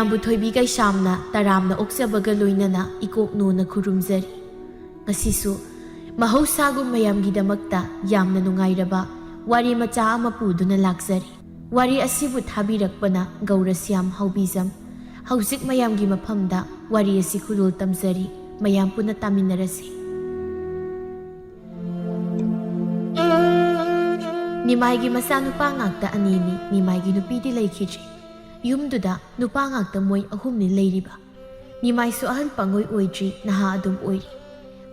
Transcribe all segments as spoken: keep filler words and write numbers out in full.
ꯃꯌꯥꯝꯕꯨ ꯊꯣꯏꯕꯤ ꯀꯩꯁꯥꯝꯅ ꯇꯔꯥꯝꯅ ꯑꯣꯛꯆꯕꯒ ꯂꯣꯏꯅꯅ ꯏꯀꯣꯛ ꯅꯣꯟꯅ ꯈꯨꯔꯨꯝꯖꯔꯤ꯫ ꯉꯁꯤꯁꯨ ꯃꯍꯧꯁꯥꯒꯨꯝ ꯃꯌꯥꯝꯒꯤꯗꯃꯛꯇ ꯌꯥꯝꯅ ꯅꯨꯡꯉꯥꯏꯔꯕ ꯋꯥꯔꯤ ꯃꯆꯥ ꯑꯃ ꯄꯨꯗꯨꯅ ꯂꯥꯛꯆꯔꯤ꯫ ꯋꯥꯔꯤ ꯑꯁꯤꯕꯨ ꯊꯥꯕꯤꯔꯛꯄꯅ ꯒꯧꯔꯁ꯭ꯌꯥꯝ ꯍꯥꯎꯕꯤꯖꯝ꯫ ꯍꯧꯖꯤꯛ ꯃꯌꯥꯝꯒꯤ ꯃꯐꯝꯗ ꯋꯥꯔꯤ ꯑꯁꯤ ꯈꯨꯗꯣꯜ ꯇꯝꯖꯔꯤ꯫ ꯃꯌꯥꯝ ꯄꯨꯟꯅ ꯇꯥꯃꯤꯟꯅꯔꯁꯤ꯫ ꯅꯤꯃꯥꯏꯒꯤ ꯃꯆꯥꯅꯨꯄꯥ ꯉꯥꯛꯇ ꯑꯅꯤꯅꯤ꯫ ꯅꯤꯃꯥꯏꯒꯤ ꯅꯨꯄꯤꯗꯤ ꯂꯩꯈꯤꯗ꯭ꯔꯤ꯫ ꯌꯨꯝꯗꯨꯗ ꯅꯨꯄꯥ ꯉꯥꯛꯇ ꯃꯣꯏ ꯑꯍꯨꯝꯅꯤ ꯂꯩꯔꯤꯕ꯫ ꯅꯤꯃꯥꯏꯁꯨ ꯑꯍꯜ ꯄꯥꯡꯉꯣꯏ ꯑꯣꯏꯗ꯭ꯔꯤ, ꯅꯍꯥ ꯑꯗꯨꯝ ꯑꯣꯏꯔꯤ꯫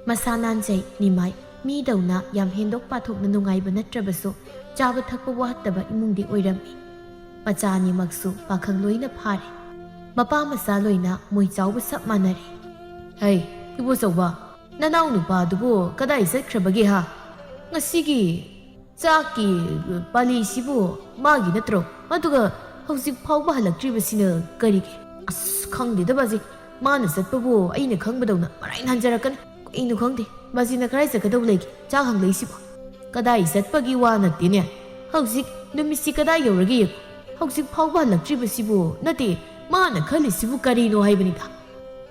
ꯃꯁꯥ ꯅꯥꯟꯖꯩ꯫ ꯅꯤꯃꯥꯏ ꯃꯤꯗꯧꯅ ꯌꯥꯝ ꯍꯦꯟꯗꯣꯛ ꯄꯥꯊꯣꯛꯅ ꯅꯨꯡꯉꯥꯏꯕ ꯅꯠꯇ꯭ꯔꯕꯁꯨ, ꯆꯥꯕ ꯊꯛꯄ ꯋꯥꯠꯇꯕ ꯏꯃꯨꯡꯗꯤ ꯑꯣꯏꯔꯝꯃꯤ꯫ ꯃꯆꯥ ꯑꯅꯤꯃꯛꯁꯨ ꯄꯥꯈꯪ ꯂꯣꯏꯅ ꯐꯥꯔꯦ꯫ ꯃꯄꯥ ꯃꯆꯥ ꯂꯣꯏꯅ ꯃꯣꯏ ꯆꯥꯎꯕ ꯆꯞ ꯃꯥꯟꯅꯔꯦ꯫ "ꯍꯩ, ꯏꯕꯣꯆꯧꯕ, ꯅꯅꯥꯎ ꯅꯨꯄꯥꯗꯨꯕꯨ ꯀꯗꯥꯏ ꯆꯠꯈ꯭ꯔꯕꯒꯦ ꯍꯥ? ꯉꯁꯤꯒꯤ ꯆꯥꯛꯀꯤ ꯄꯥꯂꯤꯁꯤꯕꯨ ꯃꯥꯒꯤ ꯅꯠꯇ꯭ꯔꯣ? ꯑꯗꯨꯒ ꯍꯧꯖꯤꯛ ꯐꯥꯎꯕ ꯍꯜꯂꯛꯇ꯭ꯔꯤꯕꯁꯤꯅ ꯀꯔꯤꯒꯤ? ꯑꯁ, ꯈꯪꯗꯦꯗ ꯕꯥꯖꯤ, ꯃꯥꯅ ꯆꯠꯄꯕꯨ ꯑꯩꯅ ꯈꯪꯕꯗꯧꯅ ꯃꯔꯥꯏꯅ ꯍꯟꯖꯔꯛꯀꯅꯤ꯫ ꯀꯩꯅꯣ ꯈꯪꯗꯦ, ꯕꯥꯖꯤꯅ ꯀꯗꯥꯏ ꯆꯠꯀꯗꯧ ꯂꯩꯒꯦ ꯆꯥꯛ ꯍꯪꯂꯛꯏꯁꯤꯕꯣ? ꯀꯗꯥꯏ ꯆꯠꯄꯒꯤ ꯋꯥ ꯅꯠꯇꯦꯅꯦ, ꯍꯧꯖꯤꯛ ꯅꯨꯃꯤꯠꯁꯤ ꯀꯗꯥꯏ ꯌꯧꯔꯒꯦ ꯌꯦꯡꯉꯨ꯫ ꯍꯧꯖꯤꯛ ꯐꯥꯎꯕ ꯍꯜꯂꯛꯇ꯭ꯔꯤꯕꯁꯤꯕꯨ, ꯅꯠꯇꯦ, ꯃꯥꯅ ꯈꯜꯂꯤꯁꯤꯕꯨ ꯀꯔꯤꯅꯣ ꯍꯥꯏꯕꯅꯤꯗ꯫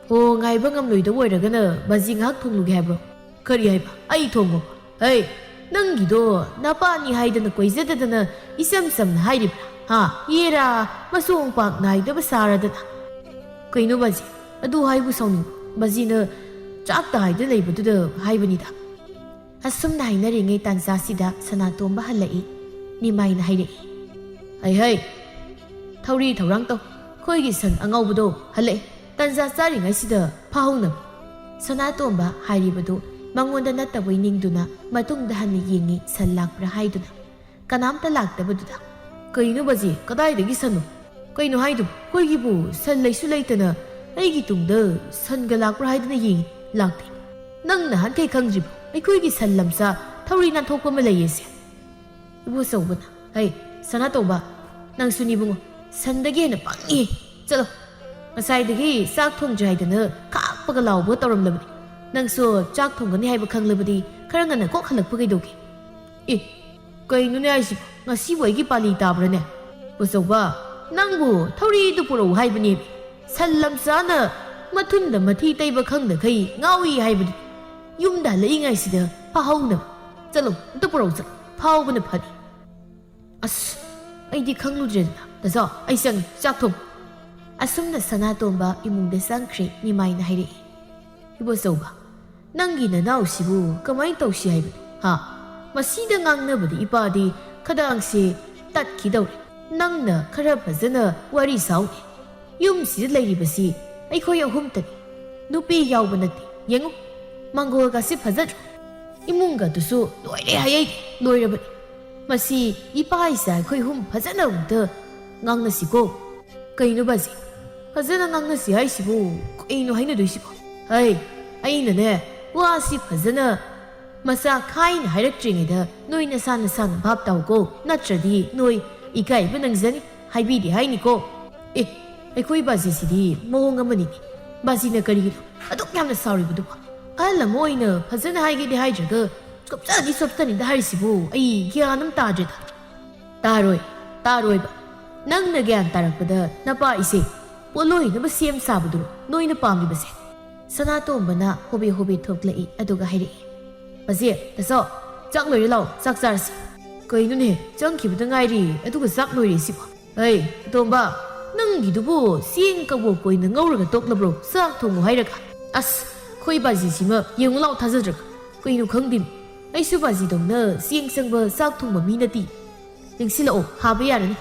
ꯍꯣ, ꯉꯥꯏꯕ ꯉꯝꯂꯣꯏꯗꯕ ꯑꯣꯏꯔꯒꯅ ꯕꯥꯖꯤ ꯉꯥꯏꯍꯥꯛ ꯊꯣꯡꯂꯨꯒꯦ ꯍꯥꯏꯕ꯭ꯔꯣ?" "ꯀꯔꯤ ꯍꯥꯏꯕ? ꯑꯩ ꯊꯣꯡꯉꯣ? ꯍꯩ, ꯅꯪꯒꯤꯗꯣ ꯅꯄꯥꯅꯤ ꯍꯥꯏꯗꯅ ꯀꯣꯏꯖꯗꯗꯅ ꯏꯆꯝ ꯆꯝꯅ ꯍꯥꯏꯔꯤꯕ꯭ꯔꯥ? ꯍꯥ? ꯌꯦꯔꯥ, ꯃꯁꯣꯡ ꯄꯥꯛ ꯅꯥꯏꯗꯕ ꯁꯥꯔꯗꯅ!" "ꯀꯩꯅꯣ ꯕꯥꯖꯤ? ꯑꯗꯨ ꯍꯥꯏꯕꯨ ꯁꯥꯎꯅꯤꯡꯕ? ꯕꯥꯖꯤꯅ ꯆꯥꯛꯇ ꯍꯥꯏꯗ ꯂꯩꯕꯗꯨꯗ ꯍꯥꯏꯕꯅꯤꯗ꯫" ꯑꯁꯨꯝꯅ ꯍꯥꯏꯅꯔꯤꯉꯩ ꯇꯥꯟꯖꯥꯁꯤꯗ ꯁꯅꯥꯇꯣꯝꯕ ꯍꯜꯂꯛꯏ꯫ ꯅꯤꯃꯥꯏꯅ ꯍꯥꯏꯔꯛꯏ, "ꯍꯩ ꯍꯩ, ꯊꯧꯔꯤ ꯊꯧꯔꯥꯡ ꯇꯧ, ꯑꯩꯈꯣꯏꯒꯤ ꯁꯟ ꯑꯉꯥꯎꯕꯗꯣ ꯍꯜꯂꯛꯑꯦ, ꯇꯥꯟꯖꯥ ꯆꯥꯔꯤꯉꯩꯁꯤꯗ ꯐꯥꯍꯧꯅꯕ꯫" ꯁꯅꯥꯇꯣꯝꯕ ꯍꯥꯏꯔꯤꯕꯗꯨ ꯃꯉꯣꯟꯗ ꯅꯠꯇꯕꯣꯏ ꯅꯤꯡꯗꯨꯅ ꯃꯇꯨꯡꯗ ꯍꯟꯅ ꯌꯦꯡꯉꯤ, ꯁꯟ ꯂꯥꯛꯄ꯭ꯔꯥ ꯍꯥꯏꯗꯨꯅ꯫ ꯀꯅꯥꯝꯇ ꯂꯥꯛꯇꯕꯗꯨꯗ, "ꯀꯩꯅꯣ ꯕꯥꯖꯤ, ꯀꯗꯥꯏꯗꯒꯤ ꯁꯟꯅꯣ? ꯀꯩꯅꯣ ꯍꯥꯏꯗꯨꯕꯨ? ꯑꯩꯈꯣꯏꯒꯤꯕꯨ ꯁꯟ ꯂꯩꯁꯨ ꯂꯩꯇꯅ ꯑꯩꯒꯤ ꯇꯨꯡꯗ ꯁꯟꯒ ꯂꯥꯛꯄ꯭ꯔꯥ ꯍꯥꯏꯗꯅ ꯌꯦꯡꯉꯤ, ꯂꯥꯛꯇꯦ꯫ ꯅꯪ ꯅꯍꯥꯟꯈꯩ ꯈꯪꯗ꯭ꯔꯤꯕꯣ ꯑꯩꯈꯣꯏꯒꯤ ꯁꯟ ꯂꯝꯆꯥ ꯊꯧꯔꯤ ꯅꯥꯟꯊꯣꯛꯄ ꯑꯃ ꯂꯩꯌꯦꯁꯦ?" ꯏꯕꯣꯆꯧꯕꯅ, "ꯍꯩ, ꯁꯅꯥꯇꯣꯝꯕ, ꯅꯪꯁꯨꯅꯤ ꯏꯕꯨꯡꯉꯣ, ꯁꯟꯗꯒꯤ ꯍꯦꯟꯅ ꯄꯪꯉꯤ꯫ ꯆꯠꯂꯣ, ꯉꯁꯥꯏꯗꯒꯤ ꯆꯥꯛ ꯊꯣꯡꯗ꯭ꯔꯤ ꯍꯥꯏꯗꯅ ꯈꯥꯛꯄꯒ ꯂꯥꯎꯕꯒ ꯇꯧꯔꯝꯂꯕꯅꯤ꯫ ꯅꯪꯁꯨ ꯆꯥꯛ ꯊꯣꯡꯒꯅꯤ ꯍꯥꯏꯕ ꯈꯪꯂꯕꯗꯤ ꯈꯔ ꯉꯟꯅ ꯀꯣꯛ ꯍꯜꯂꯛꯄ ꯀꯩꯗꯧꯒꯦ?" "ꯑꯦ, ꯀꯩꯅꯣꯅꯦ ꯍꯥꯏꯁꯤꯕꯣ? ꯉꯁꯤꯕꯨ ꯑꯩꯒꯤ ꯄꯥꯂꯤ ꯇꯥꯕ꯭ꯔꯥꯅꯦ? ꯏꯕꯣꯆꯧꯕ, "ꯅꯪꯕꯨ ꯊꯧꯔꯤꯗꯨ ꯄꯨꯔꯛꯎ ꯍꯥꯏꯕꯅꯦ꯫ ꯁꯟ ꯂꯝꯆꯥꯅ ꯃꯊꯨꯟꯗ ꯃꯊꯤ ꯇꯩꯕ ꯈꯪꯗꯈꯩ ꯉꯥꯎꯏ ꯍꯥꯏꯕꯗꯨ꯫ ꯌꯨꯝꯗ ꯍꯜꯂꯛꯏꯉꯥꯏꯁꯤꯗ ꯐꯥꯍꯧꯅꯕ꯫ ꯆꯠꯂꯣ, ꯑꯝꯇ ꯄꯨꯔꯛꯎ, ꯆꯠꯂꯣ꯫ ꯐꯥꯎꯕꯅ ꯐꯅꯤ꯫" "ꯑꯁ, ꯑꯩꯗꯤ ꯈꯪꯂꯨꯗ꯭ꯔꯦꯗꯅ꯫ ꯇꯥꯆꯧ, ꯑꯩ ꯆꯪꯉꯦ, ꯆꯥꯛ ꯊꯣꯡ꯫" ꯑꯁꯨꯝꯅ ꯁꯅꯥꯇꯣꯝꯕ ꯏꯃꯨꯡꯗ ꯆꯪꯈ꯭ꯔꯦ꯫ ꯅꯤꯃꯥꯏꯅ ꯍꯥꯏꯔꯛꯏ, "ꯏꯕꯣꯆꯧꯕ, ꯅꯪꯒꯤ ꯅꯅꯥꯎꯁꯤꯕꯨ ꯀꯃꯥꯏꯅ ꯇꯧꯁꯤ ꯍꯥꯏꯕꯅꯣ, ꯍꯥ? ꯃꯁꯤꯗ ꯉꯥꯡꯅꯕꯗ ꯏꯄꯥꯗꯤ ꯈꯗꯥꯡꯁꯦ ꯇꯠꯈꯤꯗꯧꯔꯦ꯫ ꯅꯪꯅ ꯈꯔ ꯐꯖꯅ ꯋꯥꯔꯤ ꯁꯥꯎꯅꯦ꯫ ꯌꯨꯝꯁꯤꯗ ꯂꯩꯔꯤꯕꯁꯤ ꯑꯩꯈꯣꯏ ꯑꯍꯨꯝꯇꯅꯤ꯫ ꯅꯨꯄꯤ ꯌꯥꯎꯕ ꯅꯠꯇꯦ꯫ ꯌꯦꯡꯉꯨ, ꯃꯥꯡꯒꯣꯜꯒꯁꯤ ꯐꯖꯗ꯭ꯔꯣ? ꯏꯃꯨꯡꯒꯗꯨꯁꯨ ꯂꯣꯏꯔꯦ ꯍꯥꯏꯌꯦ, ꯂꯣꯏꯔꯕꯅꯤ꯫ ꯃꯁꯤ ꯏꯄꯥ ꯏꯆꯥ ꯑꯩꯈꯣꯏ ꯑꯍꯨꯝ ꯐꯖꯅ ꯑꯃꯨꯛꯇ ꯉꯥꯡꯅꯁꯤꯀꯣ꯫" "ꯀꯩꯅꯣ ꯕꯥꯖꯤ? ꯐꯖꯅ ꯉꯥꯡꯅꯁꯤ ꯍꯥꯏꯁꯤꯕꯨ ꯀꯩꯅꯣ ꯍꯥꯏꯅꯗꯣꯏꯁꯤꯕꯣ?" "ꯍꯩ, ꯑꯩꯅꯅꯦ, ꯋꯥꯁꯤ ꯐꯖꯅ ꯃꯆꯥ ꯈꯥꯏꯅ ꯍꯥꯏꯔꯛꯇ꯭ꯔꯤꯉꯩꯗ ꯅꯣꯏ ꯅꯁꯥ ꯅꯁꯥꯅ ꯚꯥꯞ ꯇꯥꯎꯀꯣ, ꯅꯠꯇ꯭ꯔꯗꯤ ꯅꯣꯏ ꯏꯀꯥꯏꯕ ꯅꯪꯖꯅꯤ꯫ ꯍꯥꯏꯕꯤꯗꯦ ꯍꯥꯏꯅꯤꯀꯣ꯫" "ꯑꯦ, ꯑꯩꯈꯣꯏ ꯕꯥꯖꯤꯁꯤꯗꯤ ꯃꯑꯣꯡ ꯑꯃꯅꯤꯅꯦ꯫ ꯕꯥꯖꯤꯅ ꯀꯔꯤꯒꯤꯅꯣ ꯑꯗꯨꯛ ꯌꯥꯝꯅ ꯁꯥꯎꯔꯤꯕꯗꯨꯕꯣ? ꯑꯍꯜ ꯑꯃ ꯑꯣꯏꯅ ꯐꯖꯅ ꯍꯥꯏꯒꯦꯗꯤ ꯍꯥꯏꯗ꯭ꯔꯒ ꯆꯣꯞꯆꯅꯤ ꯆꯣꯞꯆꯅꯤꯗ ꯍꯥꯏꯔꯤꯁꯤꯕꯨ ꯑꯩ ꯒ꯭ꯌꯥꯟ ꯑꯃ ꯇꯥꯗ꯭ꯔꯦꯗ꯫" "ꯇꯥꯔꯣꯏ, ꯇꯥꯔꯣꯏꯕ꯫ ꯅꯪꯅ ꯒ꯭ꯌꯥꯟ ꯇꯥꯔꯛꯄꯗ ꯅꯄꯥ ꯏꯆꯦ ꯄꯣꯠꯂꯣꯏꯅꯕ ꯁꯦꯝ ꯁꯥꯕꯗꯨꯔꯣ ꯅꯣꯏꯅ ꯄꯥꯝꯂꯤꯕꯁꯦ?" ꯁꯅꯥꯇꯣꯝꯕꯅ ꯍꯣꯕꯦ ꯍꯣꯕꯦ ꯊꯣꯛꯂꯛꯏ, ꯑꯗꯨꯒ ꯍꯥꯏꯔꯛꯏ, "ꯕꯥꯖꯤ, ꯇꯥꯆꯧ, ꯆꯥꯛ ꯂꯣꯏꯔꯦ, ꯂꯥꯛꯑꯣ, ꯆꯥꯛ ꯆꯥꯔꯁꯤ꯫" "ꯀꯩꯅꯣꯅꯦ, ꯆꯪꯈꯤꯕꯗ ꯉꯥꯏꯔꯤ, ꯑꯗꯨꯒ ꯆꯥꯛ ꯂꯣꯏꯔꯦ ꯁꯤꯕꯣ?" "ꯍꯩ, ꯑꯇꯣꯝꯕ, ꯅꯪꯒꯤꯗꯨꯕꯨ ꯆꯦꯡ ꯀꯕꯣꯛ ꯑꯣꯏꯅ ꯉꯧꯔꯒ ꯇꯣꯛꯂꯕ꯭ꯔꯣ, ꯆꯥꯛ ꯊꯣꯡꯉꯨ ꯍꯥꯏꯔꯒ?" "ꯑꯁ, ꯑꯩꯈꯣꯏ ꯕꯥꯖꯤꯁꯤꯃ ꯌꯦꯡꯉꯨ ꯂꯥꯎ, ꯊꯥꯖꯗ꯭ꯔꯒ꯫ ꯀꯩꯅꯣ ꯈꯪꯗꯦ, ꯑꯩꯁꯨ ꯕꯥꯖꯤꯗꯧꯅ ꯆꯦꯡ ꯆꯪꯕ ꯆꯥꯛ ꯊꯣꯡꯕ ꯃꯤ ꯅꯠꯇꯦ꯫ ꯂꯦꯡꯁꯤꯜꯂꯛꯑꯣ, ꯍꯥꯕ ꯌꯥꯔꯅꯤ꯫"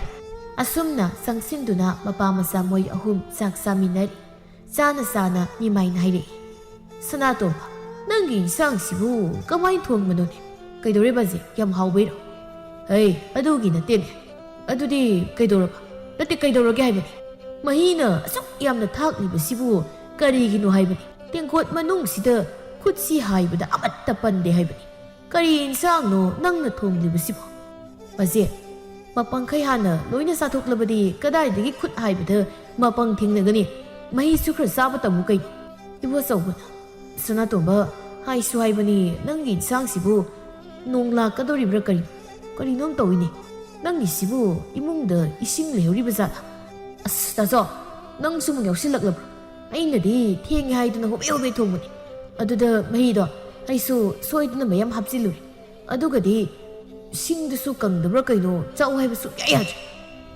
ꯑꯁꯨꯝꯅ ꯆꯪꯁꯤꯟꯗꯨꯅ ꯃꯄꯥ ꯃꯆꯥ ꯃꯣꯏ ꯑꯍꯨꯝ ꯆꯥꯛ ꯆꯥꯃꯤꯟꯅꯔꯤ꯫ ꯆꯥꯅ ꯆꯥꯅ ꯅꯤꯃꯥꯏꯅ ꯍꯥꯏꯔꯛꯏ, "ꯁꯅꯥꯇꯣꯝꯕ, ꯅꯪꯒꯤ ꯏꯟꯁꯥꯡꯁꯤꯕꯨ ꯀꯃꯥꯏꯅ ꯊꯣꯡꯕꯅꯣꯅꯦ? ꯀꯩꯗꯧꯔꯦ ꯕꯥꯖꯤ, ꯌꯥꯝ ꯍꯥꯎꯕꯩꯔꯣ?" "ꯍꯩ, ꯑꯗꯨꯒꯤ ꯅꯠꯇꯦꯅꯦ꯫" "ꯑꯗꯨꯗꯤ ꯀꯩꯗꯧꯔꯕ? ꯅꯠꯇꯦ, ꯀꯩꯗꯧꯔꯒꯦ ꯍꯥꯏꯕꯅꯤ? ꯃꯍꯤꯅ ꯑꯁꯨꯛ ꯌꯥꯝꯅ ꯊꯥꯛꯂꯤꯕꯁꯤꯕꯨ ꯀꯔꯤꯒꯤꯅꯣ ꯍꯥꯏꯕꯅꯤ? ꯇꯦꯡꯀꯣꯠ ꯃꯅꯨꯡꯁꯤꯗ ꯈꯨꯠꯁꯤ ꯍꯥꯏꯕꯗ ꯑꯃꯠꯇ ꯄꯟꯗꯦ ꯍꯥꯏꯕꯅꯤ꯫ ꯀꯔꯤ ꯏꯟꯁꯥꯡꯅꯣ ꯅꯪꯅ ꯊꯣꯡꯂꯤꯕꯁꯤꯕꯣ?" "ꯕꯥꯖꯤ, ꯃꯄꯪꯈꯩ ꯍꯥꯟꯅ ꯂꯣꯏꯅ ꯆꯥꯊꯣꯛꯂꯕꯗꯤ ꯀꯗꯥꯏꯗꯒꯤ ꯈꯨꯠ ꯍꯥꯏꯕꯗ ꯃꯄꯪ ꯊꯦꯡꯅꯒꯅꯤ? ꯃꯍꯤꯁꯨ ꯈꯔ ꯆꯥꯕ ꯇꯝꯃꯨ ꯀꯩꯅꯣ?" ꯏꯕꯣꯆꯧꯕꯅ, "ꯁꯅꯥꯇꯣꯝꯕ, ꯍꯥꯏꯁꯨ ꯍꯥꯏꯕꯅꯤ, ꯅꯪꯒꯤ ꯏꯟꯁꯥꯡꯁꯤꯕꯨ ꯅꯣꯡ ꯂꯥꯛꯀꯗꯧꯔꯤꯕ꯭ꯔꯥ ꯀꯔꯤ? ꯀꯔꯤꯅꯣꯝ ꯇꯧꯏꯅꯦ꯫ "ꯅꯪꯒꯤꯁꯤꯕꯨ ꯏꯃꯨꯡꯗ ꯏꯁꯤꯡ ꯂꯩꯍꯧꯔꯤꯕ ꯖꯥꯠꯂꯥ?" "ꯑꯁ, ꯇꯥꯆꯧ, ꯅꯪꯁꯨ ꯑꯃꯨꯛ ꯌꯥꯎꯁꯤꯜꯂꯛꯂꯕ꯭ꯔꯣ? ꯑꯩꯅꯗꯤ ꯊꯦꯡꯉꯦ ꯍꯥꯏꯗꯨꯅ ꯍꯣꯕꯦ ꯍꯣꯕꯦ ꯊꯣꯡꯕꯅꯤ꯫ ꯑꯗꯨꯗ ꯃꯍꯤꯗꯣ ꯑꯩꯁꯨ ꯁꯣꯏꯗꯅ ꯃꯌꯥꯝ ꯍꯥꯞꯆꯤꯜꯂꯨꯔꯦ꯫ ꯑꯗꯨꯒꯗꯤ ꯁꯤꯡꯗꯨꯁꯨ ꯀꯪꯗꯕ꯭ꯔꯥ ꯀꯩꯅꯣ, ꯆꯥꯎ ꯍꯥꯏꯕ ꯁꯨꯛꯌꯥ ꯌꯥꯗ꯭ꯔꯦ꯫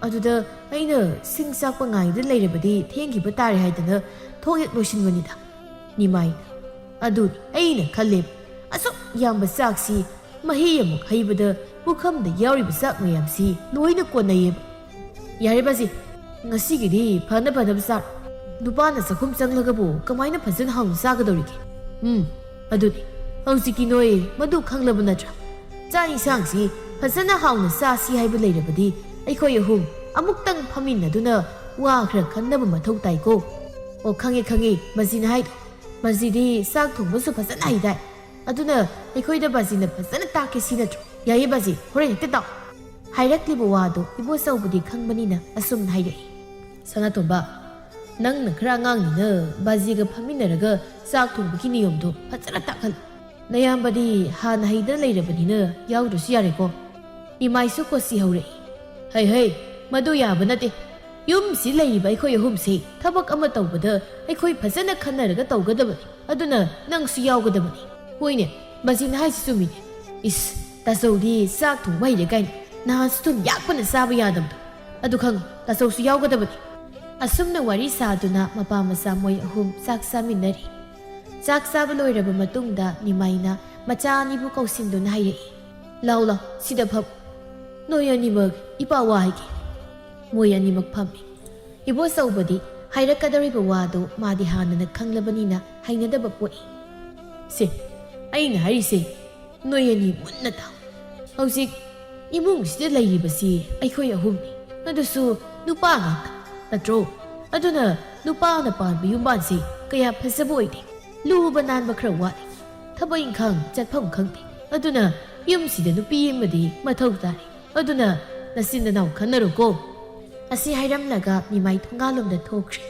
ꯑꯗꯨꯗ ꯑꯩꯅ ꯁꯤꯡ ꯆꯥꯛꯄ ꯉꯥꯏꯗ ꯂꯩꯔꯕꯗꯤ ꯊꯦꯡꯈꯤꯕ ꯇꯥꯔꯦ ꯍꯥꯏꯗꯅ ꯊꯣꯡ ꯍꯦꯛ ꯂꯣꯏꯁꯤꯟꯕꯅꯤꯗ", ꯅꯤꯃꯥꯏꯅ꯫ ꯑꯗꯨꯅꯤ ꯑꯩꯅ ꯈꯜꯂꯦꯕ, ꯑꯁꯨꯛ ꯌꯥꯝꯕ ꯆꯥꯛꯁꯤ ꯃꯍꯤ ꯑꯃꯨꯛ ꯍꯩꯕꯗ ꯄꯨꯈꯝꯗ ꯌꯥꯎꯔꯤꯕ ꯆꯥꯛ ꯃꯌꯥꯝꯁꯤ ꯂꯣꯏꯅ ꯀꯣꯟꯅꯩꯌꯦꯕ꯫ "ꯌꯥꯔꯦ ꯕꯥꯖꯤ, ꯉꯁꯤꯒꯤꯗꯤ ꯐꯅ ꯐꯅꯕ ꯆꯥꯔꯣ꯫ ꯅꯨꯄꯥꯅ ꯆꯥꯛꯈꯨꯝ ꯆꯪꯂꯒꯕꯨ ꯀꯃꯥꯏꯅ ꯐꯖꯅ ꯍꯥꯎꯅ ꯆꯥꯒꯗꯧꯔꯤꯒꯦ?" "ꯎꯝ, ꯑꯗꯨꯅꯤ, ꯍꯧꯖꯤꯛꯀꯤ ꯅꯣꯏ ꯃꯗꯨ ꯈꯪꯂꯕ ꯅꯠꯇ꯭ꯔꯥ? ꯆꯥꯛ ꯏꯟꯁꯥꯡꯁꯤ ꯐꯖꯅ ꯍꯥꯎꯅ ꯆꯥꯁꯤ ꯍꯥꯏꯕ ꯂꯩꯔꯕꯗꯤ ꯑꯩꯈꯣꯏ ꯑꯍꯨꯝ ꯑꯃꯨꯛꯇꯪ ꯐꯝꯃꯤꯟꯅꯗꯨꯅ ꯋꯥ ꯈꯔ ꯈꯟꯅꯕ ꯃꯊꯧ ꯇꯥꯏꯀꯣ꯫ ꯑꯣ, ꯈꯪꯉꯦ, ꯈꯪꯉꯦ, ꯕꯥꯖꯤꯅ ꯍꯥꯏꯗꯣ꯫ ꯕꯥꯖꯤꯗꯤ ꯆꯥꯛ ꯊꯣꯡꯕꯁꯨ ꯐꯖꯅ ꯍꯩꯗꯥꯏ꯫ ꯑꯗꯨꯅ ꯑꯩꯈꯣꯏꯗ ꯕꯥꯖꯤꯅ ꯐꯖꯅ ꯇꯥꯛꯀꯦ ꯁꯤ ꯅꯠꯇ꯭ꯔꯣ? ꯌꯥꯏꯌꯦ ꯕꯥꯖꯤ, ꯍꯣꯔꯦꯟ ꯍꯦꯛꯇ ꯇꯥꯛꯑꯣ", ꯍꯥꯏꯔꯛꯂꯤꯕ ꯋꯥꯗꯨ ꯏꯕꯣꯆꯧꯕꯗꯤ ꯈꯪꯕꯅꯤꯅ ꯑꯁꯨꯝꯅ ꯍꯥꯏꯔꯛꯏ꯫ "ꯁꯅꯥꯇꯣꯝꯕ, ꯅꯪꯅ ꯈꯔ ꯑꯉꯥꯡꯅꯤꯅ ꯕꯥꯖꯤꯒ ꯐꯝꯃꯤꯟꯅꯔꯒ ꯆꯥꯛ ꯊꯣꯡꯕꯒꯤ ꯅꯤꯌꯣꯝꯗꯣ ꯐꯖꯅ ꯇꯥꯛꯍꯜꯂꯨ꯫ ꯅꯌꯥꯝꯕꯗꯤ ꯍꯥꯟꯅ ꯍꯩꯗꯅ ꯂꯩꯔꯕꯅꯤꯅ ꯌꯥꯎꯗ꯭ꯔꯁꯨ ꯌꯥꯔꯦꯀꯣ?" ꯅꯤꯃꯥꯏꯁꯨ ꯀꯣꯁꯤ ꯍꯧꯔꯛꯏ꯫ "ꯍꯩ ꯍꯩ, ꯃꯗꯨ ꯌꯥꯕ ꯅꯠꯇꯦ꯫ ꯌꯨꯝꯁꯤ ꯂꯩꯔꯤꯕ ꯑꯩꯈꯣꯏ ꯑꯍꯨꯝꯁꯤ ꯊꯕꯛ ꯑꯃ ꯇꯧꯕꯗ ꯑꯩꯈꯣꯏ ꯐꯖꯅ ꯈꯟꯅꯔꯒ ꯇꯧꯒꯗꯕꯅꯤ꯫ ꯑꯗꯨꯅ ꯅꯪꯁꯨ ꯌꯥꯎꯒꯗꯕꯅꯤ꯫" "ꯍꯣꯏꯅꯦ, ꯕꯥꯖꯤꯅ ꯍꯥꯏꯁꯤ ꯆꯨꯝꯃꯤꯅꯦ꯫ ꯏꯁ, ꯇꯥꯆꯧꯗꯤ ꯆꯥꯛ ꯊꯣꯡꯕ ꯍꯩꯔꯦ ꯀꯥꯏꯅ ꯅꯍꯥꯟꯁꯨ ꯊꯨꯝ ꯌꯥꯛꯄꯅ ꯆꯥꯕ ꯌꯥꯗꯕꯗꯣ꯫ ꯑꯗꯨ ꯈꯪꯉꯨ, ꯇꯥꯆꯧꯁꯨ ꯌꯥꯎꯒꯗꯕꯅꯤ꯫" ꯑꯁꯨꯝꯅ ꯋꯥꯔꯤ ꯁꯥꯗꯨꯅ ꯃꯄꯥ ꯃꯆꯥ ꯃꯣꯏ ꯑꯍꯨꯝ ꯆꯥꯛ ꯆꯥꯃꯤꯟꯅꯔꯤ꯫ ꯆꯥꯛ ꯆꯥꯕ ꯂꯣꯏꯔꯕ ꯃꯇꯨꯡꯗ ꯅꯤꯃꯥꯏꯅ ꯃꯆꯥ ꯑꯅꯤꯕꯨ ꯀꯧꯁꯤꯟꯗꯨꯅ ꯍꯥꯏꯔꯛꯏ, "ꯂꯥꯎ, ꯂꯥꯎ, ꯁꯤꯗ ꯐꯝ꯫ ꯅꯣꯏ ꯑꯅꯤꯃꯛ ꯏꯄꯥ ꯋꯥ ꯍꯥꯏꯒꯦ꯫" ꯃꯣꯏ ꯑꯅꯤꯃꯛ ꯐꯝꯃꯤ꯫ ꯏꯕꯣꯆꯧꯕꯗꯤ ꯍꯥꯏꯔꯛꯀꯗꯧꯔꯤꯕ ꯋꯥꯗꯨ ꯃꯥꯗꯤ ꯍꯥꯟꯅꯅ ꯈꯪꯂꯕꯅꯤꯅ ꯍꯩꯅꯗꯕ ꯄꯣꯛꯏ꯫ "ꯁꯦ, ꯑꯩꯅ ꯍꯥꯏꯔꯤꯁꯦ ꯅꯣꯏ ꯑꯅꯤ ꯃꯨꯟꯅ ꯇꯥꯎ꯫ ꯍꯧꯖꯤꯛ ꯏꯃꯨꯡꯁꯤꯗ ꯂꯩꯔꯤꯕꯁꯤ ꯑꯩꯈꯣꯏ ꯑꯍꯨꯝꯅꯤ꯫ ꯑꯗꯨꯁꯨ ꯅꯨꯄꯥ ꯉꯥꯛꯇ ꯅꯠꯇ꯭ꯔꯣ? ꯑꯗꯨꯅ ꯅꯨꯄꯥꯅ ꯄꯥꯟꯕ ꯌꯨꯝꯕꯥꯟꯁꯤ ꯀꯌꯥ ꯐꯖꯕ ꯑꯣꯏꯗꯦ꯫ ꯂꯨꯕ ꯅꯥꯟꯕ ꯈꯔ ꯋꯥꯠꯂꯤ꯫ ꯊꯕꯛ ꯏꯪꯈꯥꯡ ꯆꯠꯐꯝ ꯈꯪꯗꯦ꯫ ꯑꯗꯨꯅ ꯌꯨꯝꯁꯤꯗ ꯅꯨꯄꯤ ꯑꯃꯗꯤ ꯃꯊꯧ ꯇꯥꯔꯦ꯫ ꯑꯗꯨꯅ ꯅꯆꯤꯟ ꯅꯅꯥꯎ ꯈꯟꯅꯔꯣꯀꯣ꯫" ꯑꯁꯤ ꯍꯥꯏꯔꯝꯂꯒ ꯅꯤꯃꯥꯏ ꯊꯣꯡꯒꯥꯜꯂꯣꯝꯗ ꯊꯣꯛꯈ꯭ꯔꯦ꯫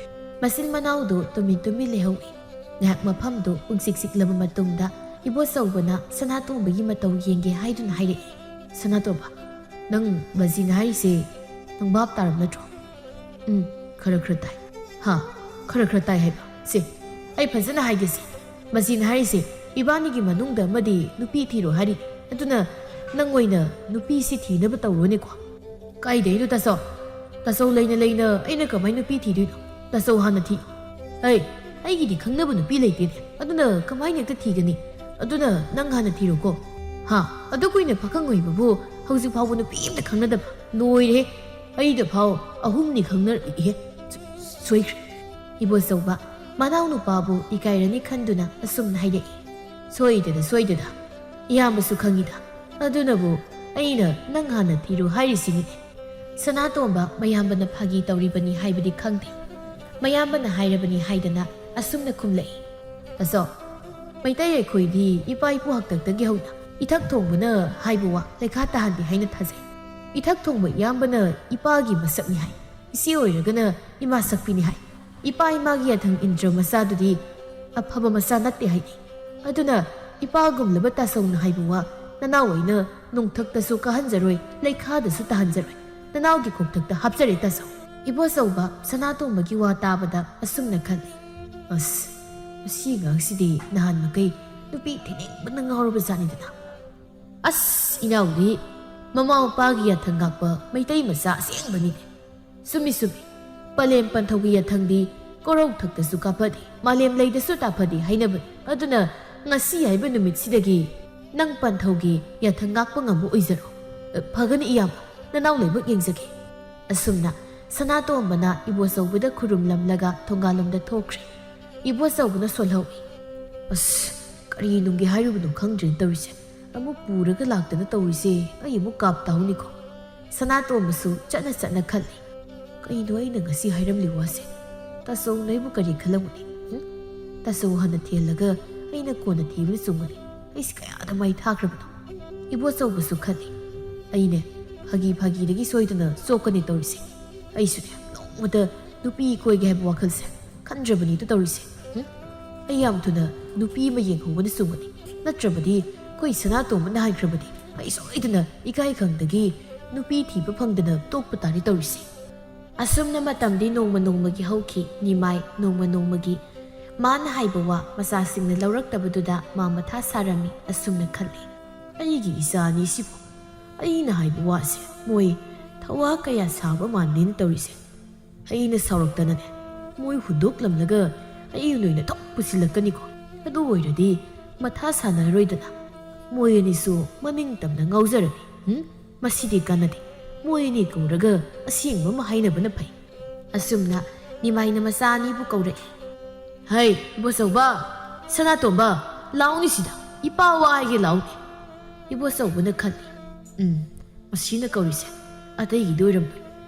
ꯃꯆꯤꯟ ꯃꯅꯥꯎꯗꯨ ꯇꯨꯃꯤꯟ ꯇꯨꯃꯤꯟ ꯂꯩꯍꯧꯏ꯫ ꯉꯥꯏꯍꯥꯛ ꯃꯐꯝꯗꯨ ꯄꯨꯡꯆꯤꯛ ꯆꯤꯛꯂꯕ ꯃꯇꯨꯡꯗ ꯏꯕꯣꯆꯧꯕꯅ ꯁꯅꯥꯇꯣꯝꯕꯒꯤ ꯃꯇꯧ ꯌꯦꯡꯒꯦ ꯍꯥꯏꯗꯨꯅ ꯍꯥꯏꯔꯛꯏ, "ꯁꯅꯥꯇꯣꯝꯕ, ꯅꯪ ꯃꯁꯤꯅ ꯍꯥꯏꯔꯤꯁꯦ ꯅꯪ ꯚꯥꯞ ꯇꯥꯔꯕ ꯅꯠꯇ꯭ꯔꯣ? ꯎꯝ, ꯈꯔ ꯈꯔ ꯇꯥꯏ꯫ ꯍꯥ? ꯈꯔ ꯈꯔ ꯇꯥꯏ ꯍꯥꯏꯕ? ꯁꯦ, ꯑꯩ ꯐꯖꯅ ꯍꯥꯏꯒꯦꯁꯦ꯫ ꯃꯁꯤꯅ ꯍꯥꯏꯔꯤꯁꯦ ꯏꯕꯥꯅꯤꯒꯤ ꯃꯅꯨꯡꯗ ꯑꯃꯗꯤ ꯅꯨꯄꯤ ꯊꯤꯔꯣ ꯍꯥꯏꯔꯤ꯫ ꯑꯗꯨꯅ ꯅꯪ ꯑꯣꯏꯅ ꯅꯨꯄꯤꯁꯤ ꯊꯤꯅꯕ ꯇꯧꯔꯣꯅꯦꯀꯣ꯫ ꯀꯥꯏꯗꯩꯅꯣ ꯇꯥꯆꯧ? ꯇꯥꯆꯧ ꯂꯩꯅ ꯂꯩꯅ ꯑꯩꯅ ꯀꯃꯥꯏ ꯅꯨꯄꯤ ꯊꯤꯗꯣꯏꯅꯣ? ꯇꯥꯆꯧ ꯍꯥꯟꯅ ꯊꯤ꯫ ꯑꯩ, ꯑꯩꯒꯤꯗꯤ ꯈꯪꯅꯕ ꯅꯨꯄꯤ ꯂꯩꯇꯦꯅꯦ꯫ ꯑꯗꯨꯅ ꯀꯃꯥꯏꯅ ꯍꯦꯛꯇ ꯊꯤꯒꯅꯤ? ꯑꯗꯨꯅ ꯅꯪ ꯍꯥꯟꯅ ꯊꯤꯔꯣꯀꯣ꯫ ꯍꯥ? ꯑꯗꯨ ꯀꯨꯏꯅ ꯄꯥꯈꯪ ꯑꯣꯏꯕꯕꯨ ꯍꯧꯖꯤꯛ ꯐꯥꯎꯕ ꯅꯨꯄꯤ ꯑꯝꯇ ꯈꯪꯅꯗꯕ? ꯂꯣꯏꯔꯦꯍꯦ꯫ ꯑꯩꯗ ꯐꯥꯎ ꯑꯍꯨꯝꯅꯤ ꯈꯪꯅꯔꯛꯏꯍꯦ꯫ ꯁꯣ-, ꯁꯣꯏꯈ꯭ꯔꯦ꯫ ꯏꯕꯣꯆꯧꯕ ꯃꯅꯥꯎ ꯅꯨꯄꯥꯕꯨ ꯏꯀꯥꯏꯔꯅꯤ ꯈꯟꯗꯨꯅ ꯑꯁꯨꯝꯅ ꯍꯥꯏꯔꯛꯏ꯫ ꯁꯣꯏꯗꯗ, ꯁꯣꯏꯗꯗ꯫ ꯏꯌꯥꯝꯕꯁꯨ ꯈꯪꯉꯤꯗ꯫ ꯑꯗꯨꯅꯕꯨ ꯑꯩꯅ ꯅꯪ ꯍꯥꯟꯅ ꯊꯤꯔꯨ ꯍꯥꯏꯔꯤꯁꯤꯅꯤ꯫ ꯁꯅꯥꯇꯣꯝꯕ ꯃꯌꯥꯝꯕꯅ ꯐꯥꯒꯤ ꯇꯧꯔꯤꯕꯅꯤ ꯍꯥꯏꯕꯗꯤ ꯈꯪꯗꯦ꯫ ꯃꯌꯥꯝꯕꯅ ꯍꯥꯏꯔꯕꯅꯤ ꯍꯥꯏꯗꯅ ꯑꯁꯨꯝꯅ ꯈꯨꯝꯂꯛꯏ꯫ ꯑꯆꯧ, ꯃꯩꯇꯩ ꯑꯩꯈꯣꯏꯗꯤ ꯏꯄꯥ ꯏꯄꯨ ꯍꯥꯛꯇꯛꯇꯒꯤ ꯍꯧꯅ ꯏꯊꯛ ꯊꯣꯡꯕꯅ ꯍꯥꯏꯕ ꯋꯥ ꯂꯩꯈꯥ ꯇꯥꯍꯟꯗꯦ ꯍꯥꯏꯅ ꯊꯥꯖꯩ꯫ ꯏꯊꯛ ꯊꯣꯡꯕ ꯏꯌꯥꯝꯕꯅ ꯏꯄꯥꯒꯤ ꯃꯁꯛꯅꯤ ꯍꯥꯏ꯫ ꯏꯆꯦ ꯑꯣꯏꯔꯒꯅ ꯏꯃꯥ ꯁꯛꯄꯤꯅꯤ ꯍꯥꯏ꯫ ꯏꯄꯥ ꯏꯃꯥꯒꯤ ꯌꯥꯊꯪ ꯏꯟꯗ꯭ꯔ ꯃꯆꯥꯗꯨꯗꯤ ꯑꯐꯕ ꯃꯆꯥ ꯅꯠꯇꯦ ꯍꯥꯏꯅꯩ꯫ ꯑꯗꯨꯅ ꯏꯄꯥꯒꯨꯝꯂꯕ ꯇꯥꯆꯧꯅ ꯍꯥꯏꯕ ꯋꯥ ꯅꯅꯥꯎ ꯑꯩꯅ ꯅꯣꯡꯊꯛꯇꯁꯨ ꯀꯥꯍꯟꯖꯔꯣꯏ, ꯂꯩꯈꯥꯗꯁꯨ ꯇꯥꯍꯟꯖꯔꯣꯏ꯫ ꯅꯅꯥꯎꯒꯤ ꯀꯣꯛꯊꯛꯇ ꯍꯥꯞꯆꯔꯦ ꯇꯥꯆꯧ꯫ ꯏꯕꯣꯆꯧꯕ ꯁꯅꯥꯇꯣꯝꯕꯒꯤ ꯋꯥ ꯇꯥꯕꯗ ꯑꯁꯨꯝꯅ ꯈꯜꯂꯤ, "ꯑꯁ, ꯃꯁꯤ ꯑꯉꯥꯡꯁꯤꯗꯤ ꯅꯍꯥꯟ ꯃꯈꯩ ꯅꯨꯄꯤ ꯊꯤꯅꯤꯡꯕꯅ ꯉꯥꯎꯔꯕ ꯖꯥꯠꯅꯤꯗꯅ꯫ ꯑꯁ, ꯏꯅꯥꯎꯗꯤ ꯃꯃꯥ ꯃꯄꯥꯒꯤ ꯌꯥꯊꯪ ꯉꯥꯛꯄ ꯃꯩꯇꯩ ꯃꯆꯥ ꯑꯁꯦꯡꯕꯅꯤꯅꯦ꯫ ꯆꯨꯝꯃꯤ, ꯆꯨꯝꯃꯤ꯫ ꯄꯂꯦꯝ ꯄꯟꯊꯧꯒꯤ ꯌꯥꯊꯪꯗꯤ ꯀꯣꯔꯧꯊꯛꯇꯁꯨ ꯀꯥꯐꯗꯦ, ꯃꯥꯂꯦꯝ ꯂꯩꯗꯁꯨ ꯇꯥꯐꯗꯦ ꯍꯥꯏꯅꯕꯅꯤ꯫ ꯑꯗꯨꯅ ꯉꯁꯤ ꯍꯥꯏꯕ ꯅꯨꯃꯤꯠꯁꯤꯗꯒꯤ ꯅꯪ ꯄꯟꯊꯧꯒꯤ ꯌꯥꯊꯪ ꯉꯥꯛꯄ ꯉꯝꯕ ꯑꯣꯏꯖꯔꯣ꯫ ꯑ, ꯐꯒꯅꯤ ꯏꯌꯥꯝꯕ, ꯅꯅꯥꯎ ꯂꯥꯏꯕꯛ ꯌꯦꯡꯖꯒꯦ"꯫ ꯑꯁꯨꯝꯅ ꯁꯅꯥꯇꯣꯝꯕꯅ ꯏꯕꯣꯆꯧꯕꯗ ꯈꯨꯔꯨꯝꯂꯝꯂꯒ ꯊꯣꯡꯒꯥꯜꯂꯣꯝꯗ ꯊꯣꯛꯈ꯭ꯔꯦ꯫ ꯏꯕꯣꯆꯧꯕꯅ ꯁꯣꯜꯍꯧꯏ꯫ "ꯑꯁ, ꯀꯔꯤ ꯅꯨꯡꯒꯤ ꯍꯥꯏꯔꯨꯕꯅꯣ ꯈꯪꯗ꯭ꯔꯦꯅ ꯇꯧꯔꯤꯁꯦ꯫ ꯑꯃꯨꯛ ꯄꯨꯔꯒ ꯂꯥꯛꯇꯅ ꯇꯧꯔꯤꯁꯦ, ꯑꯩ ꯑꯃꯨꯛ ꯀꯥꯞ ꯇꯥꯍꯧꯅꯤꯀꯣ"꯫ ꯁꯅꯥꯇꯣꯝꯕꯁꯨ ꯆꯠꯅ ꯆꯠꯅ ꯈꯜꯂꯤ, "ꯀꯩꯅꯣ ꯑꯩꯅ ꯉꯁꯤ ꯍꯥꯏꯔꯝꯂꯤ ꯋꯥꯁꯦ? ꯇꯥꯆꯧꯅ ꯑꯩꯕꯨ ꯀꯔꯤ ꯈꯜꯂꯝꯒꯅꯤ? ꯍꯨꯝ? ꯇꯥꯆꯧ ꯍꯥꯟꯅ ꯊꯤꯍꯜꯂꯒ ꯑꯩꯅ ꯀꯣꯟꯅ ꯊꯤꯕꯅ ꯆꯨꯝꯒꯅꯤ꯫ ꯑꯩꯁꯦ ꯀꯌꯥꯗ ꯃꯥꯏ ꯊꯥꯈ꯭ꯔꯕꯅꯣ?" ꯏꯕꯣꯆꯧꯕꯁꯨ ꯈꯜꯂꯤ, "ꯑꯩꯅꯦ ꯐꯥꯒꯤ ꯐꯥꯒꯤꯗꯒꯤ ꯁꯣꯏꯗꯅ ꯆꯣꯛꯀꯅꯤ ꯇꯧꯔꯤꯁꯦ꯫ ꯑꯩꯁꯨꯅꯦ ꯅꯣꯡꯃꯇ ꯅꯨꯄꯤ ꯀꯣꯏꯒꯦ ꯍꯥꯏꯕ ꯋꯥꯈꯜꯁꯦ ꯈꯟꯗ꯭ꯔꯕꯅꯤꯗ ꯇꯧꯔꯤꯁꯦ꯫ ꯍꯨꯝ? ꯑꯩ ꯌꯥꯝ ꯊꯨꯅ ꯅꯨꯄꯤ ꯑꯃ ꯌꯦꯡꯍꯧꯕꯅ ꯆꯨꯝꯒꯅꯤ꯫ ꯅꯠꯇ꯭ꯔꯕꯗꯤ ꯑꯩꯈꯣꯏ ꯁꯅꯥꯇꯣꯝꯕꯅ ꯍꯥꯏꯈ꯭ꯔꯕꯗꯤ ꯑꯩ ꯁꯣꯏꯗꯅ ꯏꯀꯥꯏ ꯈꯪꯗꯒꯤ ꯅꯨꯄꯤ ꯊꯤꯕ ꯐꯪꯗꯅ ꯇꯣꯛꯄ ꯇꯥꯔꯦ ꯇꯧꯔꯤꯁꯦ꯫ ꯑꯁꯨꯝꯅ ꯃꯇꯝꯗꯤ ꯅꯣꯡꯃ ꯅꯣꯡꯃꯒꯤ ꯍꯧꯈꯤ, ꯅꯤꯃꯥꯏ ꯅꯣꯡꯃ ꯅꯣꯡꯃꯒꯤ꯫ ꯃꯥꯅ ꯍꯥꯏꯕ ꯋꯥ ꯃꯆꯥꯁꯤꯡꯅ ꯂꯧꯔꯛꯇꯕꯗꯨꯗ ꯃꯥ ꯃꯊꯥ ꯁꯥꯔꯝꯃꯤ꯫ ꯑꯁꯨꯝꯅ ꯈꯜꯂꯤ, "ꯑꯩꯒꯤ ꯏꯆꯥ ꯑꯅꯤꯁꯤꯕꯨ ꯑꯩꯅ ꯍꯥꯏꯕ ꯋꯥꯁꯦ ꯃꯣꯏ ꯊꯋꯥ ꯀꯌꯥ ꯁꯥꯕ ꯃꯥꯟꯗꯦꯅ ꯇꯧꯔꯤꯁꯦ꯫ ꯑꯩꯅ ꯁꯥꯎꯔꯛꯇꯅꯅꯦ ꯃꯣꯏ ꯍꯨꯟꯗꯣꯛꯂꯝꯂꯒ ꯑꯩ ꯑꯣꯏꯅ ꯊꯣꯛ ꯄꯨꯁꯤꯜꯂꯛꯀꯅꯤꯀꯣ꯫ ꯑꯗꯨ ꯑꯣꯏꯔꯗꯤ ꯃꯊꯥ ꯁꯥꯟꯅꯔꯔꯣꯏꯗꯅ꯫ ꯃꯣꯏ ꯑꯅꯤꯁꯨ ꯃꯅꯤꯡ ꯇꯝꯅ ꯉꯥꯎꯖꯔꯅꯤ꯫ ꯎꯝ? ꯃꯁꯤꯗꯤ ꯀꯥꯟꯅꯗꯦ꯫ ꯃꯣꯏ ꯑꯅꯤ ꯀꯧꯔꯒ ꯑꯁꯦꯡꯕ ꯑꯃ ꯍꯥꯏꯅꯕꯅ ꯐꯩ꯫" ꯑꯁꯨꯝꯅ ꯅꯤꯃꯥꯏꯅ ꯃꯆꯥ ꯑꯅꯤꯕꯨ ꯀꯧꯔꯛꯏ꯫ "ꯍꯩ, ꯏꯕꯣꯆꯧꯕ, ꯁꯅꯥꯇꯣꯝꯕ, ꯂꯥꯛꯑꯣꯅꯦ ꯁꯤꯗ꯫ ꯏꯄꯥ ꯋꯥ ꯍꯥꯏꯒꯦ, ꯂꯥꯛꯑꯣꯅꯦ꯫" ꯏꯕꯣꯆꯧꯕꯅ ꯈꯜꯂꯤ, "ꯎꯝ, ꯃꯁꯤꯅ ꯀꯧꯔꯤꯁꯦ ꯑꯇꯩꯒꯤꯗꯤ ꯑꯣꯏꯔꯝꯃꯣꯏ꯫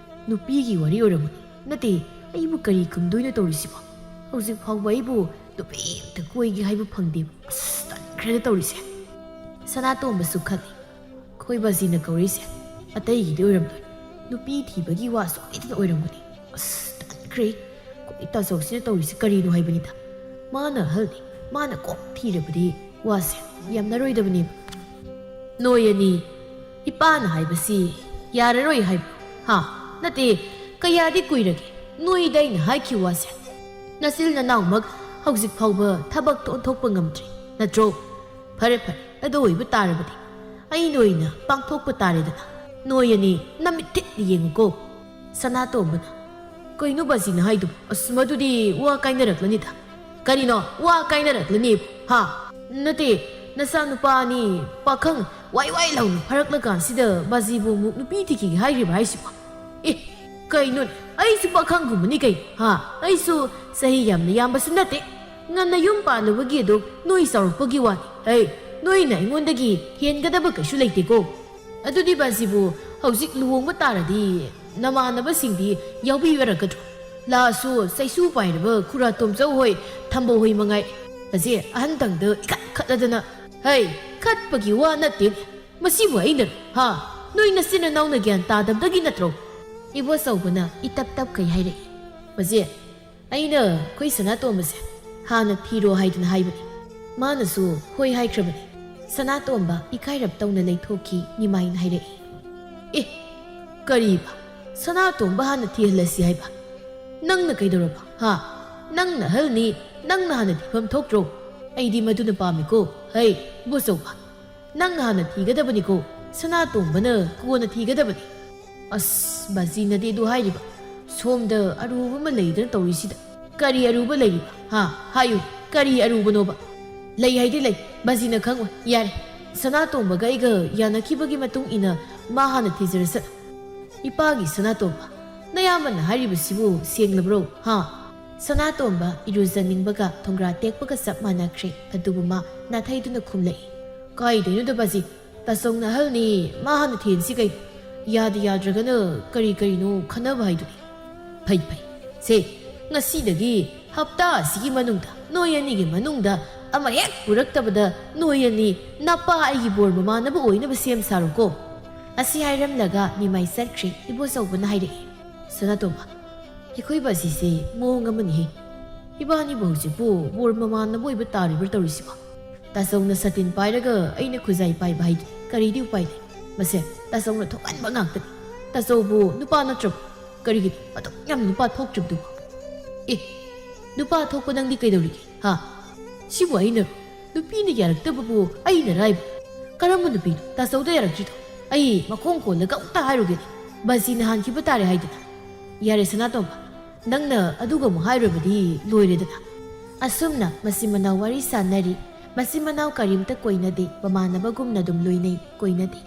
ꯅꯨꯄꯤꯒꯤ ꯋꯥꯔꯤ ꯑꯣꯏꯔꯝꯃꯅꯤ꯫ ꯅꯠꯇꯦ, ꯑꯩꯕꯨ ꯀꯔꯤ ꯈꯨꯝꯗꯣꯏꯅꯣ ꯇꯧꯔꯤꯁꯤꯕꯣ? ꯍꯧꯖꯤꯛ ꯐꯥꯎꯕ ꯑꯩꯕꯨ ꯅꯨꯄꯤ ꯑꯝꯇ ꯀꯣꯏꯒꯦ ꯍꯥꯏꯕ ꯐꯪꯗꯦꯕ꯫ ꯑꯁ, ꯇꯟꯈ꯭ꯔꯦꯗ ꯇꯧꯔꯤꯁꯦ꯫" ꯁꯅꯥꯇꯣꯝꯕꯁꯨ ꯈꯜꯂꯤ, "ꯑꯩꯈꯣꯏ ꯕꯥꯖꯤꯅ ꯀꯧꯔꯤꯁꯦ ꯑꯇꯩꯒꯤꯗꯤ ꯑꯣꯏꯔꯝꯂꯣꯏ꯫ ꯅꯨꯄꯤ ꯊꯤꯕꯒꯤ ꯋꯥ ꯁꯣꯏꯗꯅ ꯑꯣꯏꯔꯝꯒꯅꯤ꯫ ꯑꯁ, ꯇꯟꯈ꯭ꯔꯦ꯫ ꯑꯩꯈꯣꯏ ꯇꯥꯆꯧꯁꯤꯅ ꯇꯧꯔꯤꯁꯦ ꯀꯔꯤꯅꯣ ꯍꯥꯏꯕꯅꯤꯗ꯫ ꯃꯥꯅ ꯑꯍꯜꯅꯤ, ꯃꯥꯅ ꯀꯣꯛ ꯊꯤꯔꯕꯗꯤ ꯋꯥꯁꯦ ꯌꯥꯝꯅꯔꯣꯏꯗꯕꯅꯦꯕ꯫" "ꯅꯣꯏ ꯑꯅꯤ, ꯏꯄꯥꯅ ꯍꯥꯏꯕꯁꯤ ꯌꯥꯔꯔꯣꯏ ꯍꯥꯏꯕ꯭ꯔꯣ? ꯍꯥ? ꯅꯠꯇꯦ, ꯀꯌꯥꯗꯤ ꯀꯨꯏꯔꯒꯦ ꯅꯣꯏꯗ ꯑꯩꯅ ꯍꯥꯏꯈꯤꯕ ꯋꯥꯁꯦ? ꯅꯆꯤꯜ ꯅꯅꯥꯎꯃꯛ ꯍꯧꯖꯤꯛ ꯐꯥꯎꯕ ꯊꯕꯛꯇ ꯑꯣꯟꯊꯣꯛꯄ ꯉꯝꯗ꯭ꯔꯤ, ꯅꯠꯇ꯭ꯔꯣ? ꯐꯔꯦ, ꯐꯔꯦ, ꯑꯗꯨ ꯑꯣꯏꯕ ꯇꯥꯔꯕꯗꯤ ꯑꯩꯅ ꯑꯣꯏꯅ ꯄꯥꯡꯊꯣꯛꯄ ꯇꯥꯔꯦꯗꯅ꯫ ꯅꯣꯏ ꯑꯅꯤ ꯅꯃꯤꯠ ꯊꯤꯠ ꯌꯦꯡꯉꯨꯀꯣ꯫" ꯁꯅꯥꯇꯣꯝꯕꯅ, "ꯀꯩꯅꯣ ꯕꯥꯖꯤꯅ ꯍꯥꯏꯗꯨꯕꯨ? ꯑꯁ, ꯃꯗꯨꯗꯤ ꯋꯥ ꯀꯥꯏꯅꯔꯛꯂꯅꯤꯗ꯫" "ꯀꯔꯤꯅꯣ ꯋꯥ ꯀꯥꯏꯅꯔꯛꯂꯅꯤ? ꯍꯥ? ꯅꯠꯇꯦ, ꯅꯆꯥꯅꯨꯄꯥ ꯑꯅꯤ ꯄꯥꯈꯪ ꯋꯥꯏ ꯋꯥꯏ ꯂꯥꯎꯅ ꯐꯥꯔꯛꯂꯀꯥꯟꯁꯤꯗ ꯕꯥꯖꯤꯕꯨ ꯑꯃꯨꯛ ꯅꯨꯄꯤ ꯊꯤꯈꯤꯒꯦ ꯍꯥꯏꯔꯤꯕ ꯍꯥꯏꯁꯤꯕꯣ? ꯑꯦ, ꯀꯩꯅꯣꯅꯦ? ꯑꯩꯁꯨ ꯄꯥꯈꯪꯒꯨꯝꯕꯅꯤ ꯀꯩꯅꯣ, ꯍꯥ? ꯑꯩꯁꯨ ꯆꯍꯤ ꯌꯥꯝꯅ ꯌꯥꯝꯕꯁꯨ ꯅꯠꯇꯦ꯫ ꯉꯟꯅ ꯌꯨꯝ ꯄꯥꯜꯂꯨꯕꯒꯤ ꯑꯗꯨ ꯅꯣꯏ ꯆꯥꯎꯔꯛꯄꯒꯤ ꯋꯥꯅꯤ꯫ ꯍꯩ, ꯅꯣꯏꯅ ꯑꯩꯉꯣꯟꯗꯒꯤ ꯍꯦꯟꯒꯗꯕ ꯀꯩꯁꯨ ꯂꯩꯇꯦꯀꯣ꯫ ꯑꯗꯨꯗꯤ ꯕꯥꯖꯤꯕꯨ ꯍꯧꯖꯤꯛ ꯂꯨꯍꯣꯡꯕ ꯇꯥꯔꯗꯤ ꯅꯃꯥꯟꯅꯕꯁꯤꯡꯗꯤ ꯌꯥꯎꯕꯤꯔꯛꯀꯗ꯭ꯔꯣ? ꯂꯥꯛꯑꯁꯨ ꯆꯩꯁꯨ ꯄꯥꯏꯔꯕ ꯈꯨꯔꯥ ꯇꯣꯝꯆꯧ ꯍꯣꯏ, ꯊꯝꯕꯧ ꯍꯣꯏ ꯃꯉꯥꯏ꯫ ꯕꯥꯖꯤ, ꯑꯍꯟꯇꯪꯗ ꯏꯈꯠ ꯈꯠꯂꯗꯅ꯫" "ꯍꯩ, ꯈꯠꯄꯒꯤ ꯋꯥ ꯅꯠꯇꯦꯅꯦ꯫ ꯃꯁꯤꯕꯨ ꯑꯩꯅꯔꯣ? ꯍꯥ? ꯅꯣꯏ ꯅꯆꯤꯟ ꯅꯅꯥꯎꯅ ꯒ꯭ꯌꯥꯟ ꯇꯥꯗꯕꯗꯒꯤ ꯅꯠꯇ꯭ꯔꯣ?" ꯏꯕꯣꯆꯧꯕꯅ ꯏꯇꯞ ꯇꯞꯈꯩ ꯍꯥꯏꯔꯛꯏ꯫ "ꯕꯥꯖꯤ, ꯑꯩꯅ ꯑꯩꯈꯣꯏ ꯁꯅꯥꯇꯣꯝꯕꯁꯦ ꯍꯥꯟꯅ ꯊꯤꯔꯣ ꯍꯥꯏꯗꯅ ꯍꯥꯏꯕꯅꯤ꯫ ꯃꯥꯅꯁꯨ ꯍꯣꯏ ꯍꯥꯏꯈ꯭ꯔꯕꯅꯤ꯫" ꯁꯅꯥꯇꯣꯝꯕ ꯏꯀꯥꯏꯔꯞ ꯇꯧꯅ ꯂꯩꯊꯣꯛꯈꯤ꯫ ꯅꯤꯃꯥꯏꯅ ꯍꯥꯏꯔꯛꯏ꯫ ꯑꯦ, ꯀꯔꯤꯕ? ꯁꯅꯥꯇꯣꯝꯕ ꯍꯥꯟꯅ ꯊꯤꯍꯜꯂꯁꯤ ꯍꯥꯏꯕ? ꯅꯪꯅ ꯀꯩꯗꯧꯔꯕ? ꯍꯥ? ꯅꯪꯅ ꯑꯍꯜꯅꯤ, ꯅꯪꯅ ꯍꯥꯟꯅ ꯊꯤꯐꯝ ꯊꯣꯛꯇ꯭ꯔꯣ? ꯑꯩꯗꯤ ꯃꯗꯨꯅ ꯄꯥꯝꯃꯤꯀꯣ꯫ ꯍꯩ, ꯏꯕꯣꯆꯧꯕ, ꯅꯪꯅ ꯍꯥꯟꯅ ꯊꯤꯒꯗꯕꯅꯤꯀꯣ, ꯁꯅꯥꯇꯣꯝꯕꯅ ꯀꯣꯟꯅ ꯊꯤꯒꯗꯕꯅꯤ꯫ ꯑꯁ, ꯕꯥꯖꯤꯅꯗꯤ ꯑꯗꯨ ꯍꯥꯏꯔꯤꯕ? ꯁꯣꯝꯗ ꯑꯔꯨꯕ ꯑꯃ ꯂꯩꯗꯅ ꯇꯧꯔꯤꯁꯤꯗ꯫ ꯀꯔꯤ ꯑꯔꯨꯕ ꯂꯩꯔꯤꯕ? ꯍꯥ? ꯍꯥꯏꯌꯨ, ꯀꯔꯤ ꯑꯔꯨꯕꯅꯣꯕ? ꯂꯩ ꯍꯥꯏꯗꯤ ꯂꯩ, ꯕꯥꯖꯤꯅ ꯈꯪꯉꯣꯏ꯫ ꯌꯥꯔꯦ, ꯁꯅꯥꯇꯣꯝꯕꯒ ꯑꯩꯒ ꯌꯥꯅꯈꯤꯕꯒꯤ ꯃꯇꯨꯡ ꯏꯟꯅ ꯃꯥ ꯍꯥꯟꯅ ꯊꯤꯖꯔꯁꯠ꯫ ꯏꯄꯥꯒꯤ ꯁꯅꯥꯇꯣꯝꯕ, ꯅꯌꯥꯝꯕꯅ ꯍꯥꯏꯔꯤꯕꯁꯤꯕꯨ ꯁꯦꯡꯂꯕ꯭ꯔꯣ? ꯍꯥ? ꯁꯅꯥꯇꯣꯝꯕ ꯏꯔꯨꯖꯅꯤꯡꯕꯒ ꯊꯣꯡꯒ꯭ꯔꯥ ꯇꯦꯛꯄꯒ ꯆꯞ ꯃꯥꯟꯅꯈ꯭ꯔꯦ꯫ ꯑꯗꯨꯕꯨ ꯃꯥ ꯅꯥꯊꯩꯗꯨꯅ ꯈꯨꯝꯂꯛꯏ, ꯀꯥꯏꯗꯩꯅꯣꯗ ꯕꯥꯖꯤ, ꯇꯥꯆꯧꯅ ꯑꯍꯜꯅꯤ, ꯃꯥ ꯍꯥꯟꯅ ꯊꯦꯟꯁꯤ ꯀꯩꯅꯣ? ꯌꯥꯗ ꯌꯥꯗ꯭ꯔꯒꯅ ꯀꯔꯤ ꯀꯔꯤꯅꯣ ꯈꯟꯅꯕ ꯍꯥꯏꯗꯨꯅꯤ꯫ ꯐꯩ ꯐꯩ꯫ ꯁꯦ, ꯉꯁꯤꯗꯒꯤ ꯍꯞꯇꯥ ꯑꯁꯤꯒꯤ ꯃꯅꯨꯡꯗ, ꯅꯣꯏ ꯑꯅꯤꯒꯤ ꯃꯅꯨꯡꯗ ꯑꯃ ꯍꯦꯛ ꯄꯨꯔꯛꯇꯕꯗ ꯅꯣꯏ ꯑꯅꯤ ꯅꯄꯥ ꯑꯩꯒꯤ ꯕꯣꯔ ꯃꯃꯥꯟꯅꯕ ꯑꯣꯏꯅꯕ ꯁꯦꯝ ꯁꯥꯔꯣꯀꯣ꯫ ꯑꯁꯤ ꯍꯥꯏꯔꯝꯂꯒ ꯅꯤꯃꯥꯏ ꯆꯠꯈ꯭ꯔꯦ꯫ ꯏꯕꯣꯆꯧꯕꯅ ꯍꯥꯏꯔꯛꯏ, ꯁꯅꯥꯇꯣꯝꯕ, ꯑꯩꯈꯣꯏ ꯕꯥꯖꯤꯁꯦ ꯃꯑꯣꯡ ꯑꯃꯅꯤꯍꯦ꯫ ꯏꯕꯥꯅꯤꯕꯨ ꯍꯧꯖꯤꯛꯄꯨ ꯕꯣꯔ ꯃꯃꯥꯟꯅꯕ ꯑꯣꯏꯕ ꯇꯥꯔꯤꯕ꯭ꯔꯥ ꯇꯧꯔꯤꯁꯤꯕꯣ? ꯇꯥꯆꯧꯅ ꯁꯥꯇꯤꯟ ꯄꯥꯏꯔꯒ ꯑꯩꯅ ꯈꯨꯖꯥꯏ ꯄꯥꯏꯕ ꯍꯥꯏꯗꯨ ꯀꯔꯤꯗꯤ ꯎꯄꯥꯏ ꯂꯩ? ꯃꯁꯦ, ꯇꯥꯆꯧꯅ ꯊꯣꯛꯍꯟꯕ ꯉꯥꯛꯇꯅꯤ꯫ ꯇꯥꯆꯧꯕꯨ ꯅꯨꯄꯥ ꯅꯠꯇ꯭ꯔꯕꯣ? ꯀꯔꯤꯒꯤꯅꯣ ꯑꯗꯨꯛ ꯌꯥꯝ ꯅꯨꯄꯥ ꯊꯣꯛꯇ꯭ꯔꯤꯕꯗꯨꯕꯣ? ꯑꯦ, ꯅꯨꯄꯥ ꯊꯣꯛꯄ ꯅꯪꯗꯤ ꯀꯩꯗꯧꯔꯤꯒꯦ? ꯍꯥ? ꯁꯤꯕꯨ ꯑꯩꯅꯔꯣ? ꯅꯨꯄꯤꯅ ꯌꯥꯔꯛꯇꯕꯕꯨ ꯑꯩꯅꯔ ꯍꯥꯏꯕ? ꯀꯔꯝꯕ ꯅꯨꯄꯤꯅꯣ ꯇꯥꯆꯧꯗ ꯌꯥꯔꯛꯇ꯭ꯔꯤꯗꯣ? ꯑꯩ ꯃꯈꯣꯡ ꯀꯣꯜꯂꯒ ꯑꯃꯨꯛꯇ ꯍꯥꯏꯔꯨꯒꯦꯅꯦ꯫ ꯕꯥꯖꯤꯅ ꯍꯥꯟꯈꯤꯕ ꯇꯥꯔꯦ ꯍꯥꯏꯗꯅ꯫ ꯌꯥꯔꯦ ꯁꯅꯥꯇꯣꯝꯕ, ꯅꯪꯅ ꯑꯗꯨꯒ ꯑꯃꯨꯛ ꯍꯥꯏꯔꯨꯔꯕꯗꯤ ꯂꯣꯏꯔꯦꯗꯅ꯫ ꯑꯁꯨꯝꯅ ꯃꯆꯤꯟ ꯃꯅꯥꯎ ꯋꯥꯔꯤ ꯁꯥꯟꯅꯔꯤ꯫ ꯃꯆꯤꯟ ꯃꯅꯥꯎ ꯀꯔꯤꯝꯇ ꯀꯣꯏꯅꯗꯦ, ꯃꯃꯥꯟꯅꯕꯒꯨꯝꯅ ꯑꯗꯨꯝ ꯂꯣꯏꯅꯩ, ꯀꯣꯏꯅꯗꯦ꯫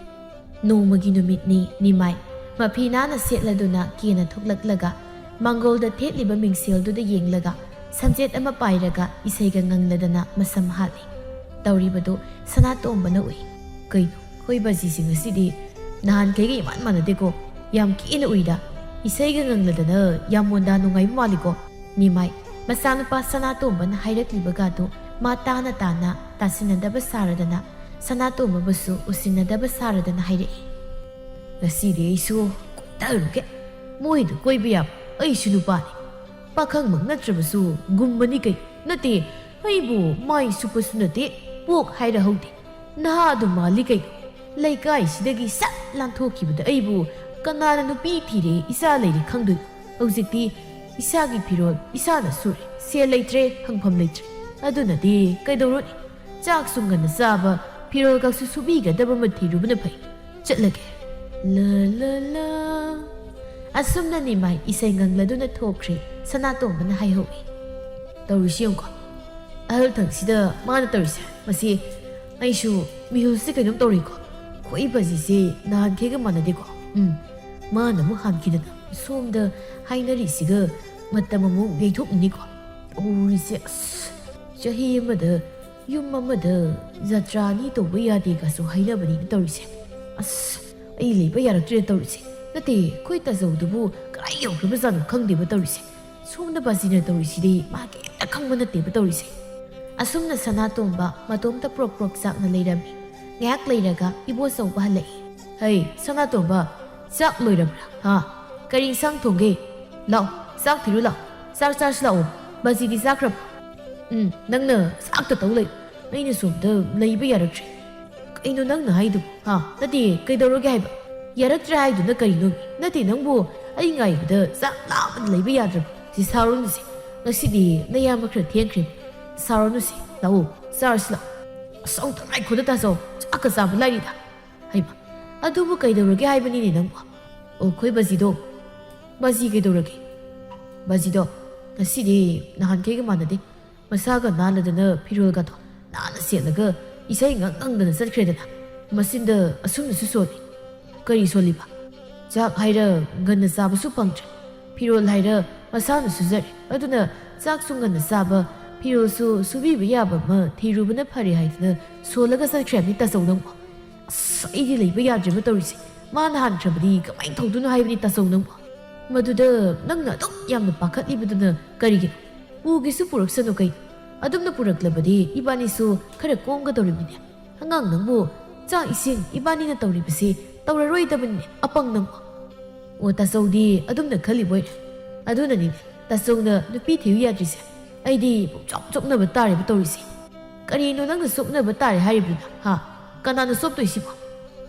ꯅꯣꯡꯃꯒꯤ ꯅꯨꯃꯤꯠꯅꯤ꯫ ꯅꯤꯃꯥꯏ ꯃꯐꯤ ꯅꯥꯟꯅ ꯁꯦꯠꯂꯗꯨꯅ ꯀꯦꯅ ꯊꯣꯛꯂꯛꯂꯒ ꯃꯥꯡꯒꯣꯜꯗ ꯊꯦꯠꯂꯤꯕ ꯃꯤꯡꯁꯦꯜꯗꯨꯗ ꯌꯦꯡꯂꯒ ꯁꯝꯖꯦꯠ ꯑꯃ ꯄꯥꯏꯔꯒ ꯏꯁꯩꯒ ꯉꯪꯂꯗꯅ ꯃꯁꯝ ꯍꯥꯠꯂꯤ꯫ ꯇꯧꯔꯤꯕꯗꯨ ꯁꯅꯥꯇꯣꯝꯕꯅ ꯎꯏ꯫ ꯀꯩꯅꯣ, ꯑꯩꯈꯣꯏ ꯕꯥꯖꯤꯁꯤ ꯉꯁꯤꯗꯤ ꯅꯍꯥꯟꯈꯩꯒ ꯏꯃꯥꯟ ꯃꯥꯟꯅꯗꯦꯀꯣ? ꯌꯥꯝ ꯀꯦꯅ ꯎꯏꯗ꯫ ꯏꯁꯩꯒ ꯉꯪꯂꯗꯅ ꯌꯥꯝ ꯃꯣꯟꯗꯥ ꯅꯨꯡꯉꯥꯏꯕ ꯃꯥꯜꯂꯤꯀꯣ? ꯅꯤꯃꯥꯏ ꯃꯆꯥꯅꯨꯄꯥ ꯁꯅꯥꯇꯣꯝꯕꯅ ꯍꯥꯏꯔꯛꯂꯤꯕꯒꯗꯨ ꯃꯥ ꯇꯥꯅ ꯇꯥꯅ, ꯇꯥꯁꯤꯟꯅꯗꯕ ꯁꯥꯔꯗꯅ, ꯁꯅꯥꯇꯣꯝꯕꯕꯨꯁꯨ ꯎꯁꯤꯟꯅꯗꯕ ꯁꯥꯔꯗꯅ ꯍꯥꯏꯔꯛꯏ꯫ ꯉꯁꯤꯗꯤ ꯑꯩꯁꯨ ꯀꯣꯏꯊꯔꯨꯒꯦ꯫ ꯃꯣꯏꯗ ꯀꯣꯏꯕ ꯌꯥꯕ ꯑꯩꯁꯨ ꯅꯨꯄꯥꯅꯤ꯫ ꯄꯥꯈꯪꯃꯛ ꯅꯠꯇ꯭ꯔꯕꯁꯨ ꯒꯨꯝꯕꯅꯤ ꯀꯩ꯫ ꯅꯠꯇꯦ, ꯑꯩꯕꯨ ꯃꯥꯏ ꯁꯨꯞꯄꯁꯨ ꯅꯠꯇꯦ, ꯄꯣꯛ ꯍꯥꯏꯔꯍꯧꯗꯦ꯫ ꯅꯍꯥ ꯑꯗꯨꯝ ꯃꯥꯜꯂꯤ ꯀꯩꯅꯣ꯫ ꯂꯩꯀꯥꯏꯁꯤꯗꯒꯤ ꯁꯠ ꯂꯥꯟꯊꯣꯛꯈꯤꯕꯗ ꯑꯩꯕꯨ ꯀꯅꯥꯅ ꯅꯨꯄꯤ ꯊꯤꯔꯦ, ꯏꯆꯥ ꯂꯩꯔꯦ ꯈꯪꯗꯣꯏꯅꯣ? ꯍꯧꯖꯤꯛꯇꯤ ꯏꯁꯥꯒꯤ ꯐꯤꯔꯣꯜ ꯏꯁꯥꯅ ꯁꯨꯔꯦ, ꯁꯦꯜ ꯂꯩꯇ꯭ꯔꯦ, ꯍꯪꯐꯝ ꯂꯩꯇ꯭ꯔꯦ꯫ ꯑꯗꯨꯅꯗꯤ ꯀꯩꯗꯧꯔꯨꯅꯤ? ꯆꯥꯛꯁꯨ ꯉꯟꯅ ꯆꯥꯕ, ꯐꯤꯔꯣꯜꯒꯁꯨ ꯁꯨꯕꯤꯒꯗꯕ ꯑꯃ ꯊꯤꯔꯨꯕꯅ ꯐꯩ꯫ ꯆꯠꯂꯒꯦ꯫ ꯂ ꯂ ꯂ꯫ ꯑꯁꯨꯝꯅ ꯅꯤꯃꯥꯏ ꯏꯁꯩ ꯉꯪꯂꯗꯨꯅ ꯊꯣꯛꯈ꯭ꯔꯦ꯫ ꯁꯅꯥꯇꯣꯝꯕꯅ ꯍꯥꯏꯍꯧꯏ꯫ ꯇꯧꯔꯤꯁꯤ ꯌꯦꯡꯉꯨꯀꯣ꯫ ꯑꯍꯜ ꯊꯪꯁꯤꯗ ꯃꯥꯅ ꯇꯧꯔꯤꯁꯦ꯫ ꯃꯁꯤ ꯑꯩꯁꯨ ꯃꯤꯍꯨꯜꯁꯦ ꯀꯩꯅꯣꯝ ꯇꯧꯔꯤꯀꯣ꯫ ꯈꯣꯏ ꯕꯖꯤꯁꯦ ꯅꯍꯥꯟꯈꯩꯒ ꯃꯥꯟꯅꯗꯦꯀꯣ꯫ ꯎꯝ꯫ ꯃꯥꯅ ꯑꯃꯨꯛ ꯍꯥꯟꯈꯤꯗꯅ ꯁꯣꯝꯗ ꯍꯥꯏꯅꯔꯤꯁꯤꯒ ꯃꯇꯝ ꯑꯃꯨꯛ ꯌꯩꯊꯣꯛꯅꯤꯡꯅꯤꯀꯣ꯫ ꯇꯧꯔꯤꯁꯦ ꯑꯁ꯫ ꯆꯍꯤ ꯑꯃꯗ ꯌꯨꯝ ꯑꯃꯗ ꯖꯇ꯭ꯔꯥ ꯑꯅꯤ ꯇꯧꯕ ꯌꯥꯗꯦꯒꯁꯨ ꯍꯥꯏꯅꯕꯅꯤꯅ ꯇꯧꯔꯤꯁꯦ꯫ ꯑꯁ, ꯑꯩ ꯂꯩꯕ ꯌꯥꯔꯛꯇ꯭ꯔꯦ ꯇꯧꯔꯤꯁꯦ꯫ ꯅꯠꯇꯦ, ꯑꯩꯈꯣꯏ ꯇꯥꯖꯧꯗꯨꯕꯨ ꯀꯗꯥꯏ ꯌꯧꯈ꯭ꯔꯕꯖꯥꯠꯅꯣ ꯈꯪꯗꯦꯕ ꯇꯧꯔꯤꯁꯦ꯫ ꯁꯣꯝꯗ ꯕꯥꯖꯤꯅ ꯇꯧꯔꯤꯁꯤꯗꯤ ꯃꯥ ꯀꯩꯝꯇ ꯈꯪꯕ ꯅꯠꯇꯦꯕ ꯇꯧꯔꯤꯁꯦ꯫ ꯑꯁꯨꯝꯅ ꯁꯅꯥꯇꯣꯝꯕ ꯃꯇꯣꯝꯇ ꯄ꯭ꯔꯣꯛ ꯄ꯭ꯔꯣꯛ ꯆꯥꯛꯅ ꯂꯩꯔꯝꯃꯤ꯫ ꯉꯥꯏꯍꯥꯛ ꯂꯩꯔꯒ ꯏꯕꯣꯆꯧꯕ ꯍꯜꯂꯛꯏ꯫ "ꯍꯩ, ꯁꯅꯥꯇꯣꯝꯕ, ꯆꯥꯛ ꯂꯣꯏꯔꯕ꯭ꯔꯥ? ꯍꯥ? ꯀꯔꯤ ꯏꯟꯁꯥꯡ ꯊꯣꯡꯒꯦ? ꯂꯥꯛꯑꯣ, ꯆꯥꯛ ꯊꯤꯔꯨ ꯂꯥꯛꯑꯣ꯫ ꯆꯥꯛ ꯆꯥꯔꯁꯤ ꯂꯥꯛꯑꯣ꯫ ꯕꯥꯖꯤꯗꯤ ꯆꯥꯈ꯭ꯔꯕ?" "ꯎꯝ, ꯅꯪꯅ ꯆꯥꯛꯇ ꯇꯧ ꯂꯩ꯫ ꯑꯩꯅ ꯁꯣꯝꯗ ꯂꯩꯕ ꯌꯥꯔꯛꯇ꯭ꯔꯦ꯫" "ꯀꯩꯅꯣ ꯅꯪꯅ ꯍꯥꯏꯗꯨꯕꯨ? ꯍꯥ? ꯅꯠꯇꯦ, ꯀꯩꯗꯧꯔꯒꯦ ꯍꯥꯏꯕ? ꯌꯥꯔꯛꯇ꯭ꯔꯦ ꯍꯥꯏꯗꯨꯅ ꯀꯔꯤꯅꯣ? ꯅꯠꯇꯦ, ꯅꯪꯕꯨ ꯑꯩ ꯉꯥꯏꯕꯗ ꯆꯥꯛ ꯂꯥꯝꯕꯅ ꯂꯩꯕ ꯌꯥꯗ꯭ꯔꯕ? ꯁꯤ ꯁꯥꯎꯔꯅꯨꯁꯦ꯫ ꯉꯁꯤꯗꯤ ꯅꯌꯥꯝꯕ ꯈꯔ ꯊꯦꯡꯈ꯭ꯔꯦ꯫ ꯁꯥꯎꯔꯅꯨꯁꯦ꯫ ꯂꯥꯛꯑꯣ, ꯆꯥꯔꯁꯤ ꯂꯥꯛꯑꯣ꯫" "ꯑꯁ, ꯑꯃꯨꯛꯇ ꯉꯥꯏꯈꯣꯗ ꯇꯥꯖꯧ꯫ ꯆꯥꯛꯀ ꯆꯥꯕ ꯂꯥꯏꯔꯤꯗ꯫" "ꯍꯩꯃꯥ, ꯑꯗꯨꯕꯨ ꯀꯩꯗꯧꯔꯒꯦ ꯍꯥꯏꯕꯅꯤꯅꯦ ꯅꯪꯕꯨ?" "ꯑꯣ, ꯑꯩꯈꯣꯏ ꯕꯥꯖꯤꯗꯣ꯫" "ꯕꯥꯖꯤ ꯀꯩꯗꯧꯔꯒꯦ?" "ꯕꯥꯖꯤꯗꯣ ꯉꯁꯤꯗꯤ ꯅꯍꯥꯟꯈꯩꯒ ꯃꯥꯟꯅꯗꯦ꯫ ꯃꯁꯥꯒ ꯅꯥꯜꯂꯗꯅ ꯐꯤꯔꯣꯜꯒꯗꯣ ꯅꯥꯟꯅ ꯁꯦꯠꯂꯒ ꯏꯁꯩ ꯉꯪ ꯉꯪꯗꯅ ꯆꯠꯈ꯭ꯔꯦꯗꯅ꯫ ꯃꯆꯤꯟꯗ ꯑꯁꯨꯝꯅꯁꯨ ꯁꯣꯜꯂꯤ꯫" "ꯀꯔꯤ ꯁꯣꯜꯂꯤꯕ?" "ꯆꯥꯛ ꯍꯥꯏꯔ ꯉꯟꯅ ꯆꯥꯕꯁꯨ ꯐꯪꯗ꯭ꯔꯦ, ꯐꯤꯔꯣꯜ ꯍꯥꯏꯔ ꯃꯁꯥꯅ ꯁꯨꯖꯔꯦ꯫ ꯑꯗꯨꯅ ꯆꯥꯛꯁꯨ ꯉꯟꯅ ꯆꯥꯕ, ꯐꯤꯔꯣꯜꯁꯨ ꯁꯨꯕꯤꯕ ꯌꯥꯕ ꯑꯃ ꯊꯤꯔꯨꯕꯅ ꯐꯔꯦ ꯍꯥꯏꯗꯅ ꯁꯣꯜꯂꯒ ꯆꯠꯈ꯭ꯔꯦ ꯍꯥꯏꯕꯅꯤ ꯇꯥꯆꯧ ꯅꯪꯕꯨ꯫" "ꯑꯁ, ꯑꯩꯗꯤ ꯂꯩꯕ ꯌꯥꯗ꯭ꯔꯦꯕ ꯇꯧꯔꯤꯁꯦ꯫ ꯃꯥꯅ ꯍꯥꯟꯈ꯭ꯔꯕꯗꯤ ꯀꯃꯥꯏꯅ ꯇꯧꯗꯣꯏꯅꯣ ꯍꯥꯏꯕꯅꯤ ꯇꯥꯆꯧ ꯅꯪꯕꯨ꯫" "ꯃꯗꯨꯗ ꯅꯪꯅ ꯑꯗꯨꯛ ꯌꯥꯝꯅ ꯄꯥꯈꯠꯂꯤꯕꯗꯨꯅ ꯀꯔꯤꯒꯤꯅꯣ? ꯄꯨꯒꯦꯁꯨ ꯄꯨꯔꯛꯁꯅꯨ ꯀꯩꯅꯣ꯫ ꯑꯗꯨꯝꯅ ꯄꯨꯔꯛꯂꯕꯗꯤ ꯏꯕꯥꯅꯤꯁꯨ ꯈꯔ ꯀꯣꯝꯒꯗꯧꯔꯤꯕꯅꯤꯅꯦ꯫ ꯑꯉꯥꯡ ꯅꯪꯕꯨ ꯆꯥꯛ ꯏꯁꯤꯡ ꯏꯕꯥꯅꯤꯅ ꯇꯧꯔꯤꯕꯁꯤ ꯇꯧꯔꯔꯣꯏꯗꯕꯅꯤꯅꯦ, ꯑꯄꯪ ꯅꯪꯕꯨ꯫" "ꯑꯣ, ꯇꯥꯆꯧꯗꯤ ꯑꯗꯨꯝꯅ ꯈꯜꯂꯤꯕ ꯑꯣꯏꯔꯦ꯫ ꯑꯗꯨꯅꯅꯤꯅꯦ ꯇꯥꯆꯧꯅ ꯅꯨꯄꯤ ꯊꯤꯌꯨ ꯌꯥꯗ꯭ꯔꯤꯁꯦ꯫ ꯑꯩꯗꯤ ꯄꯨꯡꯆꯣꯞ ꯆꯣꯞꯅꯕ ꯇꯥꯔꯦꯕ ꯇꯧꯔꯤꯁꯦ꯫" "ꯀꯔꯤꯅꯣ ꯅꯪꯅ ꯆꯣꯞꯅꯕ ꯇꯥꯔꯦ ꯍꯥꯏꯔꯤꯕꯗꯨꯅ? ꯍꯥ? ꯀꯅꯥꯅ ꯆꯣꯞꯇꯣꯏꯁꯤꯕꯣ?"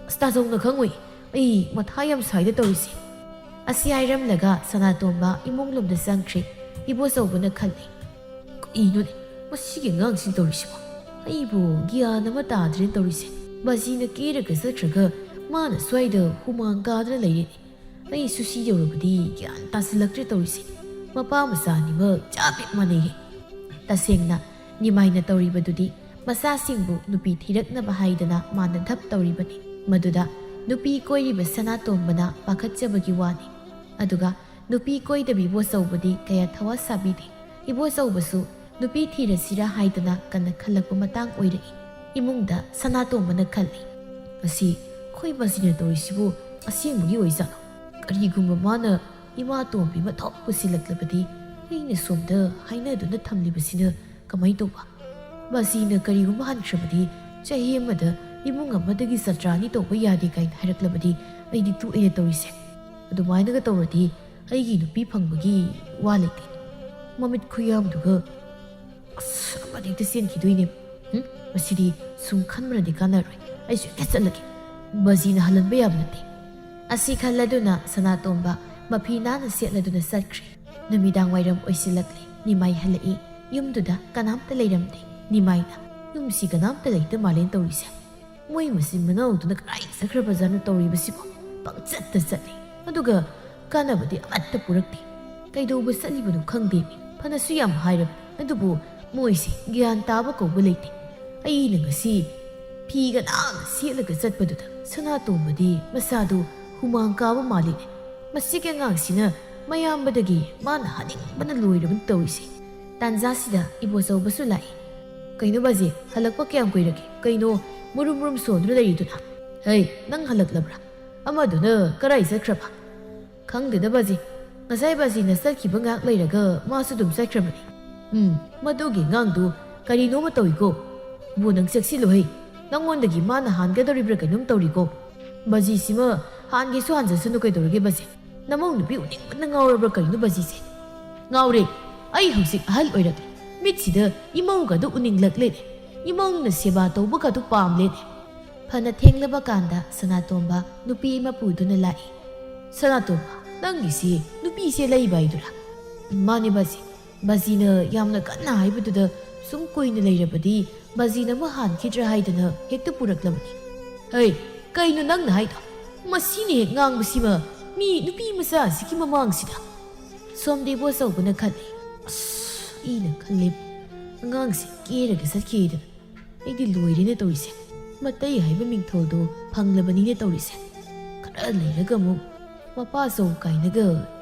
"ꯑꯁ, ꯇꯥꯖꯧꯅ ꯈꯪꯉꯣꯏ꯫ ꯑꯩ ꯃꯊꯥ ꯌꯥꯝ ꯁꯥꯏꯗ ꯇꯧꯔꯤꯁꯦ"꯫ ꯑꯁꯤ ꯍꯥꯏꯔꯝꯂꯒ ꯁꯅꯥꯇꯣꯝꯕ ꯏꯃꯨꯡ ꯂꯣꯝꯗ ꯆꯪꯈ꯭ꯔꯦ꯫ ꯏꯕꯣꯆꯧꯕꯅ ꯈꯜꯂꯤ, "ꯀꯩꯅꯣꯅꯦ, ꯃꯁꯤꯒꯤ ꯑꯉꯥꯡꯁꯤꯅ ꯇꯧꯔꯤꯁꯤꯕꯣ? ꯑꯩꯕꯨ ꯒ꯭ꯌꯥꯟ ꯑꯃ ꯇꯥꯗ꯭ꯔꯦꯅ ꯇꯧꯔꯤꯁꯦ꯫ ꯕꯥꯖꯤꯅ ꯀꯦꯔꯒ ꯆꯠꯈ꯭ꯔꯒ ꯃꯥꯅ ꯁ꯭ꯋꯥꯏꯗ ꯍꯨꯃꯥꯡ ꯀꯥꯗꯅ ꯂꯩꯔꯦꯅꯦ꯫ ꯑꯩ ꯁꯨꯁꯤ ꯌꯧꯔꯕꯗꯤ ꯒ꯭ꯌꯥꯟ ꯇꯥꯁꯤꯜꯂꯛꯇ꯭ꯔꯦ ꯇꯧꯔꯤꯁꯦ꯫ ꯃꯄꯥ ꯃꯆꯥ ꯑꯅꯤꯃꯛ ꯆꯞ ꯍꯦꯛ ꯃꯥꯟꯅꯩꯌꯦ"꯫ ꯇꯁꯦꯡꯅ ꯅꯤꯃꯥꯏꯅ ꯇꯧꯔꯤꯕꯗꯨꯗꯤ ꯃꯆꯥꯁꯤꯡꯕꯨ ꯅꯨꯄꯤ ꯊꯤꯔꯛꯅꯕ ꯍꯥꯏꯗꯅ ꯃꯥꯅ ꯙꯞ ꯇꯧꯔꯤꯕꯅꯤ꯫ ꯃꯗꯨꯗ ꯅꯨꯄꯤ ꯀꯣꯏꯔꯤꯕ ꯁꯅꯥꯇꯣꯝꯕꯅ ꯄꯥꯈꯠꯆꯕꯒꯤ ꯋꯥꯅꯤ꯫ ꯑꯗꯨꯒ ꯅꯨꯄꯤ ꯀꯣꯏꯗꯕꯤ ꯏꯕꯣꯆꯧꯕꯗꯤ ꯀꯌꯥ ꯊꯋꯥ ꯁꯥꯕꯤꯗꯦ꯫ ꯏꯕꯣꯆꯧꯕꯁꯨ ꯅꯨꯄꯤ ꯊꯤꯔꯁꯤꯔꯥ ꯍꯥꯏꯗꯅ ꯀꯟꯅ ꯈꯜꯂꯛꯄ ꯃꯇꯥꯡ ꯑꯣꯏꯔꯛꯏ꯫ ꯏꯃꯨꯡꯗ ꯁꯅꯥꯇꯣꯝꯕꯅ ꯈꯜꯂꯤ, "ꯃꯁꯤ ꯑꯩꯈꯣꯏ ꯕꯥꯖꯤꯅ ꯇꯧꯔꯤꯁꯤꯕꯨ ꯑꯁꯦꯡꯕꯒꯤ ꯑꯣꯏꯖꯥꯠꯂꯣ? ꯀꯔꯤꯒꯨꯝꯕ ꯃꯥꯅ ꯏꯃꯥ ꯇꯣꯝꯕꯤ ꯃꯊꯧ ꯄꯨꯁꯤꯜꯂꯛꯂꯕꯗꯤ ꯑꯩꯅ ꯁꯣꯝꯗ ꯍꯥꯏꯅꯗꯨꯅ ꯊꯝꯂꯤꯕꯁꯤꯅ ꯀꯃꯥꯏ ꯇꯧꯕ? ꯕꯥꯖꯤꯅ ꯀꯔꯤꯒꯨꯝꯕ ꯍꯟꯈ꯭ꯔꯕꯗꯤ ꯆꯍꯤ ꯑꯃꯗ ꯏꯃꯨꯡ ꯑꯃꯗꯒꯤ ꯖꯇ꯭ꯔꯥ ꯑꯅꯤ ꯇꯧꯕ ꯌꯥꯗꯦ ꯀꯥꯏꯅ ꯍꯥꯏꯔꯛꯂꯕꯗꯤ ꯑꯩꯗꯤ ꯇꯣꯛꯑꯦꯅ ꯇꯧꯔꯤꯁꯦ꯫ ꯑꯗꯨꯃꯥꯏꯅꯒ ꯇꯧꯔꯗꯤ ꯑꯩꯒꯤ ꯅꯨꯄꯤ ꯐꯪꯕꯒꯤ ꯋꯥ ꯂꯩꯇꯦ"꯫ ꯃꯃꯤꯠ ꯈꯨꯌꯥꯝꯗꯨꯒ, "ꯑꯁ, ꯑꯃꯗ ꯍꯦꯛꯇ ꯆꯦꯟꯈꯤꯗꯣꯏꯅꯦ꯫ ꯎꯝ, ꯃꯁꯤꯗꯤ ꯁꯨꯝ ꯈꯟꯕꯅꯗꯤ ꯀꯥꯟꯅꯔꯣꯏ꯫ ꯑꯩꯁꯨ ꯍꯦꯛꯇ ꯆꯠꯂꯒꯦ꯫ ꯕꯥꯖꯤꯅ ꯍꯜꯍꯟꯕ ꯌꯥꯕ ꯅꯠꯇꯦ"꯫ ꯑꯁꯤ ꯈꯜꯂꯗꯨꯅ ꯁꯅꯥꯇꯣꯝꯕ ꯃꯐꯤ ꯅꯥꯟꯅ ꯁꯦꯠꯂꯗꯨꯅ ꯆꯠꯈ꯭ꯔꯦ꯫ ꯅꯨꯃꯤꯗꯥꯡ ꯋꯥꯏꯔꯝ ꯑꯣꯏꯁꯤꯜꯂꯛꯂꯦ꯫ ꯅꯤꯃꯥꯏ ꯍꯜꯂꯛꯏ꯫ ꯌꯨꯝꯗꯨꯗ ꯀꯅꯥꯝꯇ ꯂꯩꯔꯝꯗꯦ꯫ ꯅꯤꯃꯥꯏꯅ, "ꯌꯨꯝꯁꯤ ꯀꯅꯥꯝꯇ ꯂꯩꯇ ꯃꯥꯜꯂꯦꯅ ꯇꯧꯔꯤꯁꯦ꯫ ꯃꯣꯏ ꯃꯆꯤꯟ ꯃꯅꯥꯎꯗꯨꯅ ꯀꯗꯥꯏ ꯆꯠꯈ꯭ꯔꯕꯖꯥꯠꯅꯣ ꯇꯧꯔꯤꯕꯁꯤꯕꯣ? ꯄꯪꯆꯠꯇ ꯆꯠꯂꯤ, ꯑꯗꯨꯒ ꯀꯥꯟꯅꯕꯗꯤ ꯑꯃꯠꯇ ꯄꯨꯔꯛꯇꯦ꯫ ꯀꯩꯗꯧꯕ ꯆꯠꯂꯤꯕꯅꯣ ꯈꯪꯗꯦ꯫ ꯐꯅꯁꯨ ꯌꯥꯝ ꯍꯥꯏꯔꯕꯅꯤ, ꯑꯗꯨꯕꯨ ꯃꯣꯏꯁꯤ ꯒ꯭ꯌꯥꯟ ꯇꯥꯕ ꯀꯧꯕ ꯂꯩꯇꯦ꯫ ꯑꯩꯅ ꯉꯁꯤ ꯐꯤꯒ ꯅꯥꯟꯅ ꯁꯦꯠꯂꯒ ꯆꯠꯄꯗꯨꯗ ꯁꯅꯥꯇꯣꯝꯕꯗꯤ ꯃꯁꯥꯗꯨ ꯍꯨꯃꯥꯡ ꯀꯥꯕ ꯃꯥꯜꯂꯤꯅꯦ꯫ ꯃꯁꯤꯒꯤ ꯑꯉꯥꯡꯁꯤꯅ ꯃꯌꯥꯝꯕꯗꯒꯤ ꯃꯥꯅ ꯍꯥꯅꯤꯡꯕꯅ ꯂꯣꯏꯔꯕꯅꯤ ꯇꯧꯔꯤꯁꯦ"꯫ ꯇꯥꯟꯖꯥꯁꯤꯗ ꯏꯕꯣꯆꯧꯕꯁꯨ ꯂꯥꯛꯏ꯫ "ꯀꯩꯅꯣ ꯕꯥꯖꯤ, ꯍꯜꯂꯛꯄ ꯀꯌꯥꯝ ꯀꯨꯏꯔꯒꯦ? ꯀꯩꯅꯣ ꯃꯨꯔꯨꯝ ꯃꯨꯔꯨꯝ ꯁꯣꯟꯗꯨꯅ ꯂꯩꯔꯤꯗꯨꯅ?" "ꯍꯩ, ꯅꯪ ꯍꯜꯂꯛꯂꯕ꯭ꯔꯥ? ꯑꯃꯗꯨꯅ ꯀꯔꯥꯏ ꯆꯠꯈ꯭ꯔꯕ?" "ꯈꯪꯗꯦꯗ ꯕꯥꯖꯤ, ꯉꯁꯥꯏ ꯕꯥꯖꯤꯅ ꯆꯠꯈꯤꯕ ꯉꯥꯏꯍꯥꯛ ꯂꯩꯔꯒ ꯃꯥꯁꯨ ꯑꯗꯨꯝ ꯆꯠꯈ꯭ꯔꯕꯅꯤ"꯫ "ꯎꯝ, ꯃꯗꯨꯒꯤ ꯑꯉꯥꯡꯗꯨ ꯀꯔꯤꯅꯣꯃ ꯇꯧꯏꯀꯣ꯫ ꯕꯨ, ꯅꯪ ꯆꯦꯛꯁꯤꯜꯂꯨꯍꯩ, ꯅꯪꯉꯣꯟꯗꯒꯤ ꯃꯥꯅ ꯍꯥꯟꯒꯗꯧꯔꯤꯕ꯭ꯔꯥ ꯀꯩꯅꯣꯝ ꯇꯧꯔꯤꯀꯣ꯫ ꯕꯥꯖꯤꯁꯤꯃ ꯍꯥꯟꯒꯦꯁꯨ ꯍꯥꯟꯖꯁꯅꯨ, ꯀꯩꯗꯧꯔꯒꯦ ꯕꯥꯖꯤ? ꯅꯃꯧ ꯅꯨꯄꯤ ꯎꯅꯤꯡꯕꯅ ꯉꯥꯎꯔꯕ꯭ꯔꯥ ꯀꯔꯤꯅꯣ ꯕꯥꯖꯤꯁꯦ?" "ꯉꯥꯎꯔꯦ, ꯑꯩ ꯍꯧꯖꯤꯛ ꯑꯍꯜ ꯑꯣꯏꯔꯛꯂꯦ, ꯃꯤꯠꯁꯤꯗ ꯏꯃꯧꯒꯗꯨ ꯎꯅꯤꯡꯂꯛꯂꯦꯅꯦ, ꯏꯃꯧꯅ ꯁꯦꯕꯥ ꯇꯧꯕꯒꯗꯨ ꯄꯥꯝꯂꯦꯅꯦ"꯫ ꯐꯅ ꯊꯦꯡꯂꯕ ꯀꯥꯟꯗ ꯁꯅꯥꯇꯣꯝꯕ ꯅꯨꯄꯤ ꯑꯃ ꯄꯨꯗꯨꯅ ꯂꯥꯛꯏ꯫ "ꯁꯅꯥꯇꯣꯝꯕ, ꯅꯪꯒꯤꯁꯤ ꯅꯨꯄꯤꯁꯦ ꯂꯩꯕ ꯍꯥꯏꯗꯨꯔꯥ?" "ꯃꯥꯅꯦ ꯕꯥꯖꯤ, ꯕꯥꯖꯤꯅ ꯌꯥꯝꯅ ꯀꯟꯅ ꯍꯥꯏꯕꯗꯨꯗ ꯁꯨꯝ ꯀꯨꯏꯅ ꯂꯩꯔꯕꯗꯤ ꯕꯥꯖꯤꯅ ꯑꯃꯨꯛ ꯍꯥꯟꯈꯤꯗ꯭ꯔꯥ ꯍꯥꯏꯗꯅ ꯍꯦꯛꯇ ꯄꯨꯔꯛꯂꯕꯅꯤ꯫" "ꯍꯩ, ꯀꯩꯅꯣ ꯅꯪꯅ ꯍꯥꯏꯗꯣ? ꯃꯁꯤꯅ ꯍꯦꯛ ꯉꯥꯡꯕꯁꯤꯃ ꯃꯤ ꯅꯨꯄꯤ ꯃꯆꯥꯁꯤꯒꯤ ꯃꯃꯥꯡꯁꯤꯗ!" ꯁꯣꯝꯗ ꯏꯕꯣꯆꯧꯕꯅ ꯈꯜꯂꯤ, "ꯑꯁ, ꯑꯩꯅ ꯈꯜꯂꯦ ꯑꯉꯥꯡꯁꯦ ꯀꯦꯔꯒ ꯆꯠꯈꯤꯗꯅ꯫ ꯑꯩꯗꯤ ꯂꯣꯏꯔꯦꯅꯦ ꯇꯧꯔꯤꯁꯦ꯫ ꯃꯇꯩ ꯍꯥꯏꯕ ꯃꯤꯡꯊꯣꯜꯗꯣ ꯐꯪꯂꯕꯅꯤꯅꯦ ꯇꯧꯔꯤꯁꯦ꯫ ꯈꯔ ꯂꯩꯔꯒ ꯑꯃꯨꯛ ꯃꯄꯥ ꯆꯧ ꯀꯥꯏꯅꯒ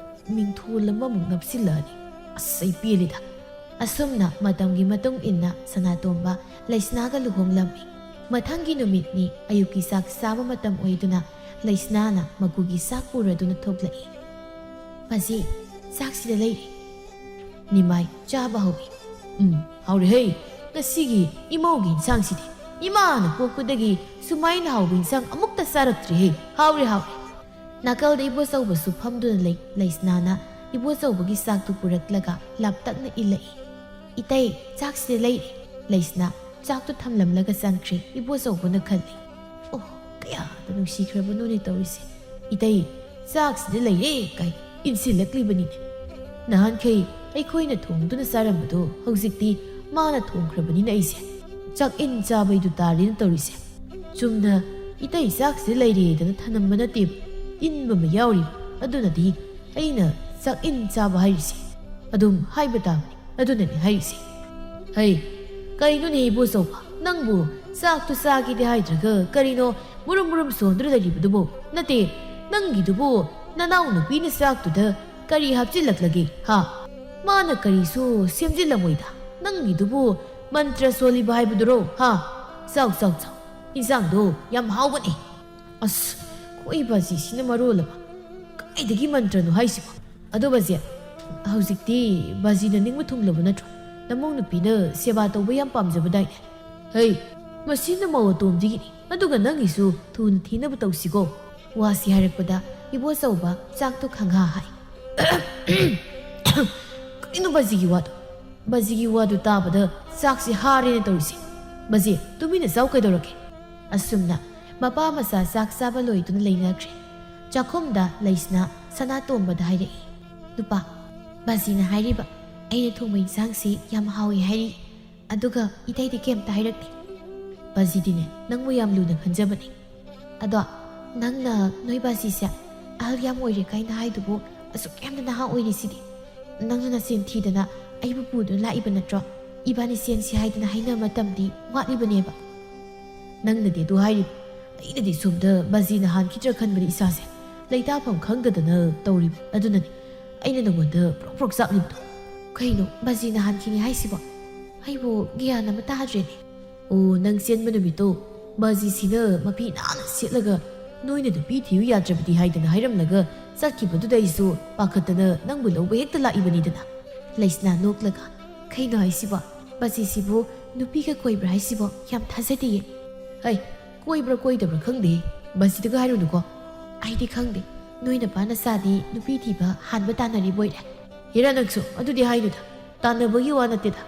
ꯃꯤꯡꯊꯣꯜ ꯑꯃꯃꯨꯛ ꯅꯞꯁꯤꯜꯂꯛꯑꯅꯤ꯫ ꯑꯁ, ꯑꯩ ꯄꯦꯜꯂꯦꯗ꯫" ꯑꯁꯨꯝꯅ ꯃꯇꯝꯒꯤ ꯃꯇꯨꯡ ꯏꯟꯅ ꯁꯅꯥꯇꯣꯝꯕ ꯂꯩꯁꯅꯥꯒ ꯂꯨꯍꯣꯡꯂꯝꯃꯤ꯫ ꯃꯊꯪꯒꯤ ꯅꯨꯃꯤꯠꯅꯤ꯫ ꯑꯌꯨꯛꯀꯤ ꯆꯥꯛ ꯆꯥꯕ ꯃꯇꯝ ꯑꯣꯏꯗꯨꯅ ꯂꯩꯁꯅꯥꯅ ꯃꯒꯨꯒꯤ ꯆꯥꯛ ꯄꯨꯔꯗꯨꯅ ꯊꯣꯛꯂꯛꯏ꯫ "ꯕꯥꯖꯤ, ꯆꯥꯛꯁꯤꯗ ꯂꯩꯔꯦ꯫" ꯅꯤꯃꯥꯏ ꯆꯥꯕ ꯍꯧꯏ꯫ "ꯎꯝ, ꯍꯥꯎꯔꯦꯍꯦ꯫ ꯉꯁꯤꯒꯤ ꯏꯃꯧꯒꯤ ꯏꯟꯁꯥꯡꯁꯤꯗꯤ ꯏꯃꯥꯅ ꯄꯣꯛꯄꯗꯒꯤ ꯁꯨꯃꯥꯏꯅ ꯍꯥꯎꯕ ꯏꯟꯁꯥꯡ ꯑꯃꯨꯛꯇ ꯆꯥꯔꯛꯇ꯭ꯔꯤꯍꯦ꯫ ꯍꯥꯎꯔꯦ, ꯍꯥꯎꯔꯦ꯫" ꯅꯥꯀꯜꯗ ꯏꯕꯣꯆꯧꯕꯁꯨ ꯐꯝꯗꯨꯅ ꯂꯩ꯫ ꯂꯩꯁꯅꯥꯅ ꯏꯕꯣꯆꯧꯕꯒꯤ ꯆꯥꯛꯇꯨ ꯄꯨꯔꯛꯂꯒ ꯂꯥꯞꯇꯛꯅ ꯏꯜꯂꯛꯏ꯫ "ꯏꯇꯩ, ꯆꯥꯛꯁꯤꯗ ꯂꯩꯔꯦ꯫" ꯂꯩꯁꯅꯥ ꯆꯥꯛꯇꯨ ꯊꯝꯂꯝꯂꯒ ꯆꯪꯈ꯭ꯔꯦ꯫ ꯏꯕꯣꯆꯧꯕꯅ ꯈꯜꯂꯤ, "ꯑꯣ, ꯀꯌꯥꯗ ꯅꯨꯡꯁꯤꯈ꯭ꯔꯕꯅꯣꯅꯦ ꯇꯧꯔꯤꯁꯦ꯫ ꯏꯇꯩ, ꯆꯥꯛꯁꯤꯗ ꯂꯩꯔꯦ ꯀꯥꯏ ꯏꯟꯁꯤꯜꯂꯛꯂꯤꯕꯅꯤꯅꯦ꯫ ꯅꯍꯥꯟꯈꯩ ꯑꯩꯈꯣꯏꯅ ꯊꯣꯡꯗꯨꯅ ꯆꯥꯔꯝꯕꯗꯣ ꯍꯧꯖꯤꯛꯇꯤ ꯃꯥꯅ ꯊꯣꯡꯈ꯭ꯔꯕꯅꯤꯅ ꯑꯩꯁꯦ ꯆꯥꯛ ꯏꯟ ꯆꯥꯕꯩꯗꯨ ꯇꯥꯔꯦꯅ ꯇꯧꯔꯤꯁꯦ꯫" "ꯆꯨꯝꯅ ꯏꯇꯩ ꯆꯥꯛꯁꯤꯗ ꯂꯩꯔꯦꯗꯅ ꯊꯅꯝꯕ ꯅꯠꯇꯦꯕ, ꯏꯟꯕ ꯑꯃ ꯌꯥꯎꯔꯤꯕ꯫ ꯑꯗꯨꯅꯗꯤ ꯑꯩꯅ ꯆꯥꯛ ꯏꯟ ꯆꯥꯕ ꯍꯥꯏꯔꯤꯁꯦ꯫ ꯑꯗꯨꯝ ꯍꯥꯏꯕ ꯇꯥꯕꯅꯤ, ꯑꯗꯨꯅꯅꯤ ꯍꯥꯏꯔꯤꯁꯦ꯫" "ꯍꯩ, ꯀꯩꯅꯣꯅꯦ ꯏꯕꯣꯆꯧꯕ, ꯅꯪꯕꯨ ꯆꯥꯛꯇꯨ ꯆꯥꯒꯦꯗꯤ ꯍꯥꯏꯗ꯭ꯔꯒ ꯀꯔꯤꯅꯣ ꯃꯨꯔꯨꯝ ꯃꯨꯔꯨꯝ ꯁꯣꯟꯗꯨꯅ ꯂꯩꯔꯤꯕꯗꯨꯕꯨ? ꯅꯠꯇꯦ, ꯅꯪꯒꯤꯗꯨꯕꯨ ꯅꯅꯥꯎ ꯅꯨꯄꯤꯅ ꯆꯥꯛꯇꯨꯗ ꯀꯔꯤ ꯍꯥꯞꯆꯤꯜꯂꯛꯂꯒꯦ, ꯍꯥ? ꯃꯥꯅ ꯀꯔꯤꯁꯨ ꯁꯦꯝꯖꯤꯜꯂꯝꯃꯣꯏꯗ꯫ ꯅꯪꯒꯤꯗꯨꯕꯨ ꯃꯟꯇ꯭ꯔ ꯁꯣꯜꯂꯤꯕ ꯍꯥꯏꯕꯗꯨꯔꯣ, ꯍꯥ? ꯆꯥꯎ, ꯆꯥꯎ, ꯆꯥꯎ꯫ ꯏꯟꯁꯥꯡꯗꯣ ꯌꯥꯝ ꯍꯥꯎꯕꯅꯦ꯫" ꯑꯁ, ꯑꯩꯈꯣꯏ ꯕꯥꯖꯤꯁꯤꯅ ꯃꯔꯣꯜ ꯑꯃ꯫ ꯀꯥꯏꯗꯒꯤ ꯃꯟꯇ꯭ꯔꯅꯣ ꯍꯥꯏꯁꯤꯕꯣ? ꯑꯗꯣ ꯕꯥꯖꯤ, ꯍꯧꯖꯤꯛꯇꯤ ꯕꯥꯖꯤꯅ ꯅꯤꯡꯕ ꯊꯨꯡꯂꯕ ꯅꯠꯇ꯭ꯔꯣ? ꯅꯃꯧ ꯅꯨꯄꯤꯅ ꯁꯦꯕꯥ ꯇꯧꯕ ꯌꯥꯝ ꯄꯥꯝꯖꯕꯗꯥꯏꯅꯦ? ꯍꯩ, ꯃꯁꯤꯅ ꯃꯧ ꯑꯇꯣꯝꯕꯤꯒꯤꯅꯤ꯫ ꯑꯗꯨꯒ ꯅꯪꯒꯤꯁꯨ ꯊꯨꯅ ꯊꯤꯅꯕ ꯇꯧꯁꯤꯀꯣ꯫ ꯋꯥꯁꯤ ꯍꯥꯏꯔꯛꯄꯗ ꯏꯕꯣꯆꯧꯕ ꯆꯥꯛꯇꯣ ꯈꯪꯍꯥ ꯍꯥꯏ꯫ ꯀꯔꯤꯅꯣ ꯕꯥꯖꯤꯒꯤ ꯋꯥꯗꯣ? ꯕꯥꯖꯤꯒꯤ ꯋꯥꯗꯨ ꯇꯥꯕꯗ ꯆꯥꯛꯁꯤ ꯍꯥꯔꯦꯅ ꯇꯧꯔꯤꯁꯦ꯫ ꯕꯥꯖꯤ, ꯇꯨꯃꯤꯟꯅ ꯆꯥꯎ ꯀꯩꯗꯧꯔꯒꯦ? ꯑꯁꯨꯝꯅ ꯃꯄꯥ ꯃꯆꯥ ꯆꯥꯛ ꯆꯥꯕ ꯂꯣꯏꯗꯨꯅ ꯂꯩꯅꯈ꯭ꯔꯦ꯫ ꯆꯥꯛꯈꯨꯝꯗ ꯂꯩꯁꯅꯥ ꯁꯅꯥꯇꯣꯝꯕꯗ ꯍꯥꯏꯔꯛꯏ, "ꯅꯨꯄꯥ, ꯕꯥꯖꯤꯅ ꯍꯥꯏꯔꯤꯕ ꯑꯩꯅ ꯊꯣꯡꯕ ꯏꯟꯁꯥꯡꯁꯤ ꯌꯥꯝ ꯍꯥꯎꯏ ꯍꯥꯏꯔꯤ, ꯑꯗꯨꯒ ꯏꯇꯩꯗꯤ ꯀꯩꯝꯇ ꯍꯥꯏꯔꯛꯇꯦ꯫ ꯕꯥꯖꯤꯗꯤꯅꯦ ꯅꯪꯕꯨ ꯌꯥꯝ ꯂꯨꯅ ꯈꯟꯖꯕꯅꯤ꯫ ꯑꯗꯣ ꯅꯪꯅ ꯅꯣꯏ ꯕꯥꯖꯤꯁꯦ ꯑꯍꯜ ꯌꯥꯝ ꯑꯣꯏꯔꯦ ꯀꯥꯏꯅ ꯍꯥꯏꯗꯨꯕꯨ ꯑꯁꯨꯛ ꯌꯥꯝꯅ ꯅꯍꯥ ꯑꯣꯏꯔꯤꯁꯤꯗꯤ꯫ ꯅꯪꯅ ꯅꯆꯤꯟ ꯊꯤꯗꯅ ꯑꯩꯕꯨ ꯄꯨꯗꯨꯅ ꯂꯥꯛꯏꯕ ꯅꯠꯇ꯭ꯔꯣ? ꯏꯕꯥꯅꯤ ꯆꯦꯟꯁꯤ ꯍꯥꯏꯗꯅ ꯍꯥꯏꯅꯕ ꯃꯇꯝꯗꯤ ꯋꯥꯠꯂꯤꯕꯅꯦꯕ꯫ ꯅꯪꯅꯗꯤ ꯑꯗꯨ ꯍꯥꯏꯔꯤꯕ, ꯑꯩꯅꯗꯤ ꯁꯣꯝꯗ ꯕꯥꯖꯤꯅ ꯍꯥꯟꯈꯤꯗ꯭ꯔꯥ ꯈꯟꯕꯅꯤ ꯏꯁꯥꯁꯦ꯫ ꯂꯩꯇꯥꯐꯝ ꯈꯪꯗꯗꯅ ꯇꯧꯔꯤꯕ ꯑꯗꯨꯅꯅꯤ ꯑꯩꯅ ꯅꯉꯣꯟꯗ ꯄ꯭ꯔꯣꯛ ꯄ꯭ꯔꯣꯛ ꯆꯥꯛꯂꯤꯕꯗꯣ꯫ ꯀꯩꯅꯣ, ꯕꯥꯖꯤꯅ ꯍꯥꯟꯈꯤꯅꯤ ꯍꯥꯏꯁꯤꯕꯣ? ꯑꯩꯕꯨ ꯒ꯭ꯌꯥꯟ ꯑꯃ ꯇꯥꯗ꯭ꯔꯦꯅꯦ꯫ ꯑꯣ, ꯅꯪ ꯆꯦꯟꯕ ꯅꯨꯃꯤꯠꯇꯣ ꯕꯥꯖꯤꯁꯤꯅ ꯃꯐꯤ ꯅꯥꯟꯅ ꯁꯦꯠꯂꯒ ꯅꯣꯏꯅ ꯅꯨꯄꯤ ꯊꯤꯌꯨ ꯌꯥꯗ꯭ꯔꯕꯗꯤ ꯍꯥꯏꯗꯅ ꯍꯥꯏꯔꯝꯂꯒ ꯆꯠꯈꯤꯕꯗꯨꯗ ꯑꯩꯁꯨ ꯄꯥꯈꯠꯇꯅ ꯅꯪꯕꯨ ꯂꯧꯕ ꯍꯦꯛꯇ ꯂꯥꯛꯏꯕꯅꯤꯗꯅ꯫ ꯂꯩꯁꯅꯥ ꯅꯣꯛꯂꯒ, "ꯀꯩꯅꯣ ꯍꯥꯏꯁꯤꯕꯣ? ꯕꯥꯖꯤꯁꯤꯕꯨ ꯅꯨꯄꯤꯒ ꯀꯣꯏꯕ꯭ꯔꯥ ꯍꯥꯏꯁꯤꯕꯣ? ꯌꯥꯝ ꯊꯥꯖꯗꯤꯌꯦ꯫" "ꯍꯩ, ꯀꯣꯏꯕ꯭ꯔꯥ ꯀꯣꯏꯗꯕ꯭ꯔꯥ ꯈꯪꯗꯦ, ꯕꯥꯖꯤꯗꯒ ꯍꯥꯏꯔꯨꯅꯨꯀꯣ꯫" "ꯑꯩꯗꯤ ꯈꯪꯗꯦ, ꯅꯣꯏ ꯅꯄꯥ ꯅꯆꯥꯗꯤ ꯅꯨꯄꯤ ꯊꯤꯕ ꯍꯥꯟꯕ ꯇꯥꯟꯅꯔꯤꯕꯣꯏꯔꯦ꯫" "ꯍꯦꯔꯥ ꯅꯪꯁꯨ, ꯑꯗꯨꯗꯤ ꯍꯥꯏꯅꯨꯗ, ꯇꯥꯟꯅꯕꯒꯤ ꯋꯥ ꯅꯠꯇꯦꯗ꯫"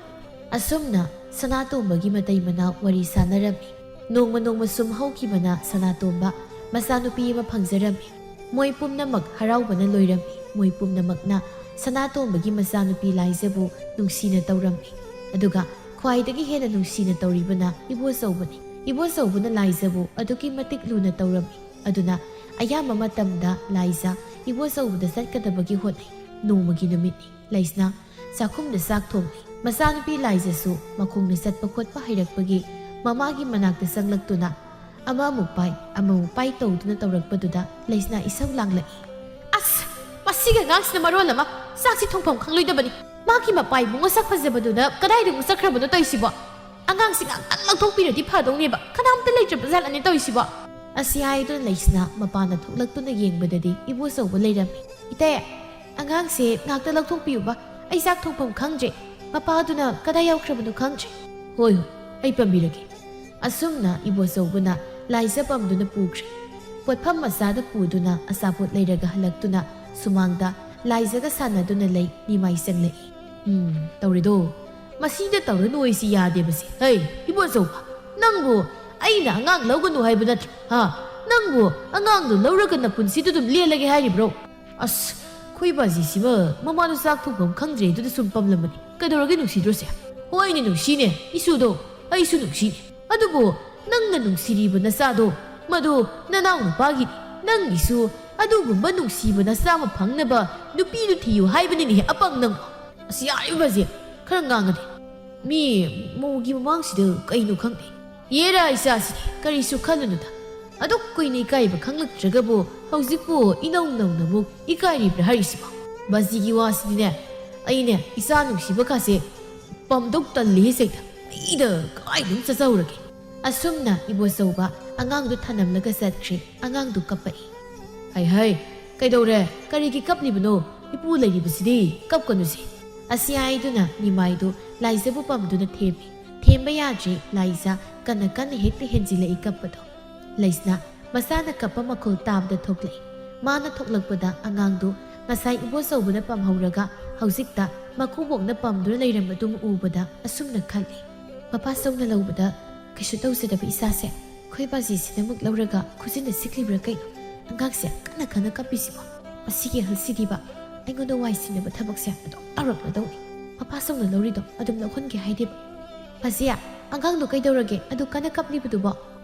ꯑꯁꯨꯝꯅ ꯁꯅꯥꯇꯣꯝꯕꯒꯤ ꯃꯇꯩ ꯃꯅꯥꯎ ꯋꯥꯔꯤ ꯁꯥꯟꯅꯔꯝꯃꯤ꯫ ꯅꯣꯡꯃ ꯅꯣꯡꯃ ꯁꯨꯝ ꯍꯧꯈꯤꯕꯅ ꯁꯅꯥꯇꯣꯝꯕ ꯃꯆꯥꯅꯨꯄꯤ ꯑꯃ ꯐꯪꯖꯔꯝꯃꯤ꯫ ꯃꯣꯏ ꯄꯨꯝꯅꯃꯛ ꯍꯔꯥꯎꯕꯅ ꯂꯣꯏꯔꯝꯃꯤ꯫ ꯃꯣꯏ ꯄꯨꯝꯅꯃꯛꯅ ꯁꯅꯥꯇꯣꯝꯕꯒꯤ ꯃꯆꯥꯅꯨꯄꯤ ꯂꯥꯏꯖꯕꯨ ꯅꯨꯡꯁꯤꯅ ꯇꯧꯔꯝꯃꯤ꯫ ꯑꯗꯨꯒ ꯈ꯭ꯋꯥꯏꯗꯒꯤ ꯍꯦꯟꯅ ꯅꯨꯡꯁꯤꯅ ꯇꯧꯔꯤꯕꯅ ꯏꯕꯣꯆꯧꯕꯅꯤ꯫ ꯏꯕꯣꯆꯧꯕꯅ ꯂꯥꯏꯖꯕꯨ ꯑꯗꯨꯛꯀꯤ ꯃꯇꯤꯛ ꯂꯨꯅ ꯇꯧꯔꯝꯃꯤ꯫ ꯑꯗꯨꯅ ꯑꯌꯥꯝꯕ ꯃꯇꯝꯗ ꯂꯥꯏꯖ ꯏꯕꯣꯆꯧꯕꯗ ꯆꯠꯀꯗꯕꯒꯤ ꯍꯣꯠꯅꯩ꯫ ꯅꯣꯡꯃꯒꯤ ꯅꯨꯃꯤꯠꯅꯤ꯫ ꯂꯩꯁꯅꯥ ꯆꯥꯛꯈꯨꯝꯗ ꯆꯥꯛ ꯊꯣꯡꯂꯤ꯫ ꯃꯆꯥꯅꯨꯄꯤ ꯂꯥꯏꯖꯁꯨ ꯃꯈꯣꯡꯅ ꯆꯠꯄ ꯈꯣꯠꯄ ꯍꯩꯔꯛꯄꯒꯤ ꯃꯃꯥꯒꯤ ꯃꯅꯥꯛꯇ ꯆꯪꯂꯛꯇꯨꯅ ꯑꯃ ꯑꯃꯨꯛ ꯄꯥꯏ, ꯑꯃ ꯑꯃꯨꯛ ꯄꯥꯏ ꯇꯧꯗꯨꯅ ꯇꯧꯔꯛꯄꯗꯨꯗ ꯂꯩꯁꯅꯥ ꯏꯁꯧ ꯂꯥꯡꯂꯛꯏ꯫ "ꯑꯁ! ꯃꯁꯤꯒꯤ ꯑꯉꯥꯡꯁꯤꯅ ꯃꯔꯣꯜ ꯑꯃ ꯆꯥꯛꯁꯤ ꯊꯣꯡꯐꯝ ꯈꯪꯂꯣꯏꯗꯕꯅꯤ꯫ ꯃꯥꯒꯤ ꯃꯄꯥ ꯏꯕꯨꯡꯉꯣ ꯁꯛ ꯐꯖꯕꯗꯨꯅ ꯀꯗꯥꯏꯗ ꯑꯃꯨꯛ ꯆꯠꯈ꯭ꯔꯕꯅꯣ ꯇꯧꯔꯤꯁꯤꯕꯣ? ꯑꯉꯥꯡꯁꯤ ꯉꯥꯛꯇꯪ ꯂꯧꯊꯣꯛꯄꯤꯔꯗꯤ ꯐꯗꯧꯅꯦꯕ꯫ ꯀꯅꯥꯝꯇ ꯂꯩꯇ꯭ꯔꯕ ꯖꯥꯠꯂꯅꯦ ꯇꯧꯔꯤꯁꯤꯕꯣ?" ꯑꯁꯤ ꯍꯥꯏꯗꯨꯅ ꯂꯩꯁꯅꯥ ꯃꯄꯥꯟꯗ ꯊꯣꯛꯂꯛꯇꯨꯅ ꯌꯦꯡꯕꯗꯗꯤ ꯏꯕꯣꯆꯧꯕ ꯂꯩꯔꯝꯃꯤ꯫ "ꯏꯇꯩ, ꯑꯉꯥꯡꯁꯦ ꯉꯥꯛꯇ ꯂꯧꯊꯣꯛꯄꯤꯌꯨꯕ, ꯑꯩ ꯆꯥꯛ ꯊꯣꯡꯐꯝ ꯈꯪꯗ꯭ꯔꯦ꯫ ꯃꯄꯥꯗꯨꯅ ꯀꯗꯥꯏ ꯌꯧꯈ꯭ꯔꯕꯅꯣ ꯈꯪꯗ꯭ꯔꯦ꯫" "ꯍꯣꯏ, ꯍꯣꯏ, ꯑꯩ ꯄꯝꯕꯤꯔꯒꯦ꯫" ꯑꯁꯨꯝꯅ ꯏꯕꯣꯆꯧꯕꯅ ꯂꯥꯏꯖ ꯄꯝꯗꯨꯅ ꯄꯨꯈ꯭ꯔꯦ꯫ ꯄꯣꯠꯐꯝ ꯃꯆꯥꯗ ꯄꯨꯗꯨꯅ ꯑꯆꯥꯄꯣꯠ ꯂꯩꯔꯒ ꯍꯜꯂꯛꯇꯨꯅ ꯁꯨꯃꯥꯡꯗ ꯂꯥꯏꯖꯒ ꯁꯥꯟꯅꯗꯨꯅ ꯂꯩ ꯅꯤꯃꯥꯏ ꯆꯪꯂꯛꯏ꯫ "ꯎꯝ, ꯇꯧꯔꯦꯗꯣ꯫ ꯃꯁꯤꯗ ꯇꯧꯔꯅꯨ ꯍꯥꯏꯁꯤ ꯌꯥꯗꯦꯕꯁꯦ꯫ ꯍꯩ, ꯏꯕꯣꯆꯧꯕ, ꯅꯪꯕꯨ ꯑꯩꯅ ꯑꯉꯥꯡ ꯂꯧꯒꯅꯨ ꯍꯥꯏꯕ ꯅꯠꯇ꯭ꯔꯣ? ꯍꯥ? ꯅꯪꯕꯨ ꯑꯉꯥꯡꯗꯨ ꯂꯧꯔꯒ ꯅꯄꯨꯟꯁꯤꯗꯨ ꯑꯗꯨꯝ ꯂꯦꯜꯂꯒꯦ ꯍꯥꯏꯔꯤꯕ꯭ꯔꯣ? ꯑꯁ, ꯈꯣꯏ ꯕꯥꯖꯤꯁꯤꯃ ꯃꯃꯥꯗꯨ ꯆꯥꯛ ꯊꯣꯡꯐꯝ ꯈꯪꯗ꯭ꯔꯦ ꯑꯗꯨꯗ ꯁꯨꯝ ꯄꯝꯂꯝꯕꯅꯤ꯫ ꯀꯩꯗꯧꯔꯒꯦ ꯅꯨꯡꯁꯤꯗ꯭ꯔꯣꯁꯦ? ꯍꯣꯏꯅꯦ ꯅꯨꯡꯁꯤꯅꯦ, ꯏꯁꯨꯗꯣ, ꯑꯩꯁꯨ ꯅꯨꯡꯁꯤꯅꯦ꯫ ꯑꯗꯨꯕꯨ ꯅꯪꯅ ꯅꯨꯡꯁꯤꯔꯤꯕ ꯅꯆꯥꯗꯣ, ꯃꯗꯨ ꯅꯅꯥꯎ ꯅꯨꯄꯥꯒꯤꯅꯤ꯫ ꯅꯪꯒꯤꯁꯨ ꯑꯗꯨꯒꯨꯝꯕ ꯅꯨꯡꯁꯤꯕ ꯅꯆꯥ ꯑꯃ ꯐꯪꯅꯕ ꯅꯨꯄꯤꯗꯨ ꯊꯤꯌꯨ ꯍꯥꯏꯕꯅꯤꯅꯦ, ꯑꯄꯪ ꯅꯪ꯫ ꯑꯁ, ꯌꯥꯔꯤꯕꯁꯦ, ꯈꯔ ꯉꯥꯡꯉꯗꯤ꯫ ꯃꯤ ꯃꯧꯒꯤ ꯃꯃꯥꯡꯁꯤꯗ ꯀꯩꯅꯣ ꯈꯪꯗꯦ꯫ ꯌꯦꯔꯥ ꯏꯆꯥꯁꯤꯗꯤ, ꯀꯔꯤꯁꯨ ꯈꯜꯂꯨꯅꯨꯗ꯫ ꯑꯗꯨꯛ ꯀꯨꯏꯅ ꯏꯀꯥꯏꯕ ꯈꯪꯂꯛꯇ꯭ꯔꯒꯕꯨ ꯍꯧꯖꯤꯛꯄꯨ ꯏꯅꯧ ꯅꯧꯅ ꯑꯃꯨꯛ ꯏꯀꯥꯏꯔꯤꯕ꯭ꯔꯥ ꯍꯥꯏꯔꯤꯁꯤꯕꯣ? ꯕꯥꯖꯤꯒꯤ ꯋꯥꯁꯤꯗꯤꯅꯦ, ꯑꯩꯅꯦ ꯏꯆꯥ ꯅꯨꯡꯁꯤꯕ ꯀꯥꯁꯦ ꯄꯝꯗꯧ ꯇꯜꯂꯤ ꯁꯦꯡꯅ꯫ ꯑꯩꯗ ꯀꯥꯏꯗꯅꯣ ꯆꯠꯆꯍꯧꯔꯒꯦ꯫ ꯑꯁꯨꯝꯅ ꯏꯕꯣꯆꯧꯕ ꯑꯉꯥꯡꯗꯨ ꯊꯅꯝꯂꯒ ꯆꯠꯈ꯭ꯔꯦ꯫ ꯑꯉꯥꯡꯗꯨ ꯀꯞꯄꯛꯏ꯫ ꯍꯩ ꯍꯩ, ꯀꯩꯗꯧꯔꯦ? ꯀꯔꯤꯒꯤ ꯀꯞꯂꯤꯕꯅꯣ? ꯏꯄꯨ ꯂꯩꯔꯤꯕꯁꯤꯗꯤ, ꯀꯞꯀꯅꯨꯁꯦ꯫ ꯑꯁꯤ ꯍꯥꯏꯗꯨꯅ ꯅꯤꯃꯥꯏꯗꯨ ꯂꯥꯏꯖꯕꯨ ꯄꯝꯗꯨꯅ ꯊꯦꯝꯃꯤ꯫ ꯊꯦꯝꯕ ꯌꯥꯗ꯭ꯔꯦ, ꯂꯥꯏꯖ ꯀꯟꯅ ꯀꯟꯅ ꯍꯦꯛꯇ ꯍꯦꯟꯖꯤꯜꯂꯛꯏ ꯀꯞꯄꯗꯣ꯫ ꯂꯩꯁꯅꯥ ꯃꯁꯥꯅ ꯀꯞꯄ ꯃꯈꯣꯜ ꯇꯥꯕꯗ ꯊꯣꯛꯂꯛꯏ꯫ ꯃꯥꯅ ꯊꯣꯛꯂꯛꯄꯗ ꯑꯉꯥꯡꯗꯨ ꯉꯁꯥꯏ ꯏꯕꯣꯆꯧꯕꯅ ꯄꯝꯍꯧꯔꯒ ꯍꯧꯖꯤꯛꯇ ꯃꯀꯨꯕꯣꯛꯅ ꯄꯝꯗꯨꯅ ꯂꯩꯔꯝꯕꯗꯨ ꯎꯕꯗ ꯑꯁꯨꯝꯅ ꯈꯜꯂꯤ, ꯃꯄꯥ ꯆꯧꯅ ꯂꯧꯕꯗ ꯀꯩꯁꯨ ꯇꯧꯖꯗꯕ ꯏꯆꯥꯁꯦ ꯈꯣꯏ ꯕꯥꯖꯤꯁꯤꯅ ꯑꯃꯨꯛ ꯂꯧꯔꯒ ꯈꯨꯖꯤꯟꯗ ꯁꯤꯛꯂꯤꯕ꯭ꯔꯥ ꯀꯩꯅꯣ? ꯑꯉꯥꯡꯁꯦ ꯀꯟꯅ ꯀꯟꯅ ꯀꯞꯄꯤꯁꯤꯕꯣ? ꯃꯁꯤꯒꯤ ꯑꯍꯜꯁꯤꯗꯤꯕ ꯑꯩꯉꯣꯟꯗ ꯋꯥꯏ ꯁꯤꯟꯅꯕ ꯊꯕꯛꯁꯦ ꯑꯗꯨꯝ ꯇꯧꯔꯛꯂꯗꯧꯅꯤ꯫ ꯃꯄꯥ ꯆꯧꯅ ꯂꯧꯔꯤꯗꯣ ꯑꯗꯨꯝ ꯂꯧꯍꯟꯒꯦ ꯍꯥꯏꯗꯦꯕ꯫ ꯕꯥꯖꯤ, ꯑꯉꯥꯡꯗꯣ ꯀꯩꯗꯧꯔꯒꯦ? ꯑꯗꯨ ꯀꯟꯅ ꯀꯞꯂꯤꯕꯗꯨꯕꯣ?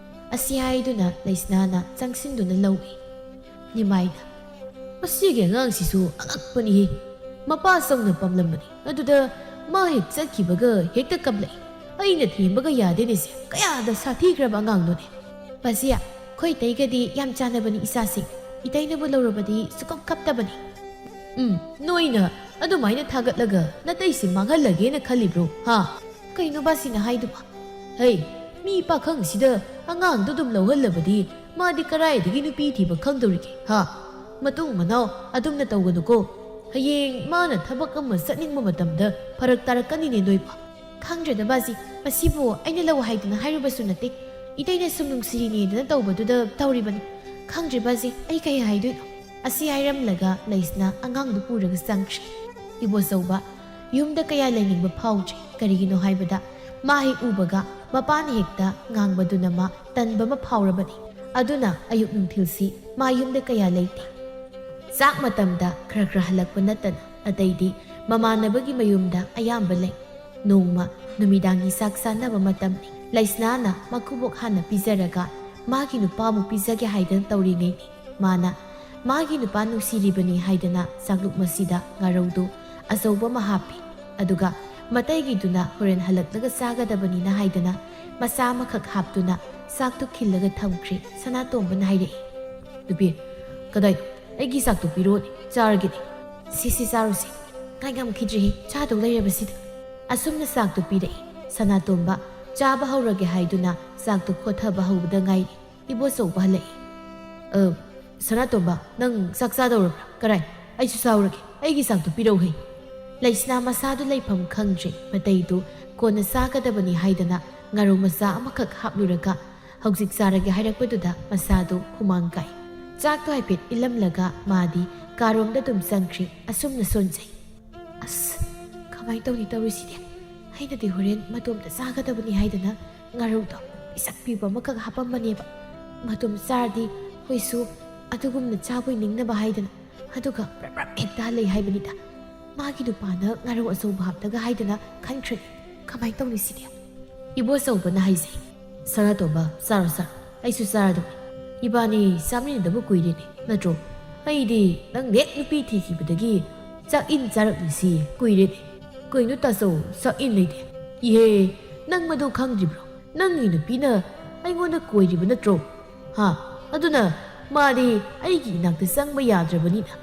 ꯑꯁꯤ ꯍꯥꯏꯗꯨꯅ ꯂꯩꯁꯅꯥꯅ ꯆꯪꯁꯤꯟꯗꯨꯅ ꯂꯧꯏ꯫ ꯅꯤꯃꯥꯏꯅ, "ꯃꯁꯤꯒꯤ ꯑꯉꯥꯡꯁꯤꯁꯨ ꯑꯉꯛꯄꯅꯤꯍꯦ꯫ ꯃꯄꯥ ꯆꯧꯅ ꯄꯝꯂꯝꯕꯅꯤ꯫ ꯑꯗꯨꯗ ꯃꯥ ꯍꯦꯛ ꯆꯠꯈꯤꯕꯒ ꯍꯦꯛꯇ ꯀꯞꯂꯛꯏ꯫ ꯑꯩꯅ ꯊꯦꯝꯕꯒ ꯌꯥꯗꯦꯅꯦꯁꯦ꯫ ꯀꯌꯥꯗ ꯁꯥꯊꯤꯈ꯭ꯔꯕ ꯑꯉꯥꯡꯅꯣꯅꯦ?" ꯕꯥꯖꯤ, ꯑꯩꯈꯣꯏ ꯏꯇꯩꯒꯗꯤ ꯌꯥꯝ ꯆꯥꯟꯅꯕꯅꯤ ꯏꯆꯥꯁꯦ꯫ ꯏꯇꯩꯅꯕꯨ ꯂꯧꯔꯕꯗꯤ ꯁꯨꯀꯞ ꯀꯞꯇꯕꯅꯤ꯫ ꯎꯝ, ꯅꯣꯏꯅ ꯑꯗꯨꯃꯥꯏꯅ ꯊꯥꯒꯠꯂꯒ ꯅꯇꯩꯁꯤ ꯃꯥꯡꯍꯜꯂꯒꯦꯅ ꯈꯜꯂꯤꯕ꯭ꯔꯣ? ꯍꯥ? ꯀꯩꯅꯣ ꯕꯥꯖꯤꯅ ꯍꯥꯏꯗꯨꯕꯣ? ꯍꯩ, ꯃꯤ ꯄꯥꯈꯪꯁꯤꯗ ꯑꯉꯥꯡꯗꯣ ꯑꯗꯨꯝ ꯂꯧꯍꯜꯂꯕꯗꯤ ꯃꯥꯗꯤ ꯀꯔꯥꯏꯗꯒꯤ ꯅꯨꯄꯤ ꯊꯤꯕ ꯈꯪꯗꯧꯔꯤꯒꯦ? ꯍꯥ? ꯃꯇꯨꯡ ꯃꯅꯥꯎ ꯑꯗꯨꯝꯅ ꯇꯧꯒꯅꯨꯀꯣ꯫ ꯍꯌꯦꯡ ꯃꯥꯅ ꯊꯕꯛ ꯑꯃ ꯆꯠꯅꯤꯡꯕ ꯃꯇꯝꯗ ꯐꯔꯛ ꯇꯥꯔꯛꯀꯅꯤꯅꯦ ꯅꯣꯏꯕꯣ꯫ ꯈꯪꯗ꯭ꯔꯦꯗ ꯕꯥꯖꯤ, ꯃꯁꯤꯕꯨ ꯑꯩꯅ ꯂꯧ ꯍꯥꯏꯗꯨꯅ ꯍꯥꯏꯔꯨꯕꯁꯨ ꯅꯠꯇꯦ꯫ ꯏꯇꯩꯅ ꯁꯨꯝ ꯅꯨꯡꯁꯤꯔꯤꯅꯦꯗꯅ ꯇꯧꯕꯗꯨꯗ ꯇꯧꯔꯤꯕꯅꯤ꯫ ꯈꯪꯗ꯭ꯔꯦ ꯕꯥꯖꯤ, ꯑꯩ ꯀꯩ ꯍꯥꯏꯗꯣꯏꯅꯣ? ꯑꯁꯤ ꯍꯥꯏꯔꯝꯂꯒ ꯂꯩꯁꯅꯥ ꯑꯉꯥꯡꯗꯨ ꯄꯨꯔꯒ ꯆꯪꯈ꯭ꯔꯦ꯫ ꯏꯕꯣꯆꯧꯕ ꯌꯨꯝꯗ ꯀꯌꯥ ꯂꯩꯅꯤꯡꯕ ꯐꯥꯎꯗ꯭ꯔꯦ꯫ ꯀꯔꯤꯒꯤꯅꯣ ꯍꯥꯏꯕꯗ ꯃꯥ ꯍꯦꯛ ꯎꯕꯒ ꯃꯄꯥꯅ ꯍꯦꯛꯇ ꯉꯥꯡꯕꯗꯨꯅ ꯃꯥ ꯇꯟꯕ ꯑꯃ ꯐꯥꯎꯔꯕꯅꯤ꯫ ꯑꯗꯨꯅ ꯑꯌꯨꯛ ꯅꯨꯡꯊꯤꯜꯁꯤ ꯃꯥ ꯌꯨꯝꯗ ꯀꯌꯥ ꯂꯩꯇꯦ꯫ ꯆꯥꯛ ꯃꯇꯝꯗ ꯈꯔ ꯈꯔ ꯍꯜꯂꯛꯄ ꯅꯠꯇꯅ ꯑꯇꯩꯗꯤ ꯃꯃꯥꯟꯅꯕꯒꯤ ꯃꯌꯨꯝꯗ ꯑꯌꯥꯝꯕ ꯂꯩ꯫ ꯅꯣꯡꯃ ꯅꯨꯃꯤꯗꯥꯡꯒꯤ ꯆꯥꯛ ꯆꯥꯅꯕ ꯃꯇꯝꯅꯤ꯫ ꯂꯩꯁꯅꯥꯅ ꯃꯀꯨꯕꯣꯛ ꯍꯥꯟꯅ ꯄꯤꯖꯔꯒ ꯃꯥꯒꯤ ꯅꯨꯄꯥ ꯑꯃꯨꯛ ꯄꯤꯖꯒꯦ ꯍꯥꯏꯗꯅ ꯇꯧꯔꯤꯉꯩꯅꯤ꯫ ꯃꯥꯅ ꯃꯥꯒꯤ ꯅꯨꯄꯥ ꯅꯨꯡꯁꯤꯔꯤꯕꯅꯤ ꯍꯥꯏꯗꯅ ꯆꯥꯛꯂꯨꯛ ꯃꯁꯤꯗ ꯉꯥꯔꯧꯗꯨ ꯑꯆꯧꯕ ꯑꯃ ꯍꯥꯞꯄꯤ꯫ ꯑꯗꯨꯒ ꯃꯇꯩꯒꯤꯗꯨꯅ ꯍꯣꯔꯦꯟ ꯍꯜꯂꯛꯂꯒ ꯆꯥꯒꯗꯕꯅꯤꯅ ꯍꯥꯏꯗꯅ ꯃꯆꯥ ꯑꯃꯈꯛ ꯍꯥꯞꯇꯨꯅ ꯆꯥꯛꯇꯨ ꯈꯤꯜꯂꯒ ꯊꯝꯈ꯭ꯔꯦ꯫ ꯁꯅꯥꯇꯣꯝꯕꯅ ꯍꯥꯏꯔꯛꯏ, "ꯅꯨꯄꯤ, ꯀꯗꯥꯏꯗ? ꯑꯩꯒꯤ ꯆꯥꯛꯇꯨ ꯄꯤꯔꯛꯑꯣꯅꯦ, ꯆꯥꯔꯒꯦꯅꯦ꯫" "ꯁꯤ, ꯁꯤ ꯆꯥꯔꯨꯁꯤ, ꯉꯥꯏ ꯉꯝꯈꯤꯗ꯭ꯔꯦꯍꯦ, ꯆꯥꯗꯧ ꯂꯩꯔꯕꯁꯤꯗ꯫" ꯑꯁꯨꯝꯅ ꯆꯥꯛꯇꯨ ꯄꯤꯔꯛꯏ꯫ ꯁꯅꯥꯇꯣꯝꯕ ꯆꯥꯕ ꯍꯧꯔꯒꯦ ꯍꯥꯏꯗꯨꯅ ꯆꯥꯛꯇꯨ ꯈꯣꯊꯕ ꯍꯧꯕꯗ ꯉꯥꯏꯔꯤ꯫ ꯏꯕꯣꯆꯧꯕ ꯍꯜꯂꯛꯏ꯫ "ꯑ, ꯁꯅꯥꯇꯣꯝꯕ, ꯅꯪ ꯆꯥꯛ ꯆꯥꯗꯧꯔꯕ꯭ꯔꯥ? ꯀꯔꯥꯏ? ꯑꯩꯁꯨ ꯆꯥꯎꯔꯒꯦ꯫ ꯑꯩꯒꯤ ꯆꯥꯛꯇꯨ ꯄꯤꯔꯧꯍꯦ꯫" ꯂꯩꯁꯅꯥ ꯃꯁꯥꯗꯨ ꯂꯩꯐꯝ ꯈꯪꯗ꯭ꯔꯦ꯫ ꯃꯇꯩꯗꯨ ꯀꯣꯟꯅ ꯆꯥꯒꯗꯕꯅꯤ ꯍꯥꯏꯗꯅ ꯉꯥꯔꯧ ꯃꯆꯥ ꯑꯃꯈꯛ ꯍꯥꯞꯂꯨꯔꯒ ꯍꯧꯖꯤꯛ ꯆꯥꯔꯒꯦ ꯍꯥꯏꯔꯛꯄꯗꯨꯗ ꯃꯁꯥꯗꯨ ꯍꯨꯃꯥꯡ ꯀꯥꯏ꯫ ꯆꯥꯛꯇꯨ ꯍꯥꯏꯐꯦꯠ ꯏꯜꯂꯝꯂꯒ ꯃꯥꯗꯤ ꯀꯥꯔꯣꯝꯗ ꯑꯗꯨꯝ ꯆꯪꯈ꯭ꯔꯦ꯫ ꯑꯁꯨꯝꯅ ꯁꯣꯟꯖꯩ꯫ "ꯑꯁ, ꯀꯃꯥꯏꯅ ꯇꯧꯅꯤ ꯇꯧꯔꯤꯁꯤꯗꯤ? ꯑꯩꯅꯗꯤ ꯍꯣꯔꯦꯟ ꯃꯇꯣꯝꯇ ꯆꯥꯒꯗꯕꯅꯤ ꯍꯥꯏꯗꯅ ꯉꯥꯔꯧꯗꯣ ꯄꯤꯁꯛ ꯄꯤꯕ ꯑꯃꯈꯛ ꯍꯥꯞꯄꯝꯕꯅꯦꯕ꯫ ꯃꯇꯣꯝ ꯆꯥꯔꯗꯤ ꯑꯩꯈꯣꯏꯁꯨ ꯑꯗꯨꯒꯨꯝꯅ ꯆꯥꯕꯣꯏ ꯅꯤꯡꯅꯕ ꯍꯥꯏꯗꯅ, ꯑꯗꯨꯒ ꯕ꯭ꯔꯞ ꯕ꯭ꯔꯞ ꯍꯦꯛꯇ ꯍꯜꯂꯛꯏ ꯍꯥꯏꯕꯅꯤꯗ꯫ ꯃꯥꯒꯤ ꯅꯨꯄꯥꯅ ꯉꯥꯔꯧ ꯑꯆꯧꯕ ꯍꯥꯞꯇꯒ ꯍꯥꯏꯗꯅ ꯈꯟꯈ꯭ꯔꯦ꯫ ꯀꯃꯥꯏꯅ ꯇꯧꯅꯤ ꯁꯤꯗꯤ?" ꯏꯕꯣꯆꯧꯕꯅ ꯍꯥꯏꯖꯩ꯫ "ꯁꯅꯥꯇꯣꯝꯕ, ꯆꯥꯔꯣ, ꯆꯥꯔꯣ꯫ ꯑꯩꯁꯨ ꯆꯥꯔꯗꯧꯅꯤ꯫ ꯏꯕꯥꯅꯤ ꯆꯥꯃꯤꯟꯅꯗꯕ ꯀꯨꯏꯔꯦꯅꯦ, ꯅꯠꯇ꯭ꯔꯣ? ꯑꯩꯗꯤ ꯅꯪ ꯍꯦꯛ ꯅꯨꯄꯤ ꯊꯤꯈꯤꯕꯗꯒꯤ ꯆꯥꯛ ꯏꯟ ꯆꯥꯔꯛꯂꯤꯁꯤ ꯀꯨꯏꯔꯦꯅꯦ꯫" "ꯀꯩꯅꯣ ꯇꯥꯆꯧ, ꯆꯥꯛ ꯏꯟ ꯂꯩꯇꯦ?" "ꯏꯍꯦ, ꯅꯪ ꯃꯗꯨ ꯈꯪꯗ꯭ꯔꯤꯕ꯭ꯔꯣ? ꯅꯪꯒꯤ ꯅꯨꯄꯤꯅ ꯑꯩꯉꯣꯟꯗ ꯀꯣꯏꯔꯤꯕ ꯅꯠꯇ꯭ꯔꯣ? ꯍꯥ? ꯑꯗꯨꯅ ꯃꯥꯗꯤ ꯑꯩꯒꯤ ꯏꯅꯥꯛꯇ ꯆꯪꯕ ꯌꯥꯗ꯭ꯔꯕꯅꯤꯅ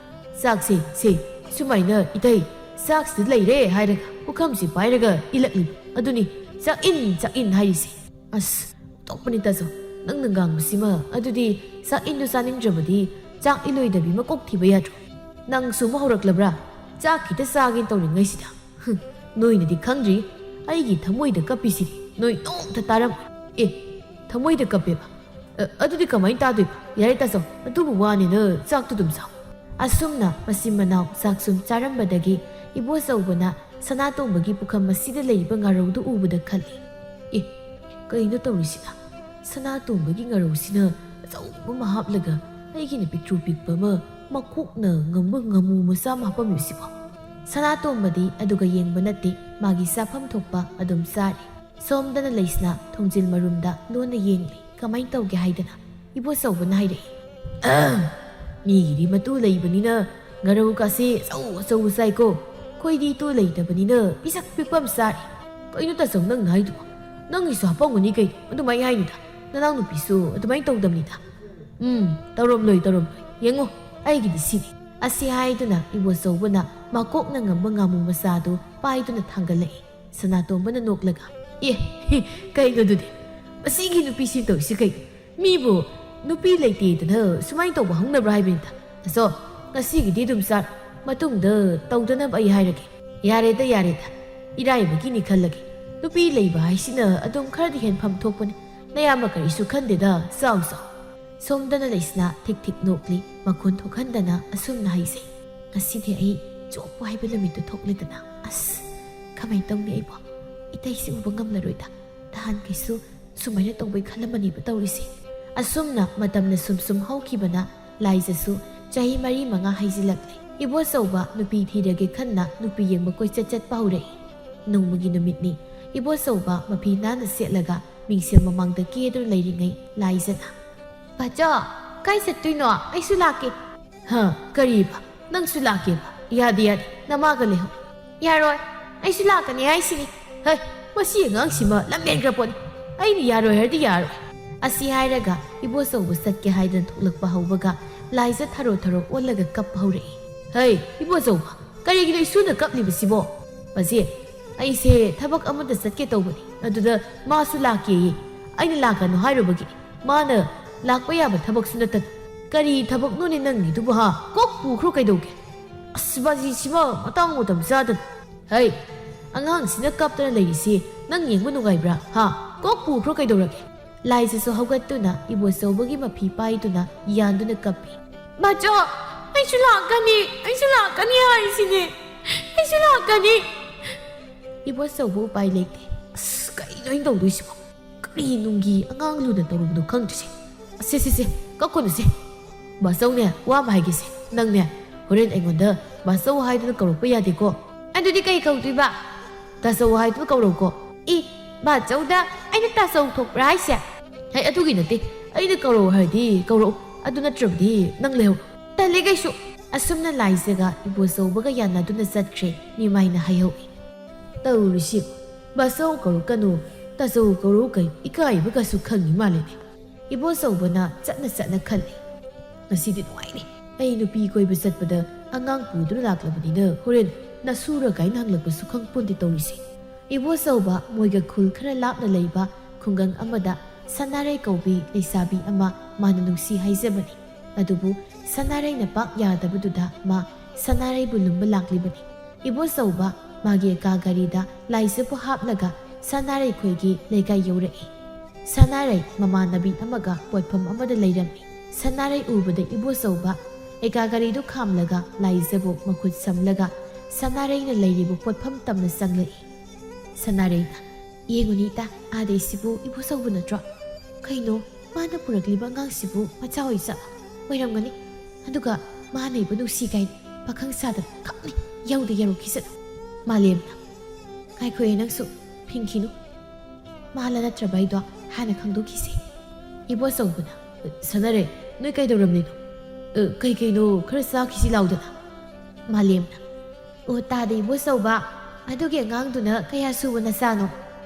ꯆꯥꯛꯁꯦ, ꯁꯦ, ꯁꯨꯃꯥꯏꯅ ꯏꯇꯩ, ꯆꯥꯛꯁꯤꯗ ꯂꯩꯔꯦ ꯍꯥꯏꯔꯒ ꯄꯨꯈꯝꯁꯤ ꯄꯥꯏꯔꯒ ꯏꯜꯂꯛꯂꯤꯕ꯫ ꯑꯗꯨꯅꯤ ꯆꯥꯛ ꯏꯟ, ꯆꯥꯛ ꯏꯟ ꯍꯥꯏꯔꯤꯁꯦ꯫" "ꯑꯁ, ꯑꯣꯟꯊꯣꯛꯄꯅꯤ ꯇꯥꯆꯧ, ꯅꯪꯅ ꯉꯥꯡꯕꯁꯤꯃ꯫ ꯑꯗꯨꯗꯤ ꯆꯥꯛ ꯏꯟꯗꯨ ꯆꯥꯅꯤꯡꯗ꯭ꯔꯕꯗꯤ ꯆꯥꯛ ꯏꯜꯂꯣꯏꯗꯕꯤ ꯃꯀꯣꯛ ꯊꯤꯕ ꯌꯥꯗ꯭ꯔꯣ? ꯅꯪꯁꯨ ꯑꯃꯨꯛ ꯍꯧꯔꯛꯂꯕ꯭ꯔꯥ? ꯆꯥꯛ ꯈꯤꯇ ꯆꯥꯒꯦꯅ ꯇꯧꯔꯤꯉꯩꯁꯤꯗ꯫ ꯍꯨꯝ, ꯅꯣꯏꯅꯗꯤ ꯈꯪꯗ꯭ꯔꯤ, ꯑꯩꯒꯤ ꯊꯃꯣꯏꯗ ꯀꯞꯄꯤꯁꯤꯗꯤ ꯅꯣꯏ ꯅꯣꯡꯇ ꯇꯥꯔꯝꯃꯣꯏ꯫ ꯑꯦ, ꯊꯃꯣꯏꯗ ꯀꯞꯄꯦꯕ? ꯑ, ꯑꯗꯨꯗꯤ ꯀꯃꯥꯏꯅ ꯇꯥꯗꯣꯏꯕ? ꯌꯥꯔꯦ ꯇꯥꯆꯧ, ꯑꯗꯨꯕꯨ ꯋꯥꯅꯤꯅ ꯆꯥꯛꯇꯨ ꯑꯗꯨꯝ ꯆꯥꯎ꯫" ꯑꯁꯨꯝꯅ ꯃꯆꯤꯟ ꯃꯅꯥꯎ ꯆꯥꯛ ꯁꯨꯝ ꯆꯥꯔꯝꯕꯗꯒꯤ ꯏꯕꯣꯆꯧꯕꯅ ꯁꯅꯥꯇꯣꯝꯕꯒꯤ ꯄꯨꯈꯝ ꯑꯁꯤꯗ ꯂꯩꯔꯤꯕ ꯉꯥꯔꯧꯗꯨ ꯎꯕꯗ ꯈꯜꯂꯤ, "ꯑꯦ, "ꯀꯩꯅꯣ ꯇꯧꯔꯤꯁꯤꯅ? ꯁꯅꯥꯇꯣꯝꯕꯒꯤ ꯉꯥꯔꯧꯁꯤꯅ ꯑꯆꯧꯕ ꯑꯃ ꯍꯥꯞꯂꯒ ꯑꯩꯒꯤꯅ ꯄꯤꯛꯇ꯭ꯔꯨ ꯄꯤꯛꯄ ꯑꯃ, ꯃꯀꯣꯛꯅ ꯉꯝꯕ ꯉꯥꯃꯨ ꯃꯆꯥ ꯑꯃ ꯍꯥꯞꯄꯝꯃꯤꯁꯤꯕꯣ?" ꯁꯅꯥꯇꯣꯝꯕꯗꯤ ꯑꯗꯨꯒ ꯌꯦꯡꯕ ꯅꯠꯇꯦ, ꯃꯥꯒꯤ ꯆꯥꯐꯝ ꯊꯣꯛꯄ ꯑꯗꯨꯝ ꯆꯥꯔꯤ꯫ ꯁꯣꯝꯗꯅ ꯂꯩꯁꯅꯥ ꯊꯣꯡꯖꯤꯜ ꯃꯔꯨꯝꯗ ꯂꯣꯟꯅ ꯌꯦꯡꯂꯤ꯫ ꯀꯃꯥꯏꯅ ꯇꯧꯒꯦ ꯍꯥꯏꯗꯅ ꯏꯕꯣꯆꯧꯕꯅ ꯍꯥꯏꯔꯛꯏ꯫ "ꯃꯤꯒꯤꯗꯤ ꯃꯇꯨ ꯂꯩꯕꯅꯤꯅ ꯉꯥꯔꯧ ꯀꯥꯁꯦ ꯑꯆꯧ ꯑꯆꯧꯕ ꯆꯥꯏꯀꯣ꯫ ꯑꯩꯈꯣꯏꯗꯤ ꯏꯇꯨ ꯂꯩꯇꯕꯅꯤꯅ ꯄꯤꯁꯛ ꯄꯤꯛꯄ ꯑꯃ ꯆꯥꯔꯤ꯫ ꯀꯩꯅꯣ ꯇꯥꯆꯧ ꯅꯪꯅ ꯍꯥꯏꯗꯨꯕꯣ? ꯅꯪꯒꯤꯁꯨ ꯍꯥꯄꯝꯒꯅꯤ ꯀꯩꯅꯣ꯫ ꯑꯗꯨꯃꯥꯏꯅ ꯍꯥꯏꯅꯨꯗ꯫ ꯅꯅꯥꯎꯅꯨꯄꯤꯁꯨ ꯑꯗꯨꯃꯥꯏꯅ ꯇꯧꯗꯝꯅꯤꯗ꯫ ꯎꯝ, ꯇꯧꯔꯝꯂꯣꯏ, ꯇꯧꯔꯝꯂꯣꯏ꯫ ꯌꯦꯡꯉꯣ, ꯑꯩꯒꯤꯗꯤ ꯁꯤꯅꯤ"꯫ ꯑꯁꯤ ꯍꯥꯏꯗꯨꯅ ꯏꯕꯣꯆꯧꯕꯅ ꯃꯀꯣꯛꯅ ꯉꯝꯕ ꯉꯥꯃꯨ ꯃꯆꯥꯗꯨ ꯄꯥꯏꯗꯨꯅ ꯊꯥꯡꯒꯠꯂꯛꯏ꯫ ꯁꯅꯥꯇꯣꯝꯕꯅ ꯅꯣꯛꯂꯒ, "ꯑꯦ, ꯀꯩꯅꯣ ꯑꯗꯨꯗꯤ? ꯃꯁꯤꯒꯤ ꯅꯨꯄꯤꯁꯤ ꯇꯧꯔꯤꯁꯤ ꯀꯩꯅꯣ? ꯃꯤꯕꯨ ꯅꯨꯄꯤ ꯂꯩꯇꯦꯗꯅ ꯁꯨꯃꯥꯏꯅ ꯇꯧꯕ ꯍꯧꯅꯕ꯭ꯔꯥ ꯍꯥꯏꯕꯅꯤꯗ꯫ ꯑꯆꯣ, ꯉꯁꯤꯒꯤꯗꯤ ꯑꯗꯨꯝ ꯆꯥꯔꯣ꯫ ꯃꯇꯨꯡꯗ ꯇꯧꯗꯅꯕ ꯑꯩ ꯍꯥꯏꯔꯒꯦ꯫ ꯌꯥꯔꯦꯗ, ꯌꯥꯔꯦꯗ꯫ ꯏꯔꯥꯏꯕꯒꯤꯅꯤ ꯈꯜꯂꯒꯦ꯫ ꯅꯨꯄꯤ ꯂꯩꯕ ꯍꯥꯏꯁꯤꯅ ꯑꯗꯨꯝ ꯈꯔꯗꯤ ꯍꯦꯟꯐꯝ ꯊꯣꯛꯄꯅꯤ꯫ ꯅꯌꯥꯝꯕ ꯀꯔꯤꯁꯨ ꯈꯟꯗꯦꯗ, ꯆꯥꯎ, ꯆꯥꯎ"꯫ ꯁꯣꯝꯗꯅ ꯂꯩꯁꯅꯥ ꯊꯤꯛ ꯊꯤꯛ ꯅꯣꯛꯂꯤ, ꯃꯈꯣꯟ ꯊꯣꯛꯍꯟꯗꯅ ꯑꯁꯨꯝꯅ ꯍꯥꯏꯖꯩ꯫ "ꯉꯁꯤꯗꯤ ꯑꯩ ꯆꯣꯞꯄꯨ ꯍꯥꯏꯕ ꯅꯨꯃꯤꯠꯇꯨ ꯊꯣꯛꯂꯦꯗꯅ꯫ ꯑꯁ, ꯀꯃꯥꯏꯅ ꯇꯧꯅꯤ ꯑꯩꯕꯣ? ꯏꯇꯩꯁꯤ ꯎꯕ ꯉꯝꯂꯔꯣꯏꯗ꯫ ꯅꯍꯥꯟꯈꯩꯁꯨ ꯁꯨꯃꯥꯏꯅ ꯇꯧꯕꯩ ꯈꯜꯂꯝꯕꯅꯦꯕ ꯇꯧꯔꯤꯁꯦ"꯫ ꯑꯁꯨꯝꯅ ꯃꯇꯝꯅ ꯁꯨꯝ ꯁꯨꯝ ꯍꯧꯈꯤꯕꯅ ꯂꯥꯏꯖꯁꯨ ꯆꯍꯤ ꯃꯔꯤ ꯃꯉꯥ ꯍꯩꯖꯤꯜꯂꯛꯂꯦ꯫ ꯏꯕꯣꯆꯧꯕ ꯅꯨꯄꯤ ꯊꯤꯔꯒꯦ ꯈꯟꯅ ꯅꯨꯄꯤ ꯌꯦꯡꯕ ꯀꯣꯏꯆꯠ ꯆꯠꯄ ꯍꯧꯔꯛꯏ꯫ ꯅꯣꯡꯃꯒꯤ ꯅꯨꯃꯤꯠꯅꯤ꯫ ꯏꯕꯣꯆꯧꯕ ꯃꯐꯤ ꯅꯥꯟꯅ ꯁꯦꯠꯂꯒ ꯃꯤꯡꯁꯦꯜ ꯃꯃꯥꯡꯗ ꯀꯦꯗꯨꯅ ꯂꯩꯔꯤꯉꯩ ꯂꯥꯏꯖꯅ, "ꯕꯥꯆꯧ, ꯀꯥꯏ ꯆꯠꯇꯣꯏꯅꯣ? ꯑꯩꯁꯨ ꯂꯥꯛꯀꯦ"꯫ "ꯍꯥ? ꯀꯔꯤꯕ? ꯅꯪꯁꯨ ꯂꯥꯛꯀꯦꯕ? ꯌꯥꯗꯦ, ꯌꯥꯗꯦ, ꯅꯃꯥꯒ ꯂꯩꯍꯧ"꯫ "ꯌꯥꯔꯣꯏ, ꯑꯩꯁꯨ ꯂꯥꯛꯀꯅꯤ ꯍꯥꯏꯁꯤꯅꯤ"꯫ "ꯍꯩ, ꯃꯁꯤ ꯑꯉꯥꯡꯁꯤꯃ ꯂꯝ ꯍꯦꯟꯈ꯭ꯔ ꯄꯣꯠꯅꯤ꯫ ꯑꯩꯅ ꯌꯥꯔꯣꯏ ꯍꯥꯏꯔꯗꯤ ꯌꯥꯔꯣꯏ"꯫ ꯑꯁꯤ ꯍꯥꯏꯔꯒ ꯏꯕꯣꯆꯧꯕ ꯆꯠꯀꯦ ꯍꯥꯏꯗꯨꯅ ꯊꯣꯛꯂꯛꯄ ꯍꯧꯕꯒ ꯂꯥꯏꯖ ꯊꯔꯣ ꯊꯔꯣ ꯑꯣꯜꯂꯒ ꯀꯞꯄ ꯍꯧꯔꯛꯏ꯫ "ꯍꯩ, ꯏꯕꯣꯆꯧꯕ, ꯀꯔꯤꯒꯤꯅꯣ ꯏꯁꯨꯅ ꯀꯞꯂꯤꯕꯁꯤꯕꯣ?" "ꯃꯆꯦ, ꯑꯩꯁꯦ ꯊꯕꯛ ꯑꯃꯗ ꯆꯠꯀꯦ ꯇꯧꯕꯅꯤ, ꯑꯗꯨꯗ ꯃꯥꯁꯨ ꯂꯥꯛꯀꯦꯌꯦ꯫ ꯑꯩꯅ ꯂꯥꯛꯀꯅꯨ ꯍꯥꯏꯔꯨꯕꯒꯤ ꯃꯥꯅ ꯂꯥꯛꯄ ꯌꯥꯕ ꯊꯕꯛꯁꯨ ꯅꯠꯇꯅ"꯫ "ꯀꯔꯤ ꯊꯕꯛꯅꯣꯅꯦ ꯅꯪꯒꯤꯗꯨꯕꯨ, ꯍꯥ? ꯀꯣꯛ ꯄꯨꯈ꯭ꯔꯣ ꯀꯩꯗꯧꯒꯦ?" "ꯑꯁ, ꯕꯥꯖꯤꯁꯤꯃ ꯃꯇꯥꯡ ꯃꯇꯝ ꯆꯥꯗꯅ"꯫ "ꯍꯩ, ꯑꯉꯥꯡꯁꯤꯅ ꯀꯞꯇꯅ ꯂꯩꯔꯤꯁꯤ ꯅꯪ ꯌꯦꯡꯕ ꯅꯨꯡꯉꯥꯏꯕ꯭ꯔꯥ, ꯍꯥ? ꯀꯣꯛ ꯄꯨꯈ꯭ꯔꯣ ꯀꯩꯗꯧꯔꯒꯦ?" ꯂꯥꯏꯖꯁꯨ ꯍꯧꯒꯠꯇꯨꯅ ꯏꯕꯣꯆꯧꯕꯒꯤ ꯃꯐꯤ ꯄꯥꯏꯗꯨꯅ ꯌꯥꯟꯗꯨꯅ ꯀꯞꯄꯤ꯫ "ꯕꯥꯆꯧ, ꯑꯩꯁꯨ ꯂꯥꯛꯀꯅꯤ, ꯑꯩꯁꯨ ꯂꯥꯛꯀꯅꯤ ꯍꯥꯏꯁꯤꯅꯦ, ꯑꯩꯁꯨ ꯂꯥꯛꯀꯅꯤ"꯫ ꯏꯕꯣꯆꯧꯕ ꯎꯄꯥꯏ ꯂꯩꯇꯦ꯫ "ꯑꯁ, ꯀꯩꯅꯣ ꯑꯩꯅ ꯇꯧꯗꯣꯏꯁꯤꯕꯣ? ꯀꯔꯤ ꯅꯨꯡꯒꯤ ꯑꯉꯥꯡ ꯂꯨꯅ ꯇꯧꯔꯨꯕꯅꯣ ꯈꯪꯗ꯭ꯔꯤꯁꯦ꯫ ꯁꯦ, ꯁꯦ, ꯁꯦ, ꯀꯞꯀꯅꯨꯁꯦ꯫ ꯕꯥꯆꯧꯅꯦ, ꯋꯥ ꯑꯃ ꯍꯥꯏꯒꯦꯁꯦ꯫ ꯅꯪꯅꯦ, ꯍꯣꯔꯦꯟ ꯑꯩꯉꯣꯟꯗ ꯕꯥꯆꯧ ꯍꯥꯏꯗꯨꯅ ꯀꯧꯔꯛꯄ ꯌꯥꯗꯦꯀꯣ꯫ ꯑꯗꯨꯗꯤ ꯀꯩ ꯀꯧꯗꯣꯏꯕ? ꯇꯥꯆꯧ ꯍꯥꯏꯗꯨꯅ ꯀꯧꯔꯛꯎꯀꯣ꯫ ꯏ, ꯕꯥꯆꯧꯗ ꯑꯩꯅ ꯇꯥꯆꯧ ꯊꯣꯛꯄ꯭ꯔꯥ ꯍꯥꯏꯁꯦ? ꯍꯩ, ꯑꯗꯨꯒꯤ ꯅꯠꯇꯦ꯫ ꯑꯩꯅ ꯀꯧꯔꯛꯎ ꯍꯥꯏꯔꯗꯤ ꯀꯧꯔꯛꯎ꯫ ꯑꯗꯨ ꯅꯠꯇ꯭ꯔꯕꯗꯤ ꯅꯪ ꯂꯩꯍꯧ꯫ ꯇꯜꯂꯦ ꯀꯩꯁꯨ꯫ ꯑꯁꯨꯝꯅ ꯂꯥꯏꯖꯒ ꯏꯕꯣꯆꯧꯕꯒ ꯌꯥꯅꯗꯨꯅ ꯆꯠꯈ꯭ꯔꯦ꯫ ꯅꯤꯃꯥꯏꯅ ꯍꯥꯏꯍꯧꯏ꯫ ꯇꯧꯔꯤꯁꯤ, ꯕꯥꯆꯧ ꯀꯧꯔꯛꯀꯅꯨ, ꯇꯥꯆꯧ ꯀꯧꯔꯛꯎ ꯀꯩ, ꯏꯀꯥꯏꯕꯒꯁꯨ ꯈꯪꯉꯤ ꯃꯥꯜꯂꯦꯅꯦ꯫ ꯏꯕꯣꯆꯧꯕꯅ ꯆꯠꯅ ꯆꯠꯅ ꯈꯜꯂꯤ꯫ ꯉꯁꯤꯗꯤ ꯅꯨꯡꯉꯥꯏꯅꯤ꯫ ꯑꯩ ꯅꯨꯄꯤ ꯀꯣꯏꯕ ꯆꯠꯄꯗ ꯑꯉꯥꯡ ꯄꯨꯗꯨꯅ ꯂꯥꯛꯂꯕꯅꯤꯅ ꯍꯣꯔꯦꯟ ꯅꯁꯨꯔ ꯀꯥꯏꯅ ꯍꯪꯂꯛꯄꯁꯨ ꯈꯪꯄꯣꯟꯗꯦ ꯇꯧꯔꯤꯁꯦ꯫ ꯏꯕꯣꯆꯧꯕ ꯃꯣꯏꯒ ꯈꯨꯜ ꯈꯔ ꯂꯥꯞꯅ ꯂꯩꯕ ꯈꯨꯡꯒꯪ ꯑꯃꯗ ꯁꯅꯥꯔꯩ ꯀꯧꯕꯤ ꯂꯩꯁꯥꯕꯤ ꯑꯃ ꯃꯥꯅ ꯅꯨꯡꯁꯤ ꯍꯥꯏꯖꯕꯅꯤ꯫ ꯑꯗꯨꯕꯨ ꯁꯅꯥꯔꯩꯅ ꯄꯥꯛ ꯌꯥꯗꯕꯗꯨꯗ ꯃꯥ ꯁꯅꯥꯔꯩꯕꯨ ꯂꯨꯝꯕ ꯂꯥꯛꯂꯤꯕꯅꯤ꯫ ꯏꯕꯣꯆꯧꯕ ꯃꯥꯒꯤ ꯑꯦꯀꯥ ꯒꯥꯔꯤꯗ ꯂꯥꯏꯖꯕꯨ ꯍꯥꯞꯂꯒ ꯁꯅꯥꯔꯩ ꯈꯣꯏꯒꯤ ꯂꯩꯀꯥꯏ ꯌꯧꯔꯛꯏ꯫ ꯁꯅꯥꯔꯩ ꯃꯃꯥꯟꯅꯕꯤ ꯑꯃꯒ ꯄꯣꯠꯐꯝ ꯑꯃꯗ ꯂꯩꯔꯝꯃꯤ꯫ ꯁꯅꯥꯔꯩ ꯎꯕꯗ ꯏꯕꯣꯆꯧꯕ ꯑꯦꯀꯥ ꯒꯥꯔꯤꯗꯨ ꯈꯥꯝꯂꯒ ꯂꯥꯏꯖꯕꯨ ꯃꯈꯨꯠ ꯁꯝꯂꯒ ꯁꯅꯥꯔꯩꯅ ꯂꯩꯔꯤꯕ ꯄꯣꯠꯐꯝ ꯇꯝꯅ ꯆꯪꯂꯛꯏ꯫ ꯁꯅꯥꯔꯩꯅ, "ꯌꯦꯡꯉꯨꯅꯦ ꯏꯇꯥ, ꯑꯥꯗꯩꯁꯤꯕꯨ ꯏꯕꯣꯆꯧꯕ ꯅꯠꯇ꯭ꯔꯣ? ꯀꯩꯅꯣ, ꯃꯥꯅ ꯄꯨꯔꯛꯂꯤꯕ ꯑꯉꯥꯡꯁꯤꯕꯨ ꯃꯆꯥ ꯑꯣꯏꯖꯥꯠꯂꯣ? ꯑꯣꯏꯔꯝꯒꯅꯤ꯫ ꯑꯗꯨꯒ ꯃꯥꯅ ꯏꯕꯨ ꯅꯨꯡꯁꯤ ꯀꯥꯏꯅ ꯄꯥꯈꯪ ꯁꯥꯗꯅ ꯈꯞꯅꯤ꯫ ꯌꯧꯗ ꯌꯧꯔꯛꯈꯤꯁꯅꯨ꯫" ꯃꯥꯂꯦꯝꯅ, "ꯉꯥꯏꯈꯣꯍꯦ ꯅꯪꯁꯨ, ꯐꯤꯡꯈꯤꯅꯨ꯫ ꯃꯥꯂ ꯅꯠꯇ꯭ꯔꯕ ꯑꯩꯗꯣ ꯍꯥꯟꯅ ꯈꯪꯗꯣꯛꯈꯤꯁꯦ꯫" ꯏꯕꯣꯆꯧꯕꯅ, "ꯁꯅꯥꯔꯩ, ꯅꯣꯏ ꯀꯩꯗꯧꯔꯝꯂꯤꯅꯣ? ꯑ, ꯀꯩ ꯀꯩꯅꯣ ꯈꯔ ꯆꯥꯈꯤꯁꯤ ꯂꯥꯎꯗꯅ꯫" ꯃꯥꯂꯦꯝꯅ, "ꯑꯣ, ꯇꯥꯗ ꯏꯕꯣꯆꯧꯕ, ꯑꯗꯨꯒꯤ ꯑꯉꯥꯡꯗꯨꯅ ꯀꯌꯥ ꯁꯨꯕ ꯅꯆꯥꯅꯣ?"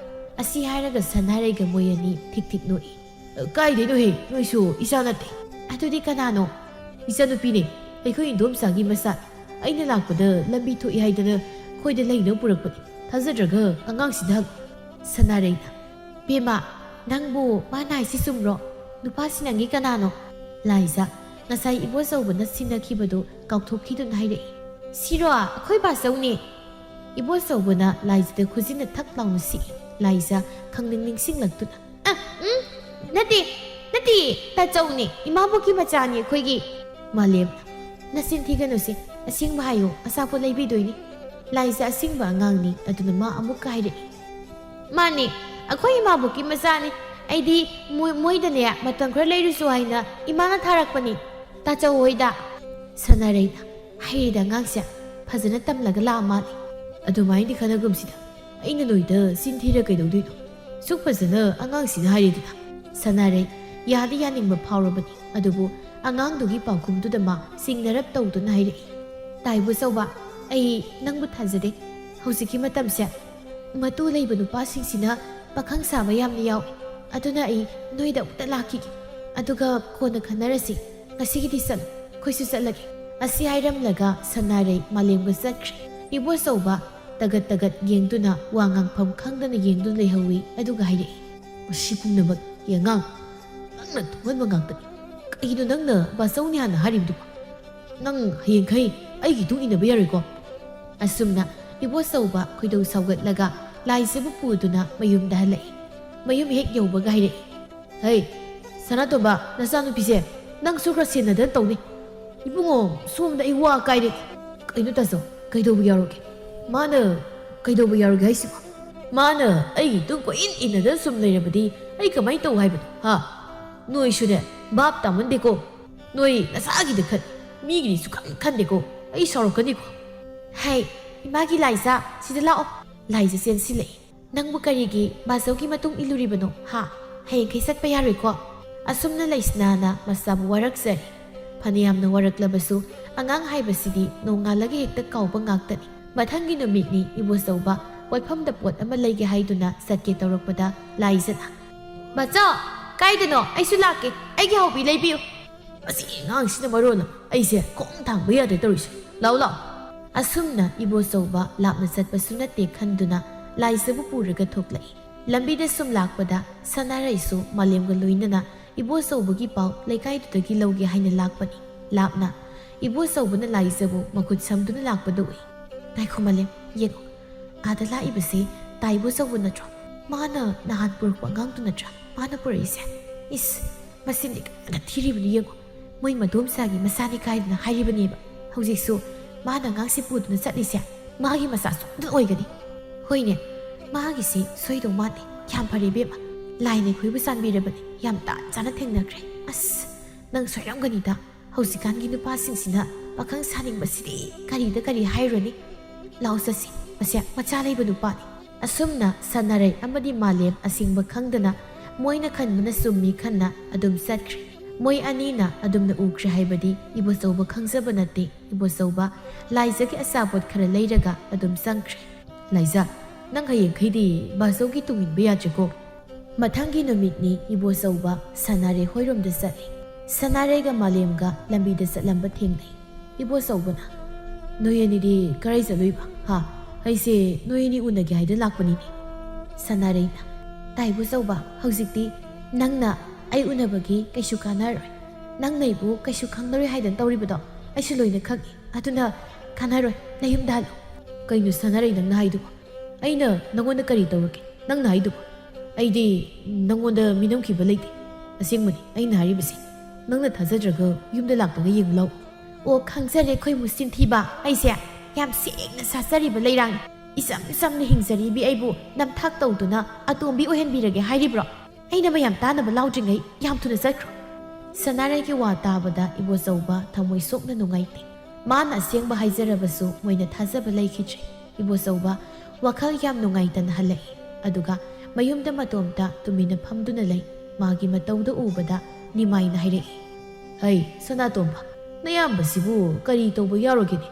ꯑꯁꯤ ꯍꯥꯏꯔꯒ ꯁꯅꯥꯔꯩꯒ ꯃꯣꯏ ꯑꯅꯤ ꯊꯤꯛ ꯊꯤꯛ ꯅꯣꯛꯏ꯫ "ꯑ, ꯀꯥꯏꯗꯩꯅꯣꯍꯦ, ꯅꯣꯏꯁꯨ ꯏꯆꯥ ꯅꯠꯇꯦ꯫" "ꯑꯗꯨꯗꯤ ꯀꯅꯥꯅꯣ?" "ꯏꯆꯥꯅꯨꯄꯤꯅꯦ, ꯑꯩꯈꯣꯏ ꯏꯟꯗꯣꯝꯆꯥꯒꯤ ꯃꯆꯥ꯫ ꯑꯩꯅ ꯂꯥꯛꯄꯗ ꯂꯝꯕꯤ ꯊꯣꯛꯏ ꯍꯥꯏꯗꯅ ꯑꯩꯈꯣꯏꯗ ꯂꯩꯅꯕ ꯄꯨꯔꯛꯄꯅꯤ꯫ ꯊꯥꯖꯗ꯭ꯔꯒ ꯑꯉꯥꯡꯁꯤꯗ ꯍꯪꯉꯨ꯫" ꯁꯅꯥꯔꯩꯅ, "ꯕꯦꯝꯃ, ꯅꯪꯕꯨ ꯃꯥꯅ ꯍꯥꯏꯁꯤ ꯆꯨꯝꯕ꯭ꯔꯣ? ꯅꯨꯄꯥꯁꯤ ꯅꯪꯒꯤ ꯀꯅꯥꯅꯣ?" ꯂꯥꯏꯖ, ꯉꯁꯥꯏ ꯏꯕꯣꯆꯧꯕꯅ ꯁꯤꯟꯅꯈꯤꯕꯗꯨ ꯀꯥꯎꯊꯣꯛꯈꯤꯗꯨꯅ ꯍꯥꯏꯔꯛꯏ꯫ "ꯁꯤꯔꯣ? ꯑꯩꯈꯣꯏ ꯕꯥꯆꯧꯅꯦ꯫" ꯏꯕꯣꯆꯧꯕꯅ ꯂꯥꯏꯖꯗ ꯈꯨꯖꯤꯟꯅ ꯊꯛ ꯂꯥꯎꯅ ꯁꯤꯛꯏ꯫ ꯂꯥꯏꯖ, ꯈꯪꯅꯤꯡ ꯅꯤꯡꯁꯤꯡꯂꯛꯇꯨꯅ, "ꯑ, ꯎꯝ, ꯅꯠꯇꯦ, ꯅꯠꯇꯦ, ꯇꯥꯆꯧꯅꯦ, ꯏꯃꯥꯕꯣꯛꯀꯤ ꯃꯆꯥꯅꯤ ꯑꯩꯈꯣꯏꯒꯤ꯫" ꯃꯥꯂꯦꯝ, "ꯅꯆꯤꯟ ꯊꯤꯒꯅꯨꯁꯦ, ꯑꯁꯦꯡꯕ ꯍꯥꯏꯌꯨ, ꯑꯆꯥꯄꯣꯠ ꯂꯩꯕꯤꯗꯣꯏꯅꯤ꯫" ꯂꯥꯏꯖ ꯑꯁꯦꯡꯕ ꯑꯉꯥꯡꯅꯤ, ꯑꯗꯨꯅ ꯃꯥ ꯑꯃꯨꯛꯀ ꯍꯥꯏꯔꯛꯏ꯫ "ꯃꯥꯅꯦ, "ꯑꯩꯈꯣꯏ ꯏꯃꯥꯕꯣꯛꯀꯤ ꯃꯆꯥꯅꯤ꯫ ꯑꯩꯗꯤ ꯃꯣꯏ- ꯃꯣꯏꯗꯅꯦ ꯃꯇꯝ ꯈꯔ ꯂꯩꯔꯨꯁꯨ ꯍꯥꯏꯅ ꯏꯃꯥꯅ ꯊꯥꯔꯛꯄꯅꯤ꯫ ꯇꯥꯆꯧ ꯍꯣꯏꯗ꯫" ꯁꯅꯥꯔꯩꯅ ꯍꯥꯏꯔꯤꯗ ꯑꯉꯥꯡꯁꯦ ꯐꯖꯅ ꯇꯝꯂꯒ ꯂꯥꯛꯑ ꯃꯥꯜꯂꯦ꯫ "ꯑꯗꯨꯃꯥꯏꯅꯗꯤ ꯈꯟꯅꯒꯨꯝꯁꯤꯗ꯫ ꯑꯩꯅ ꯅꯣꯏꯗ ꯆꯤꯟ ꯊꯤꯔ ꯀꯩꯗꯧꯗꯣꯏꯅꯣ? ꯁꯨꯛ ꯐꯖꯅ ꯑꯉꯥꯡꯁꯤꯅ ꯍꯥꯏꯔꯤꯗꯅ꯫" ꯁꯅꯥꯔꯩ ꯌꯥꯗꯤ ꯌꯥꯅꯤꯡꯕ ꯐꯥꯎꯔꯕꯅꯤ, ꯑꯗꯨꯕꯨ ꯑꯉꯥꯡꯗꯨꯒꯤ ꯄꯥꯎꯈꯨꯝꯗꯨꯗ ꯃꯥ ꯆꯤꯡꯅꯔꯞ ꯇꯧꯗꯨꯅ ꯍꯥꯏꯔꯛꯏ, "ꯇꯥꯏꯕꯣꯆꯧꯕ, ꯑꯩ ꯅꯪꯕꯨ ꯊꯥꯖꯗꯦ꯫ ꯍꯧꯖꯤꯛꯀꯤ ꯃꯇꯝꯁꯦ ꯃꯇꯨ ꯂꯩꯕ ꯅꯨꯄꯥꯁꯤꯡꯁꯤꯅ ꯄꯥꯈꯪ ꯁꯥꯕ ꯌꯥꯝꯅ ꯌꯥꯎꯏ꯫ ꯑꯗꯨꯅ ꯑꯩ ꯅꯣꯏꯗ ꯑꯃꯨꯛꯇ ꯂꯥꯛꯈꯤꯒꯦ꯫ ꯑꯗꯨꯒ ꯀꯣꯟꯅ ꯈꯟꯅꯔꯁꯤ꯫ ꯉꯁꯤꯒꯤꯗꯤ ꯆꯠꯂꯣ, ꯑꯩꯈꯣꯏꯁꯨ ꯆꯠꯂꯒꯦ꯫" ꯑꯁꯤ ꯍꯥꯏꯔꯝꯂꯒ ꯁꯅꯥꯔꯩ ꯃꯥꯂꯦꯝꯒ ꯆꯠꯈ꯭ꯔꯦ꯫ ꯏꯕꯣꯆꯧꯕ ꯇꯒꯠ ꯇꯒꯠ ꯌꯦꯡꯗꯨꯅ ꯋꯥ ꯉꯥꯡꯐꯝ ꯈꯪꯗꯅ ꯌꯦꯡꯗꯨꯅ ꯂꯩꯍꯧꯏ, ꯑꯗꯨꯒ ꯍꯥꯏꯔꯛꯏ, "ꯃꯁꯤ ꯄꯨꯝꯅꯃꯛ ꯌꯦꯡꯉꯥꯡ, ꯅꯪꯅ ꯊꯣꯛꯍꯟꯕ ꯉꯥꯛꯇꯅꯤ꯫ ꯀꯩꯅꯣ ꯅꯪꯅ ꯕꯥꯆꯧꯅꯤ ꯍꯥꯟꯅ ꯍꯥꯏꯔꯤꯕꯗꯨꯕꯣ? ꯅꯪ ꯍꯌꯦꯡꯈꯩ ꯑꯩꯒꯤ ꯏꯇꯨꯡ ꯏꯟꯅꯕ ꯌꯥꯔꯣꯏꯀꯣ?" ꯑꯁꯨꯝꯅ ꯏꯕꯣꯆꯧꯕ ꯈꯣꯏꯗꯧ ꯁꯥꯎꯒꯠꯂꯒ ꯂꯥꯏꯖꯕꯨ ꯄꯨꯗꯨꯅ ꯃꯌꯨꯝꯗ ꯍꯜꯂꯛꯏ꯫ ꯃꯌꯨꯝ ꯍꯦꯛ ꯌꯧꯕꯒ ꯍꯥꯏꯔꯛꯏ, "ꯍꯩ, ꯁꯅꯥꯇꯣꯝꯕ, ꯅꯆꯥꯅꯨꯄꯤꯁꯦ ꯅꯪꯁꯨ ꯈꯔ ꯁꯦꯟꯅꯗꯅ ꯇꯧꯅꯤ꯫ ꯏꯕꯨꯡꯉꯣ, ꯁꯣꯝꯗ ꯑꯩ ꯋꯥ ꯀꯥꯏꯔꯦ꯫" "ꯀꯩꯅꯣ ꯇꯥꯆꯧ, ꯀꯩꯗꯧꯕ ꯌꯥꯎꯔꯒꯦ?" "ꯃꯥꯅ ꯀꯩꯗꯧꯕ ꯌꯥꯎꯔꯒꯦ ꯍꯥꯏꯁꯤꯕꯣ? ꯃꯥꯅ ꯑꯩꯒꯤ ꯏꯇꯨꯡ ꯀꯣꯏꯏꯟ ꯏꯟꯅꯗꯅ ꯁꯨꯝ ꯂꯩꯔꯕꯗꯤ ꯑꯩ ꯀꯃꯥꯏꯅ ꯇꯧ ꯍꯥꯏꯕꯅꯣ, ꯍꯥ? ꯅꯣꯏꯁꯨꯅꯦ, ꯚꯥꯞ ꯇꯥꯃꯟꯗꯦꯀꯣ꯫ ꯅꯣꯏ ꯅꯁꯥꯒꯤꯗ ꯈꯟ, ꯃꯤꯒꯤꯗꯤ ꯁꯨꯈꯟ ꯈꯟꯗꯦꯀꯣ꯫ ꯑꯩ ꯁꯥꯎꯔꯛꯀꯅꯤꯀꯣ꯫" "ꯍꯩ, ꯏꯃꯥꯒꯤ ꯂꯥꯏꯖꯥ, ꯁꯤꯗ ꯂꯥꯛꯑꯣ꯫" ꯂꯥꯏꯖꯥ ꯆꯦꯟꯁꯤꯜꯂꯛꯏ꯫ "ꯅꯪꯕꯨ ꯀꯔꯤꯒꯤ ꯕꯥꯆꯧꯒꯤ ꯃꯇꯨꯡ ꯏꯜꯂꯨꯔꯤꯕꯅꯣ, ꯍꯥ? ꯍꯌꯦꯡꯈꯩ ꯆꯠꯄ ꯌꯥꯔꯣꯏꯀꯣ?" ꯑꯁꯨꯝꯅ ꯂꯩꯁꯅꯥꯅ ꯃꯆꯥꯕꯨ ꯋꯥꯔꯛꯆꯔꯤ꯫ ꯐꯅꯌꯥꯝꯅ ꯋꯥꯔꯛꯂꯕꯁꯨ ꯑꯉꯥꯡ ꯍꯥꯏꯕꯁꯤꯗꯤ ꯅꯣꯡꯉꯥꯜꯂꯒ ꯍꯦꯛꯇ ꯀꯥꯎꯕ ꯉꯥꯛꯇꯅꯤ꯫ ꯃꯊꯪꯒꯤ ꯅꯨꯃꯤꯠꯅꯤ ꯏꯕꯣꯆꯧꯕ ꯄꯣꯠꯐꯝꯗ ꯄꯣꯠ ꯑꯃ ꯂꯩꯒꯦ ꯍꯥꯏꯗꯨꯅ ꯆꯠꯀꯦ ꯇꯧꯔꯛꯄꯗ ꯂꯥꯏꯖꯅ, "ꯕꯥꯆꯧ, ꯀꯥꯏꯗꯅꯣ? ꯑꯩꯁꯨ ꯂꯥꯛꯀꯦ꯫ ꯑꯩꯒꯤ ꯍꯥꯎꯕꯤ ꯂꯩꯕꯤꯌꯨ꯫" "ꯑꯁꯤ ꯑꯉꯥꯡꯁꯤꯅ ꯃꯔꯣꯜ ꯑꯃ ꯑꯩꯁꯦ ꯈꯣꯡ ꯊꯥꯡꯕ ꯌꯥꯗꯦ ꯇꯧꯔꯤꯁꯦ꯫ ꯂꯥꯎ, ꯂꯥꯎ꯫" ꯑꯁꯨꯝꯅ ꯏꯕꯣꯆꯧꯕ ꯂꯥꯞꯅ ꯆꯠꯄꯁꯨ ꯅꯠꯇꯦ ꯈꯟꯗꯨꯅ ꯂꯥꯏꯖꯕꯨ ꯄꯨꯔꯒ ꯊꯣꯛꯂꯛꯏ꯫ ꯂꯝꯕꯤꯗ ꯁꯨꯝ ꯂꯥꯛꯄꯗ ꯁꯅꯥꯔꯩꯁꯨ ꯃꯥꯂꯦꯝꯒ ꯂꯣꯏꯅꯅ ꯏꯕꯣꯆꯧꯕꯒꯤ ꯄꯥꯎ ꯂꯩꯀꯥꯏꯗꯨꯗꯒꯤ ꯂꯧꯒꯦ ꯍꯥꯏꯅ ꯂꯥꯛꯄꯅꯤ꯫ ꯂꯥꯞꯅ ꯏꯕꯣꯆꯧꯕꯅ ꯂꯥꯏꯖꯕꯨ ꯃꯈꯨꯠ ꯁꯝꯗꯨꯅ ꯂꯥꯛꯄꯗꯨ ꯎꯏ꯫ "ꯉꯥꯏꯈꯣ ꯃꯥꯂꯦꯝ, ꯌꯦꯡꯉꯣ꯫ ꯑꯥꯗ ꯂꯥꯛꯏꯕꯁꯤ ꯇꯥꯏꯕꯣꯆꯧꯕ ꯅꯠꯇ꯭ꯔꯣ? ꯃꯥꯅ ꯅꯍꯥꯟ ꯄꯨꯔꯛꯄ ꯑꯉꯥꯡꯗꯨ ꯅꯠꯇ꯭ꯔꯥ ꯃꯥꯅ ꯄꯨꯔꯛꯏꯁꯦ? ꯏꯁ, ꯃꯆꯤꯟꯗꯤ ꯀꯟꯅ ꯊꯤꯔꯤꯕꯅꯤ ꯌꯦꯡꯉꯣ꯫ ꯃꯣꯏ ꯃꯗꯣꯝꯆꯥꯒꯤ ꯃꯆꯥꯅꯤ ꯀꯥꯏꯗꯅ ꯍꯥꯏꯔꯤꯕꯅꯦꯕ꯫ ꯍꯧꯖꯤꯛꯁꯨ ꯃꯥꯅ ꯑꯉꯥꯡꯁꯦ ꯄꯨꯗꯨꯅ ꯆꯠꯂꯤꯁꯦ ꯃꯥꯒꯤ ꯃꯆꯥ ꯁꯣꯏꯗꯅ ꯑꯣꯏꯒꯅꯤ꯫ ꯍꯣꯏꯅꯦ, ꯃꯥꯒꯤꯁꯤ ꯁꯣꯏꯗꯧ ꯃꯥꯟꯗꯦ꯫ ꯌꯥꯝ ꯐꯔꯦ ꯏꯕꯦꯝꯃ, ꯂꯥꯏꯅ ꯑꯩꯈꯣꯏꯕꯨ ꯆꯥꯟꯕꯤꯔꯕꯅꯤ, ꯌꯥꯝ ꯇꯥꯟ ꯆꯥꯅ ꯊꯦꯡꯅꯈ꯭ꯔꯦ꯫ ꯑꯁ, ꯅꯪ ꯁꯣꯏꯔꯝꯒꯅꯤꯗ, ꯍꯧꯖꯤꯛꯀꯥꯟꯒꯤ ꯅꯨꯄꯥꯁꯤꯡꯁꯤꯅ ꯄꯥꯈꯪ ꯁꯥꯅꯤꯡꯕꯁꯤꯗꯤ ꯀꯔꯤꯗ ꯀꯔꯤ ꯍꯥꯏꯔꯨꯔꯅꯤ꯫ ꯂꯥꯎ ꯆꯠꯁꯤ, ꯃꯁꯦ ꯃꯆꯥ ꯂꯩꯕ ꯅꯨꯄꯥꯅꯤ꯫ ꯑꯁꯨꯝꯅ ꯁꯅꯥꯔꯩ ꯑꯃꯗꯤ ꯃꯥꯂꯦꯝ ꯑꯁꯤꯡꯕ ꯈꯪꯗꯅ ꯃꯣꯏꯅ ꯈꯟꯕꯅ ꯆꯨꯝꯃꯤ ꯈꯟꯅ ꯑꯗꯨꯝ ꯆꯠꯈ꯭ꯔꯦ꯫ ꯃꯣꯏ ꯑꯅꯤꯅ ꯑꯗꯨꯝꯅ ꯎꯈ꯭ꯔꯦ ꯍꯥꯏꯕꯗꯤ ꯏꯕꯣꯆꯧꯕ ꯈꯪꯖꯕ ꯅꯠꯇꯦ꯫ ꯏꯕꯣꯆꯧꯕ ꯂꯥꯏꯖꯒꯤ ꯑꯆꯥꯄꯣꯠ ꯈꯔ ꯂꯩꯔꯒ ꯑꯗꯨꯝ ꯆꯪꯈ꯭ꯔꯦ꯫ ꯂꯥꯏꯖ, ꯅꯪ ꯍꯌꯦꯡꯈꯩꯗꯤ ꯕꯥꯆꯧꯒꯤ ꯇꯨꯡ ꯏꯟꯕ ꯌꯥꯗ꯭ꯔꯦꯀꯣ꯫ ꯃꯊꯪꯒꯤ ꯅꯨꯃꯤꯠꯅꯤ ꯏꯕꯣꯆꯧꯕ ꯁꯅꯥꯔꯩ ꯍꯣꯏꯔꯣꯝꯗ ꯆꯠꯂꯤ꯫ ꯁꯅꯥꯔꯩꯒ ꯃꯥꯂꯦꯝꯒ ꯂꯝꯕꯤꯗ ꯆꯠꯂꯝꯕ ꯊꯦꯡꯅꯩ꯫ ꯏꯕꯣꯆꯧꯕꯅ, "ꯅꯣꯏ ꯑꯅꯤꯗꯤ ꯀꯔꯥꯏ ꯆꯠꯂꯨꯏꯕ? ꯍꯥ? ꯑꯩꯁꯦ ꯅꯣꯏ ꯑꯅꯤ ꯎꯅꯒꯦ ꯍꯥꯏꯗꯅ ꯂꯥꯛꯄꯅꯤꯅꯦ꯫" ꯁꯅꯥꯔꯩꯅ, "ꯇꯥ ꯏꯕꯣꯆꯧꯕ, ꯍꯧꯖꯤꯛꯇꯤ ꯅꯪꯅ ꯑꯩ ꯎꯅꯕꯒꯤ ꯀꯩꯁꯨ ꯀꯥꯟꯅꯔꯣꯏ꯫ ꯅꯪꯅ ꯑꯩꯕꯨ ꯀꯩꯁꯨ ꯈꯪꯂꯔꯣꯏ ꯍꯥꯏꯗꯅ ꯇꯧꯔꯤꯕꯗꯣ ꯑꯩꯁꯨ ꯂꯣꯏꯅ ꯈꯪꯏ꯫ ꯑꯗꯨꯅ ꯀꯥꯟꯅꯔꯣꯏ, ꯅꯌꯨꯝꯗ ꯍꯜꯂꯣ꯫" "ꯀꯩꯅꯣ ꯁꯅꯥꯔꯩ ꯅꯪꯅ ꯍꯥꯏꯗꯨꯕꯣ? ꯑꯩꯅ ꯅꯪꯉꯣꯟꯗ ꯀꯔꯤ ꯇꯧꯔꯒꯦ? ꯅꯪꯅ ꯍꯥꯏꯗꯨꯕꯣ? ꯑꯩꯗꯤ ꯅꯪꯉꯣꯟꯗ ꯃꯤꯅꯝꯈꯤꯕ ꯂꯩꯇꯦ꯫ ꯑꯁꯦꯡꯕꯅꯤ ꯑꯩꯅ ꯍꯥꯏꯔꯤꯕꯁꯤ꯫ ꯅꯪꯅ ꯊꯥꯖꯗ꯭ꯔꯒ ꯌꯨꯝꯗ ꯂꯥꯛꯄꯒ ꯌꯦꯡꯉꯨ ꯂꯥꯎ꯫" "ꯑꯣ, ꯈꯪꯖꯔꯦ, ꯈꯣꯏꯃꯨ ꯆꯤꯟꯊꯤꯕ꯫ ꯑꯩꯁꯦ ꯌꯥꯝ ꯁꯦꯡꯅ ꯁꯥꯖꯔꯤꯕ ꯂꯩꯔꯥꯡꯅꯤ꯫ ꯏꯆꯝ ꯆꯝꯅ ꯍꯤꯡꯖꯔꯤꯕꯤ ꯑꯩꯕꯨ ꯅꯝꯊꯥꯛ ꯇꯧꯗꯨꯅ ꯑꯇꯣꯝꯕꯤ ꯑꯣꯏꯍꯟꯕꯤꯔꯒꯦ ꯍꯥꯏꯔꯤꯕ꯭ꯔꯣ? ꯑꯩꯅ ꯃꯌꯥꯝ ꯇꯥꯅꯕ ꯂꯥꯎꯗ꯭ꯔꯤꯉꯩ ꯌꯥꯝ ꯊꯨꯅ ꯆꯠꯈ꯭ꯔꯣ꯫" ꯁꯅꯥꯔꯩꯒꯤ ꯋꯥ ꯇꯥꯕꯗ ꯏꯕꯣꯆꯧꯕ ꯊꯃꯣꯏ ꯁꯣꯛꯅ ꯅꯨꯡꯉꯥꯏꯇꯦ꯫ ꯃꯥꯅ ꯑꯁꯦꯡꯕ ꯍꯥꯏꯖꯔꯕꯁꯨ ꯃꯣꯏꯅ ꯊꯥꯖꯕ ꯂꯩꯈꯤꯗ꯭ꯔꯦ꯫ ꯏꯕꯣꯆꯧꯕ ꯋꯥꯈꯜ ꯌꯥꯝ ꯅꯨꯡꯉꯥꯏꯇꯅ ꯍꯜꯂꯛꯏ꯫ ꯑꯗꯨꯒ ꯃꯌꯨꯝꯗ ꯃꯇꯣꯝꯇ ꯇꯨꯃꯤꯟꯅ ꯐꯝꯗꯨꯅ ꯂꯩ꯫ ꯃꯥꯒꯤ ꯃꯇꯧꯗꯨ ꯎꯕꯗ ꯅꯤꯃꯥꯏꯅ ꯍꯥꯏꯔꯛꯏ, "ꯍꯩ, ꯁꯅꯥꯇꯣꯝꯕ, ꯅꯌꯥꯝꯕꯁꯤꯕꯨ ꯀꯔꯤ ꯇꯧꯕ ꯌꯥꯎꯔꯒꯦꯅꯦ?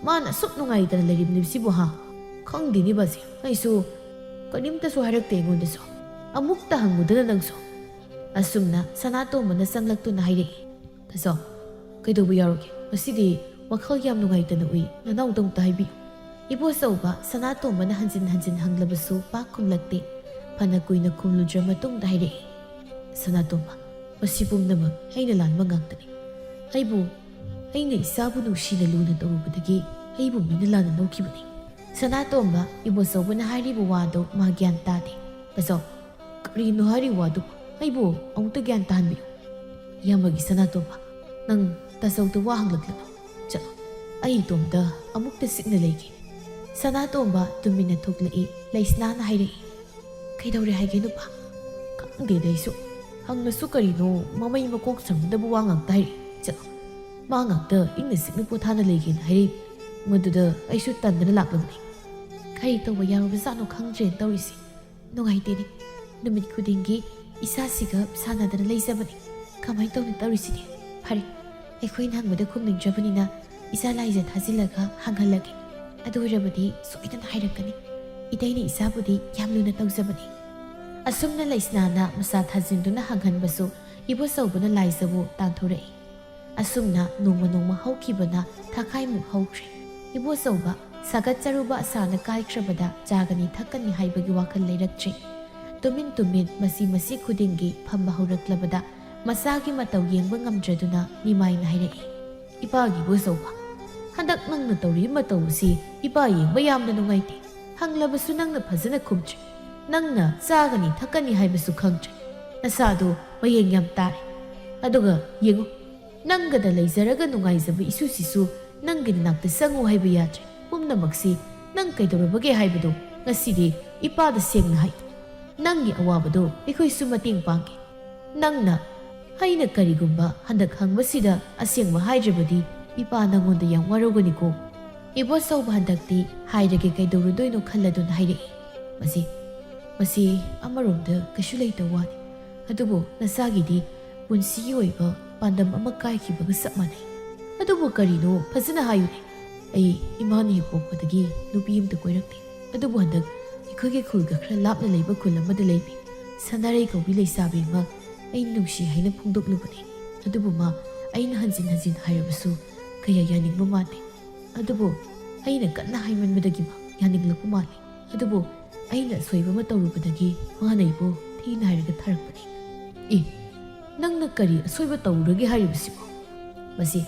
ꯃꯥꯅ ꯑꯁꯨꯛ ꯅꯨꯡꯉꯥꯏꯇꯅ ꯂꯩꯔꯤꯕꯁꯤꯕꯨ, ꯍꯥ? ꯈꯪꯗꯦꯅꯦ ꯕꯥꯁꯤ, ꯑꯩꯁꯨ ꯀꯔꯤꯝꯇꯁꯨ ꯍꯥꯏꯔꯛꯇꯦ ꯑꯩꯉꯣꯟꯗꯁꯨ꯫ ꯑꯃꯨꯛꯇ ꯍꯪꯉꯨꯗꯅ ꯅꯪꯁꯨ꯫" ꯑꯁꯨꯝꯅ ꯁꯅꯥꯇꯣꯝꯕꯅ ꯆꯪꯂꯛꯇꯨꯅ ꯍꯥꯏꯔꯛꯏ, "ꯇꯥꯆꯧ, ꯀꯩꯗꯧꯕ ꯌꯥꯎꯔꯒꯦ? ꯉꯁꯤꯗꯤ ꯋꯥꯈꯜ ꯌꯥꯝ ꯅꯨꯡꯉꯥꯏꯇꯅ ꯎꯏ, ꯅꯅꯥꯎꯗ ꯑꯝꯇ ꯍꯥꯏꯕꯤꯌꯨ꯫" ꯏꯕꯣꯆꯧꯕ ꯁꯅꯥꯇꯣꯝꯕꯅ ꯍꯟꯖꯤꯟ ꯍꯟꯖꯤꯟ ꯍꯪꯂꯕꯁꯨ ꯄꯥꯛ ꯈꯨꯝꯂꯛꯇꯦ꯫ ꯐꯅ ꯀꯨꯏꯅ ꯈꯨꯝꯂꯨꯗ꯭ꯔ ꯃꯇꯨꯡꯗ ꯍꯥꯏꯔꯛꯏ, "ꯁꯅꯥꯇꯣꯝꯕ, ꯃꯁꯤ ꯄꯨꯝꯅꯃꯛ ꯑꯩꯅ ꯂꯥꯟꯕ ꯉꯥꯛꯇꯅꯤ꯫ ꯑꯩꯕꯨ, ꯑꯩꯅ ꯏꯆꯥꯕꯨ ꯅꯨꯡꯁꯤꯅ ꯂꯨꯅ ꯇꯧꯔꯨꯕꯗꯒꯤ ꯑꯩꯕꯨ ꯃꯤꯅ ꯂꯥꯟꯅ ꯂꯧꯈꯤꯕꯅꯤ꯫" ꯁꯅꯥꯇꯣꯝꯕ, ꯏꯕꯣꯆꯧꯕꯅ ꯍꯥꯏꯔꯤꯕ ꯋꯥꯗꯨ ꯃꯥ ꯒ꯭ꯌꯥꯟ ꯇꯥꯗꯦ꯫ "ꯇꯥꯆꯧ, ꯀꯔꯤꯅꯣ ꯍꯥꯏꯔꯤ ꯋꯥꯗꯨꯕꯨ? ꯑꯩꯕꯨ ꯑꯃꯨꯛꯇ ꯒ꯭ꯌꯥꯟ ꯇꯥꯍꯟꯕꯤꯌꯨ꯫" "ꯏꯌꯥꯝꯕꯒꯤ ꯁꯅꯥꯇꯣꯝꯕ, ꯅꯪ ꯇꯥꯆꯧꯗ ꯋꯥ ꯍꯪꯂꯛꯂꯅꯨ꯫ ꯆꯠꯂꯣ, ꯑꯩ ꯏꯇꯣꯝꯇ ꯑꯃꯨꯛꯇ ꯆꯤꯛꯅ ꯂꯩꯒꯦ꯫" ꯁꯅꯥꯇꯣꯝꯕ ꯇꯨꯃꯤꯟꯅ ꯊꯣꯛꯂꯛꯏ꯫ ꯂꯩꯁꯅꯥꯅ ꯍꯥꯏꯔꯛꯏ, "ꯀꯩꯗꯧꯔꯦ ꯍꯥꯏꯒꯦ ꯅꯨꯄꯥ?" "ꯈꯪꯗꯦꯗ ꯑꯩꯁꯨ꯫ ꯍꯪꯂꯁꯨ ꯀꯔꯤꯅꯣ, ꯃꯃꯩ ꯃꯀꯣꯛ ꯆꯪꯒꯗꯕ ꯋꯥ ꯉꯥꯛꯇ ꯍꯥꯏꯔꯛꯏ꯫ ꯆꯠꯂꯣ, ꯃꯥ ꯉꯥꯛꯇ ꯏꯪꯅ ꯆꯤꯛꯅ ꯄꯣꯊꯥꯅ ꯂꯩꯒꯦꯅ ꯍꯥꯏꯔꯛꯏ꯫ ꯃꯗꯨꯗ ꯑꯩꯁꯨ ꯇꯟꯗꯅ ꯂꯥꯛꯂꯕꯅꯤ꯫ ꯀꯔꯤ ꯇꯧꯕ ꯌꯥꯎꯔꯕꯖꯥꯠꯅꯣ ꯈꯪꯗ꯭ꯔꯦꯅ ꯇꯧꯔꯤꯁꯦ꯫ ꯅꯨꯡꯉꯥꯏꯇꯦꯅꯦ꯫ ꯅꯨꯃꯤꯠ ꯈꯨꯗꯤꯡꯒꯤ ꯏꯆꯥꯁꯤꯒ ꯁꯥꯟꯅꯗꯅ ꯂꯩꯖꯕꯅꯤ꯫ ꯀꯃꯥꯏꯅ ꯇꯧꯅꯤ ꯇꯧꯔꯤꯁꯤꯗꯤ?" "ꯐꯔꯦ, ꯑꯩꯈꯣꯏꯅ ꯍꯪꯕꯗ ꯈꯨꯝꯅꯤꯡꯗ꯭ꯔꯕꯅꯤꯅ ꯏꯆꯥ ꯂꯥꯏꯖ ꯊꯥꯖꯤꯜꯂꯒ ꯍꯪꯍꯜꯂꯒꯦ꯫ ꯑꯗꯨ ꯑꯣꯏꯔꯕꯗꯤ ꯁꯣꯏꯗꯅ ꯍꯥꯏꯔꯛꯀꯅꯤ꯫ ꯏꯇꯩꯅ ꯏꯆꯥꯕꯨꯗꯤ ꯌꯥꯝ ꯂꯨꯅ ꯇꯧꯖꯕꯅꯤ꯫" ꯑꯁꯨꯝꯅ ꯂꯩꯁꯅꯥꯅ ꯃꯆꯥ ꯊꯥꯖꯤꯟꯗꯨꯅ ꯍꯪꯍꯟꯕꯁꯨ ꯏꯕꯣꯆꯧꯕꯅ ꯂꯥꯏꯖꯕꯨ ꯇꯥꯟꯊꯣꯔꯛꯏ꯫ ꯑꯁꯨꯝꯅ ꯅꯣꯡꯃ ꯅꯣꯡꯃ ꯍꯧꯈꯤꯕꯅ ꯊꯥꯈꯥꯏꯃꯨꯛ ꯍꯧꯈ꯭ꯔꯦ꯫ ꯏꯕꯣꯆꯧꯕ ꯁꯥꯒꯠꯆꯔꯨꯕ ꯑꯁꯥꯅ ꯀꯥꯏꯈ꯭ꯔꯕꯗ ꯆꯥꯒꯅꯤ ꯊꯛꯀꯅꯤ ꯍꯥꯏꯕꯒꯤ ꯋꯥꯈꯜ ꯂꯩꯔꯛꯇ꯭ꯔꯦ꯫ ꯇꯨꯃꯤꯟ ꯇꯨꯃꯤꯟ ꯃꯁꯤ ꯃꯁꯤ ꯈꯨꯗꯤꯡꯒꯤ ꯐꯝꯕ ꯍꯧꯔꯛꯂꯕꯗ ꯃꯆꯥꯒꯤ ꯃꯇꯧ ꯌꯦꯡꯕ ꯉꯝꯗ꯭ꯔꯗꯨꯅ ꯅꯤꯃꯥꯏꯅ ꯍꯥꯏꯔꯛꯏ, "ꯏꯄꯥꯒꯤ ꯏꯕꯣꯆꯧꯕ, ꯍꯟꯗꯛ ꯅꯪꯅ ꯇꯧꯔꯤꯕ ꯃꯇꯧ ꯑꯁꯤ ꯏꯄꯥ ꯌꯦꯡꯕ ꯌꯥꯝꯅ ꯅꯨꯡꯉꯥꯏꯇꯦ꯫ ꯍꯪꯂꯕꯁꯨ ꯅꯪꯅ ꯐꯖꯅ ꯈꯨꯝꯗ꯭ꯔꯦ꯫ ꯅꯪꯅ ꯆꯥꯒꯅꯤ ꯊꯛꯀꯅꯤ ꯍꯥꯏꯕꯁꯨ ꯈꯪꯗ꯭ꯔꯦ꯫ ꯅꯁꯥꯗꯣ ꯃꯌꯦꯡ ꯌꯥꯝ ꯇꯥꯔꯦ꯫ ꯑꯗꯨꯒ ꯌꯦꯡꯉꯨ, ꯅꯪꯒꯗ ꯂꯩꯖꯔꯒ ꯅꯨꯡꯉꯥꯏꯖꯕ ꯏꯁꯨꯁꯤꯁꯨ ꯅꯪꯒꯤ ꯅꯅꯥꯛꯇ ꯆꯪꯉꯨ ꯍꯥꯏꯕ ꯌꯥꯗ꯭ꯔꯦ꯫ ꯄꯨꯝꯅꯃꯛꯁꯤ ꯅꯪ ꯀꯩꯗꯧꯔꯕꯒꯦ ꯍꯥꯏꯕꯗꯣ ꯉꯁꯤꯗꯤ ꯏꯄꯥꯗ ꯁꯦꯡꯅ ꯍꯥꯏ꯫ ꯅꯪꯒꯤ ꯑꯋꯥꯕꯗꯣ ꯑꯩꯈꯣꯏꯁꯨ ꯃꯇꯦꯡ ꯄꯥꯡꯒꯦ꯫ ꯅꯪꯅ ꯑꯩꯅ ꯀꯔꯤꯒꯨꯝꯕ ꯍꯟꯗꯛ ꯍꯪꯕꯁꯤꯗ ꯑꯁꯦꯡꯕ ꯍꯥꯏꯗ꯭ꯔꯕꯗꯤ ꯏꯄꯥ ꯅꯪꯉꯣꯟꯗ ꯌꯥꯝ ꯋꯥꯔꯧꯒꯅꯤꯀꯣ꯫" ꯏꯕꯣꯆꯧꯕ ꯍꯟꯗꯛꯇꯤ ꯍꯥꯏꯔꯒꯦ ꯀꯩꯗꯧꯔꯨꯗꯣꯏꯅꯣ ꯈꯜꯂꯗꯨꯅ ꯍꯥꯏꯔꯛꯏ, "ꯃꯁꯤ, ꯃꯁꯤ ꯑꯃꯔꯣꯝꯗ ꯀꯩꯁꯨ ꯂꯩꯇꯕ ꯋꯥꯅꯤ꯫ ꯑꯗꯨꯕꯨ ꯅꯆꯥꯒꯤꯗꯤ ꯄꯨꯟꯁꯤꯒꯤ ꯑꯣꯏꯕ ꯄꯥꯟꯗꯝ ꯑꯃ ꯀꯥꯏꯈꯤꯕꯒ ꯆꯞ ꯃꯥꯟꯅꯩ꯫ ꯑꯗꯨꯕꯨ ꯀꯔꯤꯅꯣ ꯐꯖꯅ ꯍꯥꯏꯌꯨꯅꯦ꯫ ꯑꯩ ꯏꯃꯥꯅ ꯍꯦꯛ ꯄꯣꯛꯄꯗꯒꯤ ꯅꯨꯄꯤ ꯑꯃꯇ ꯀꯣꯏꯔꯛꯇꯦ꯫ ꯑꯗꯨꯕꯨ ꯍꯟꯗꯛ ꯑꯩꯈꯣꯏꯒꯤ ꯈꯨꯜꯒ ꯈꯔ ꯂꯥꯞꯅ ꯂꯩꯕ ꯈꯨꯜ ꯑꯃꯗ ꯂꯩꯕꯤ ꯁꯅꯥꯔꯩ ꯀꯧꯕꯤ ꯂꯩꯁꯥꯕꯤ ꯑꯃ ꯑꯩꯅ ꯅꯨꯡꯁꯤ ꯍꯥꯏꯅ ꯐꯣꯡꯗꯣꯛꯂꯨꯕꯅꯤ꯫ ꯑꯗꯨꯕꯨ ꯃꯥ ꯑꯩꯅ ꯍꯟꯖꯤꯟ ꯍꯟꯖꯤꯟ ꯍꯥꯏꯔꯕꯁꯨ ꯀꯌꯥ ꯌꯥꯅꯤꯡꯕ ꯃꯥꯟꯗꯦ꯫ ꯑꯗꯨꯕꯨ ꯑꯩꯅ ꯀꯟꯅ ꯍꯥꯏꯃꯟꯕꯗꯒꯤ ꯃꯥ ꯌꯥꯅꯤꯡꯂꯛꯄ ꯃꯥꯜꯂꯤ꯫ ꯑꯗꯨꯕꯨ ꯑꯩꯅ ꯑꯁꯣꯏꯕ ꯑꯃ ꯇꯧꯔꯨꯕꯗꯒꯤ ꯃꯥꯅ ꯑꯩꯕꯨ ꯊꯤꯅ ꯍꯥꯏꯔꯒ ꯊꯥꯔꯛꯄꯅꯤ꯫" "ꯑꯦ, ꯅꯪꯅ ꯀꯔꯤ ꯑꯁꯣꯏꯕ ꯇꯧꯔꯨꯔꯒꯦ ꯍꯥꯏꯔꯤꯕꯁꯤꯕꯣ?" "ꯃꯁꯤ,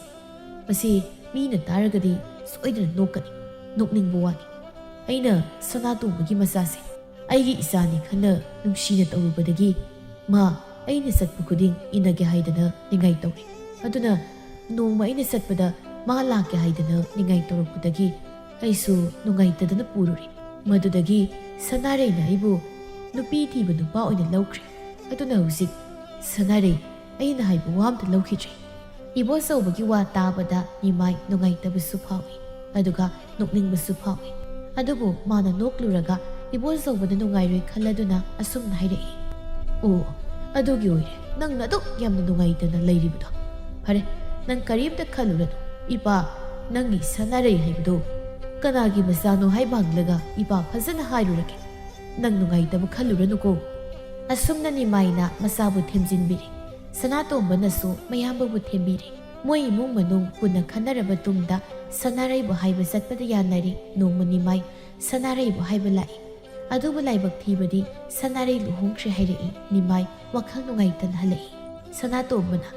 ꯃꯁꯤ ꯃꯤꯅ ꯇꯥꯔꯒꯗꯤ ꯁꯣꯏꯗꯅ ꯅꯣꯛꯀꯅꯤ꯫ ꯅꯣꯛꯅꯤꯡꯕ ꯋꯥꯅꯤ꯫ ꯑꯩꯅ ꯁꯅꯥꯇꯣꯝꯕꯒꯤ ꯃꯆꯥꯁꯦ ꯑꯩꯒꯤ ꯏꯆꯥꯅꯤ ꯈꯟꯅ ꯅꯨꯡꯁꯤꯅ ꯇꯧꯔꯨꯕꯗꯒꯤ ꯃꯥ ꯑꯩꯅ ꯆꯠꯄ ꯈꯨꯗꯤꯡ ꯏꯟꯅꯒꯦ ꯍꯥꯏꯗꯅ ꯅꯤꯡꯉꯥꯏ ꯇꯧꯔꯦ꯫ ꯑꯗꯨꯅ ꯅꯣꯡꯃ ꯑꯩꯅ ꯆꯠꯄꯗ ꯃꯥ ꯂꯥꯛꯀꯦ ꯍꯥꯏꯗꯅ ꯅꯤꯡꯉꯥꯏ ꯇꯧꯔꯛꯄꯗꯒꯤ ꯑꯩꯁꯨ ꯅꯨꯡꯉꯥꯏꯇꯗꯅ ꯄꯨꯔꯨꯔꯦ꯫ ꯃꯗꯨꯗꯒꯤ ꯁꯅꯥꯔꯩꯅ ꯑꯩꯕꯨ ꯅꯨꯄꯤ ꯊꯤꯕ ꯅꯨꯄꯥ ꯑꯣꯏꯅ ꯂꯧꯈ꯭ꯔꯦ꯫ ꯑꯗꯨꯅ ꯍꯧꯖꯤꯛ ꯁꯅꯥꯔꯩ ꯑꯩꯅ ꯍꯥꯏꯕ ꯋꯥ ꯑꯝꯇ ꯂꯧꯈꯤꯗ꯭ꯔꯦ꯫ ꯏꯕꯣꯆꯧꯕꯒꯤ ꯋꯥ ꯇꯥꯕꯗ ꯅꯤꯃꯥꯏ ꯅꯨꯡꯉꯥꯏꯇꯕꯁꯨ ꯐꯥꯎꯏ, ꯑꯗꯨꯒ ꯅꯣꯛꯅꯤꯡꯕꯁꯨ ꯐꯥꯎꯏ꯫ ꯑꯗꯨꯕꯨ ꯃꯥꯅ ꯅꯣꯛꯂꯨꯔꯒ ꯏꯕꯣꯆꯧꯕꯅ ꯅꯨꯡꯉꯥꯏꯔꯣꯏ ꯈꯜꯂꯗꯨꯅ ꯑꯁꯨꯝꯅ ꯍꯥꯏꯔꯛꯏ, "ꯑꯣ, ꯑꯗꯨꯒꯤ ꯑꯣꯏꯔꯦ ꯅꯪꯅ ꯑꯗꯨꯛ ꯌꯥꯝꯅ ꯅꯨꯡꯉꯥꯏꯇꯅ ꯂꯩꯔꯤꯕꯗꯣ? ꯐꯔꯦ, ꯅꯪ ꯀꯔꯤꯝꯇ ꯈꯜꯂꯨꯔꯅꯨ꯫ ꯏꯄꯥ, ꯅꯪꯒꯤ ꯁꯅꯥꯔꯩ ꯍꯥꯏꯕꯗꯣ ꯀꯅꯥꯒꯤ ꯃꯆꯥꯅꯣ ꯍꯥꯏꯕ ꯍꯪꯂꯒ ꯏꯄꯥ ꯐꯖꯅ ꯍꯥꯏꯔꯨꯔꯒꯦ꯫ ꯅꯪ ꯅꯨꯡꯉꯥꯏꯇꯕ ꯈꯜꯂꯨꯔꯅꯨꯀꯣ"꯫ ꯑꯁꯨꯝꯅ ꯅꯤꯃꯥꯏꯅ ꯃꯆꯥꯕꯨ ꯊꯦꯝꯖꯤꯟꯕꯤꯔꯦ꯫ ꯁꯅꯥꯇꯣꯝꯕꯅꯁꯨ ꯃꯌꯥꯝꯕꯕꯨ ꯊꯦꯝꯕꯤꯔꯦ꯫ ꯃꯣꯏ ꯏꯃꯨꯡ ꯃꯅꯨꯡ ꯄꯨꯟꯅ ꯈꯟꯅꯔꯕ ꯇꯨꯡꯗ ꯁꯅꯥꯔꯩꯕꯨ ꯍꯥꯏꯕ ꯆꯠꯄꯗ ꯌꯥꯅꯔꯦ꯫ ꯅꯣꯡꯃ ꯅꯤꯃꯥꯏ ꯁꯅꯥꯔꯩꯕꯨ ꯍꯥꯏꯕ ꯂꯥꯛꯏ꯫ ꯑꯗꯨꯕꯨ ꯂꯥꯏꯕꯛ ꯊꯤꯕꯗꯤ ꯁꯅꯥꯔꯩ ꯂꯨꯍꯣꯡꯈ꯭ꯔꯦ ꯍꯥꯏꯔꯛꯏ꯫ ꯅꯤꯃꯥꯏ ꯋꯥꯈꯜ ꯅꯨꯡꯉꯥꯏꯇꯅ ꯍꯜꯂꯛꯏ꯫ ꯁꯅꯥꯇꯣꯝꯕꯅ,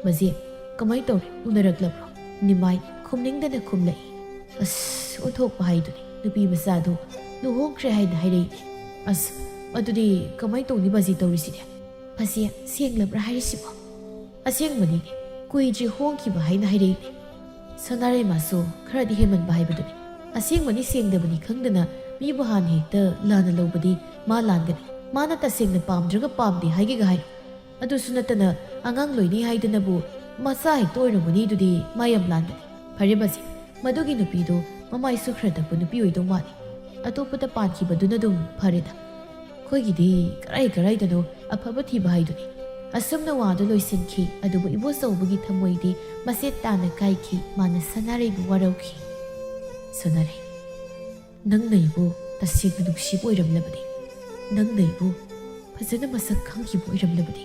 "ꯃꯖꯦ, ꯀꯃꯥꯏ ꯇꯧꯔꯦ? ꯎꯅꯔꯛꯂꯕ꯭ꯔꯣ?" ꯅꯤꯃꯥꯏ ꯈꯨꯝꯅꯤꯡꯗꯅ ꯈꯨꯝꯂꯛꯏ꯫ "ꯑꯁ, ꯑꯣꯟꯊꯣꯛꯄ ꯍꯥꯏꯗꯨꯅꯤ, ꯅꯨꯄꯤ ꯃꯆꯥꯗꯨ ꯂꯨꯍꯣꯡꯈ꯭ꯔꯦ ꯍꯥꯏꯅ ꯍꯥꯏꯔꯛꯏꯅꯦ꯫ ꯑꯁ, ꯑꯗꯨꯗꯤ ꯀꯃꯥꯏ ꯇꯧꯅꯤ ꯕꯥꯖꯤ ꯇꯧꯔꯤꯁꯤꯗꯤ? ꯃꯁꯤ ꯁꯦꯡꯂꯕ꯭ꯔꯥ ꯍꯥꯏꯔꯤꯁꯤꯕꯣ?" "ꯑꯁꯦꯡꯕꯅꯤꯅꯦ, ꯀꯨꯏꯗ꯭ꯔꯤ ꯍꯣꯡꯈꯤꯕ ꯍꯥꯏꯅ ꯍꯥꯏꯔꯛꯏꯅꯦ꯫ ꯁꯅꯥꯔꯩꯃꯥꯁꯨ ꯈꯔꯗꯤ ꯍꯦꯟꯃꯟꯕ ꯍꯥꯏꯕꯗꯨꯅꯤ꯫ ꯑꯁꯦꯡꯕꯅꯤ ꯁꯦꯡꯗꯕꯅꯤ ꯈꯪꯗꯅ ꯃꯤꯕꯨ ꯍꯥꯟꯅ ꯍꯦꯛꯇ ꯂꯥꯟꯅ ꯂꯧꯕꯗꯤ ꯃꯥ ꯂꯥꯟꯒꯅꯤ꯫ ꯃꯥꯅ ꯇꯁꯦꯡꯅ ꯄꯥꯝꯗ꯭ꯔꯒ ꯄꯥꯝꯗꯦ ꯍꯥꯏꯒꯦꯒ ꯍꯥꯏꯔꯣ? ꯑꯗꯨꯁꯨ ꯅꯠꯇꯅ ꯑꯉꯥꯡ ꯂꯣꯏꯅꯤ ꯍꯥꯏꯗꯅꯕꯨ ꯃꯆꯥ ꯍꯦꯛꯇ ꯑꯣꯏꯔꯝꯒꯅꯤ, ꯑꯗꯨꯗꯤ ꯃꯥ ꯌꯥꯝ ꯂꯥꯟꯒꯅꯤ꯫ ꯐꯔꯦ ꯕꯥꯖꯤ, ꯃꯗꯨꯒꯤ ꯅꯨꯄꯤꯗꯣ ꯃꯃꯥꯏꯁꯨ ꯈꯔ ꯇꯞꯄ ꯅꯨꯄꯤ ꯑꯣꯏꯗꯧ ꯃꯥꯜꯂꯤ꯫ ꯑꯇꯣꯞꯄꯗ ꯄꯥꯟꯈꯤꯕꯗꯨꯅ ꯑꯗꯨꯝ ꯐꯔꯦꯗ꯫ ꯑꯩꯈꯣꯏꯒꯤꯗꯤ ꯀꯔꯥꯏ ꯀꯔꯥꯏꯗꯅꯣ ꯑꯐꯕ ꯊꯤꯕ ꯍꯥꯏꯗꯨꯅꯤ"꯫ ꯑꯁꯨꯝꯅ ꯋꯥꯗꯨ ꯂꯣꯏꯁꯤꯟꯈꯤ꯫ ꯑꯗꯨꯕꯨ ꯏꯕꯣꯆꯧꯕꯒꯤ ꯊꯃꯣꯏꯗꯤ ꯃꯆꯦꯠ ꯇꯥꯅ ꯀꯥꯏꯈꯤ꯫ ꯃꯥꯅ ꯁꯅꯥꯔꯩꯕꯨ ꯋꯥꯔꯧꯈꯤ꯫ "ꯁꯅꯥꯔꯩ, ꯅꯪꯅ ꯑꯩꯕꯨ ꯇꯁꯦꯡꯅ ꯅꯨꯡꯁꯤꯕ ꯑꯣꯏꯔꯝꯂꯕꯗꯤ, ꯅꯪꯅ ꯑꯩꯕꯨ ꯐꯖꯅ ꯃꯁꯛ ꯈꯪꯈꯤꯕ ꯑꯣꯏꯔꯝꯂꯕꯗꯤ,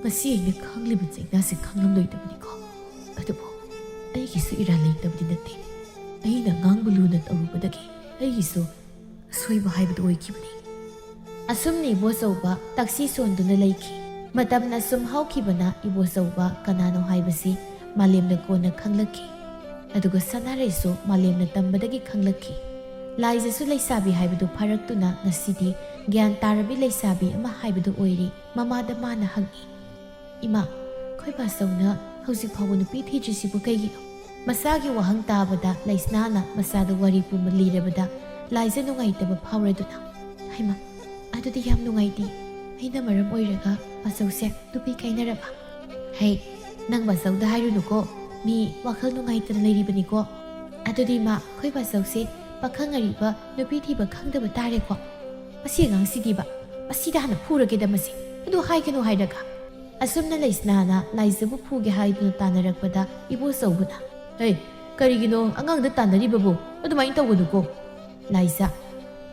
ꯉꯁꯤ ꯑꯩꯅ ꯈꯪꯂꯤꯕ ꯆꯩꯅꯥꯁꯦ ꯈꯪꯂꯝꯂꯣꯏꯗꯕꯅꯤꯀꯣ꯫ ꯑꯗꯨꯕꯨ ꯑꯩꯒꯤꯁꯨ ꯏꯔꯥꯜ ꯂꯩꯇꯕꯗꯤ ꯅꯠꯇꯦ꯫ ꯑꯩꯅ ꯑꯉꯥꯡꯕꯨ ꯂꯨꯅ ꯇꯧꯔꯨꯕꯗꯒꯤ ꯑꯩꯒꯤꯁꯨ ꯑꯁꯣꯏꯕ ꯍꯥꯏꯕꯗꯨ ꯑꯣꯏꯈꯤꯕꯅꯤ"꯫ ꯑꯁꯨꯝꯅ ꯏꯕꯣꯆꯧꯕ ꯇꯛꯁꯤ ꯁꯣꯟꯗꯨꯅ ꯂꯩꯈꯤ꯫ ꯃꯇꯝꯅ ꯁꯨꯝ ꯍꯧꯈꯤꯕꯅ ꯏꯕꯣꯆꯧꯕ ꯀꯅꯥꯅꯣ ꯍꯥꯏꯕꯁꯤ ꯃꯥꯂꯦꯝꯅ ꯀꯣꯟꯅ ꯈꯪꯂꯛꯈꯤ꯫ ꯑꯗꯨꯒ ꯁꯅꯥꯔꯩꯁꯨ ꯃꯥꯂꯦꯝꯅ ꯇꯝꯕꯗꯒꯤ ꯈꯪꯂꯛꯈꯤ꯫ ꯂꯥꯏꯖꯁꯨ ꯂꯩꯁꯥꯕꯤ ꯍꯥꯏꯕꯗꯨ ꯐꯥꯔꯛꯇꯨꯅ ꯉꯁꯤꯗꯤ ꯒ꯭ꯌꯥꯟ ꯇꯥꯔꯕꯤ ꯂꯩꯁꯥꯕꯤ ꯑꯃ ꯍꯥꯏꯕꯗꯨ ꯑꯣꯏꯔꯦ꯫ ꯃꯃꯥꯗ ꯃꯥꯅ ꯍꯪꯉꯤ, "ꯏꯃꯥ, ꯑꯩꯈꯣꯏ ꯕꯥꯆꯧꯅ ꯍꯧꯖꯤꯛ ꯐꯥꯎꯕ ꯅꯨꯄꯤ ꯊꯤꯗ꯭ꯔꯤꯁꯤꯕꯨ ꯀꯩꯒꯤꯅꯣ?" ꯃꯆꯥꯒꯤ ꯋꯥꯍꯪ ꯇꯥꯕꯗ ꯂꯩꯁꯅꯥꯅ ꯃꯆꯥꯗ ꯋꯥꯔꯤ ꯄꯨꯝꯕ ꯂꯤꯔꯕꯗ ꯂꯥꯏꯖ ꯅꯨꯡꯉꯥꯏꯇꯕ ꯐꯥꯎꯔꯗꯨꯅ, "ꯍꯩꯃꯥ, ꯑꯗꯨꯗꯤ ꯌꯥꯝ ꯅꯨꯡꯉꯥꯏꯇꯦ꯫ ꯑꯩꯅ ꯃꯔꯝ ꯑꯣꯏꯔꯒ ꯕꯥꯆꯧꯁꯦ ꯅꯨꯄꯤ ꯀꯥꯏꯅꯔꯕ? ꯍꯩ, ꯅꯪ ꯕꯥꯆꯧꯗ ꯍꯥꯏꯔꯨꯅꯨꯀꯣ, ꯃꯤ ꯋꯥꯈꯜ ꯅꯨꯡꯉꯥꯏꯇꯅ ꯂꯩꯔꯤꯕꯅꯤꯀꯣ꯫ ꯑꯗꯨꯗꯤ ꯃꯥ, ꯑꯩꯈꯣꯏ ꯕꯥꯆꯧꯁꯦ ꯄꯥꯈꯪ ꯑꯔꯤꯕ ꯅꯨꯄꯤ ꯊꯤꯕ ꯈꯪꯗꯕ ꯇꯥꯔꯦꯀꯣ꯫ ꯃꯁꯤ ꯑꯉꯥꯡꯁꯤꯗꯤꯕ, ꯃꯁꯤꯗ ꯍꯥꯟꯅ ꯐꯨꯔꯒꯦꯗ ꯃꯁꯤ꯫ ꯑꯗꯨ ꯍꯥꯏꯒꯅꯨ ꯍꯥꯏꯔꯒ꯫ ꯑꯁꯨꯝꯅ ꯂꯩꯁꯅꯥꯅ ꯂꯥꯏꯖꯕꯨ ꯐꯨꯒꯦ ꯍꯥꯏꯗꯨꯅ ꯇꯥꯟꯅꯔꯛꯄꯗ ꯏꯕꯣꯆꯧꯕꯅ, "ꯍꯦ, ꯀꯔꯤꯒꯤꯅꯣ ꯑꯉꯥꯡꯗ ꯇꯥꯟꯅꯔꯤꯕꯕꯨ? ꯑꯗꯨꯃꯥꯏꯅ ꯇꯧꯒꯅꯨꯀꯣ꯫" ꯂꯥꯏꯖ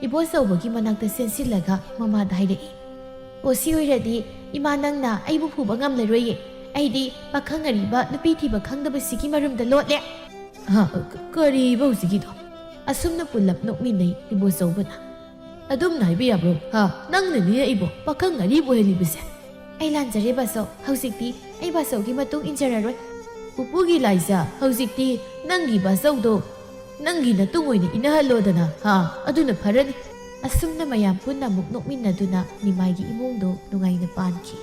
ꯏꯕꯣꯆꯧꯕꯒꯤ ꯃꯅꯥꯛꯇ ꯆꯦꯟꯁꯤꯜꯂꯒ ꯃꯃꯥꯗ ꯍꯥꯏꯔꯛꯏ, "ꯑꯣ, ꯁꯤ ꯑꯣꯏꯔꯗꯤ ꯏꯃꯥ, ꯅꯪꯅ ꯑꯩꯕꯨ ꯐꯨꯕ ꯉꯝꯂꯔꯣꯏꯌꯦ꯫ ꯑꯩꯗꯤ ꯄꯥꯈꯪ ꯑꯔꯤꯕ ꯅꯨꯄꯤ ꯊꯤꯕ ꯈꯪꯗꯕꯁꯤꯒꯤ ꯃꯔꯨꯝꯗ ꯂꯣꯠꯂꯦ꯫" "ꯍꯥ? ꯀ-, ꯀꯔꯤꯕ ꯍꯧꯖꯤꯛꯀꯤꯗꯣ?" ꯑꯁꯨꯝꯅ ꯄꯨꯜꯂꯞ ꯅꯣꯛꯃꯤꯟꯅꯩ ꯏꯕꯣꯆꯧꯕꯅ꯫ "ꯑꯗꯨꯝꯅ ꯍꯥꯏꯕ ꯌꯥꯕ꯭ꯔꯣ? ꯍꯥ? ꯅꯪꯅꯅꯤꯅꯦ ꯑꯩꯕꯨ ꯄꯥꯈꯪ ꯑꯔꯤꯕ ꯑꯣꯏꯍꯜꯂꯤꯕꯁꯦ?" "ꯑꯩ ꯂꯥꯟꯖꯔꯦ ꯕꯥꯆꯧ, ꯍꯧꯖꯤꯛꯇꯤ ꯑꯩ ꯕꯥꯆꯧꯒꯤ ꯃꯇꯨꯡ ꯏꯟꯖꯔꯔꯣꯏ꯫" "ꯄꯨꯄꯨꯒꯤ ꯂꯥꯏꯖ, ꯍꯧꯖꯤꯛꯇꯤ ꯅꯪꯒꯤ ꯕꯥꯆꯧꯗꯣ ꯅꯪꯒꯤ ꯅꯇꯨꯡ ꯑꯣꯏꯅ ꯏꯟꯅꯍꯜꯂꯣꯗꯅ, ꯍꯥ? ꯑꯗꯨꯅ ꯐꯔꯅꯤ꯫" ꯑꯁꯨꯝꯅ ꯃꯌꯥꯝ ꯄꯨꯟꯅ ꯑꯃꯨꯛ ꯅꯣꯛꯃꯤꯟꯅꯗꯨꯅ ꯅꯤꯃꯥꯏꯒꯤ ꯏꯃꯨꯡꯗꯣ ꯅꯨꯡꯉꯥꯏꯅ ꯄꯥꯟꯈꯤ꯫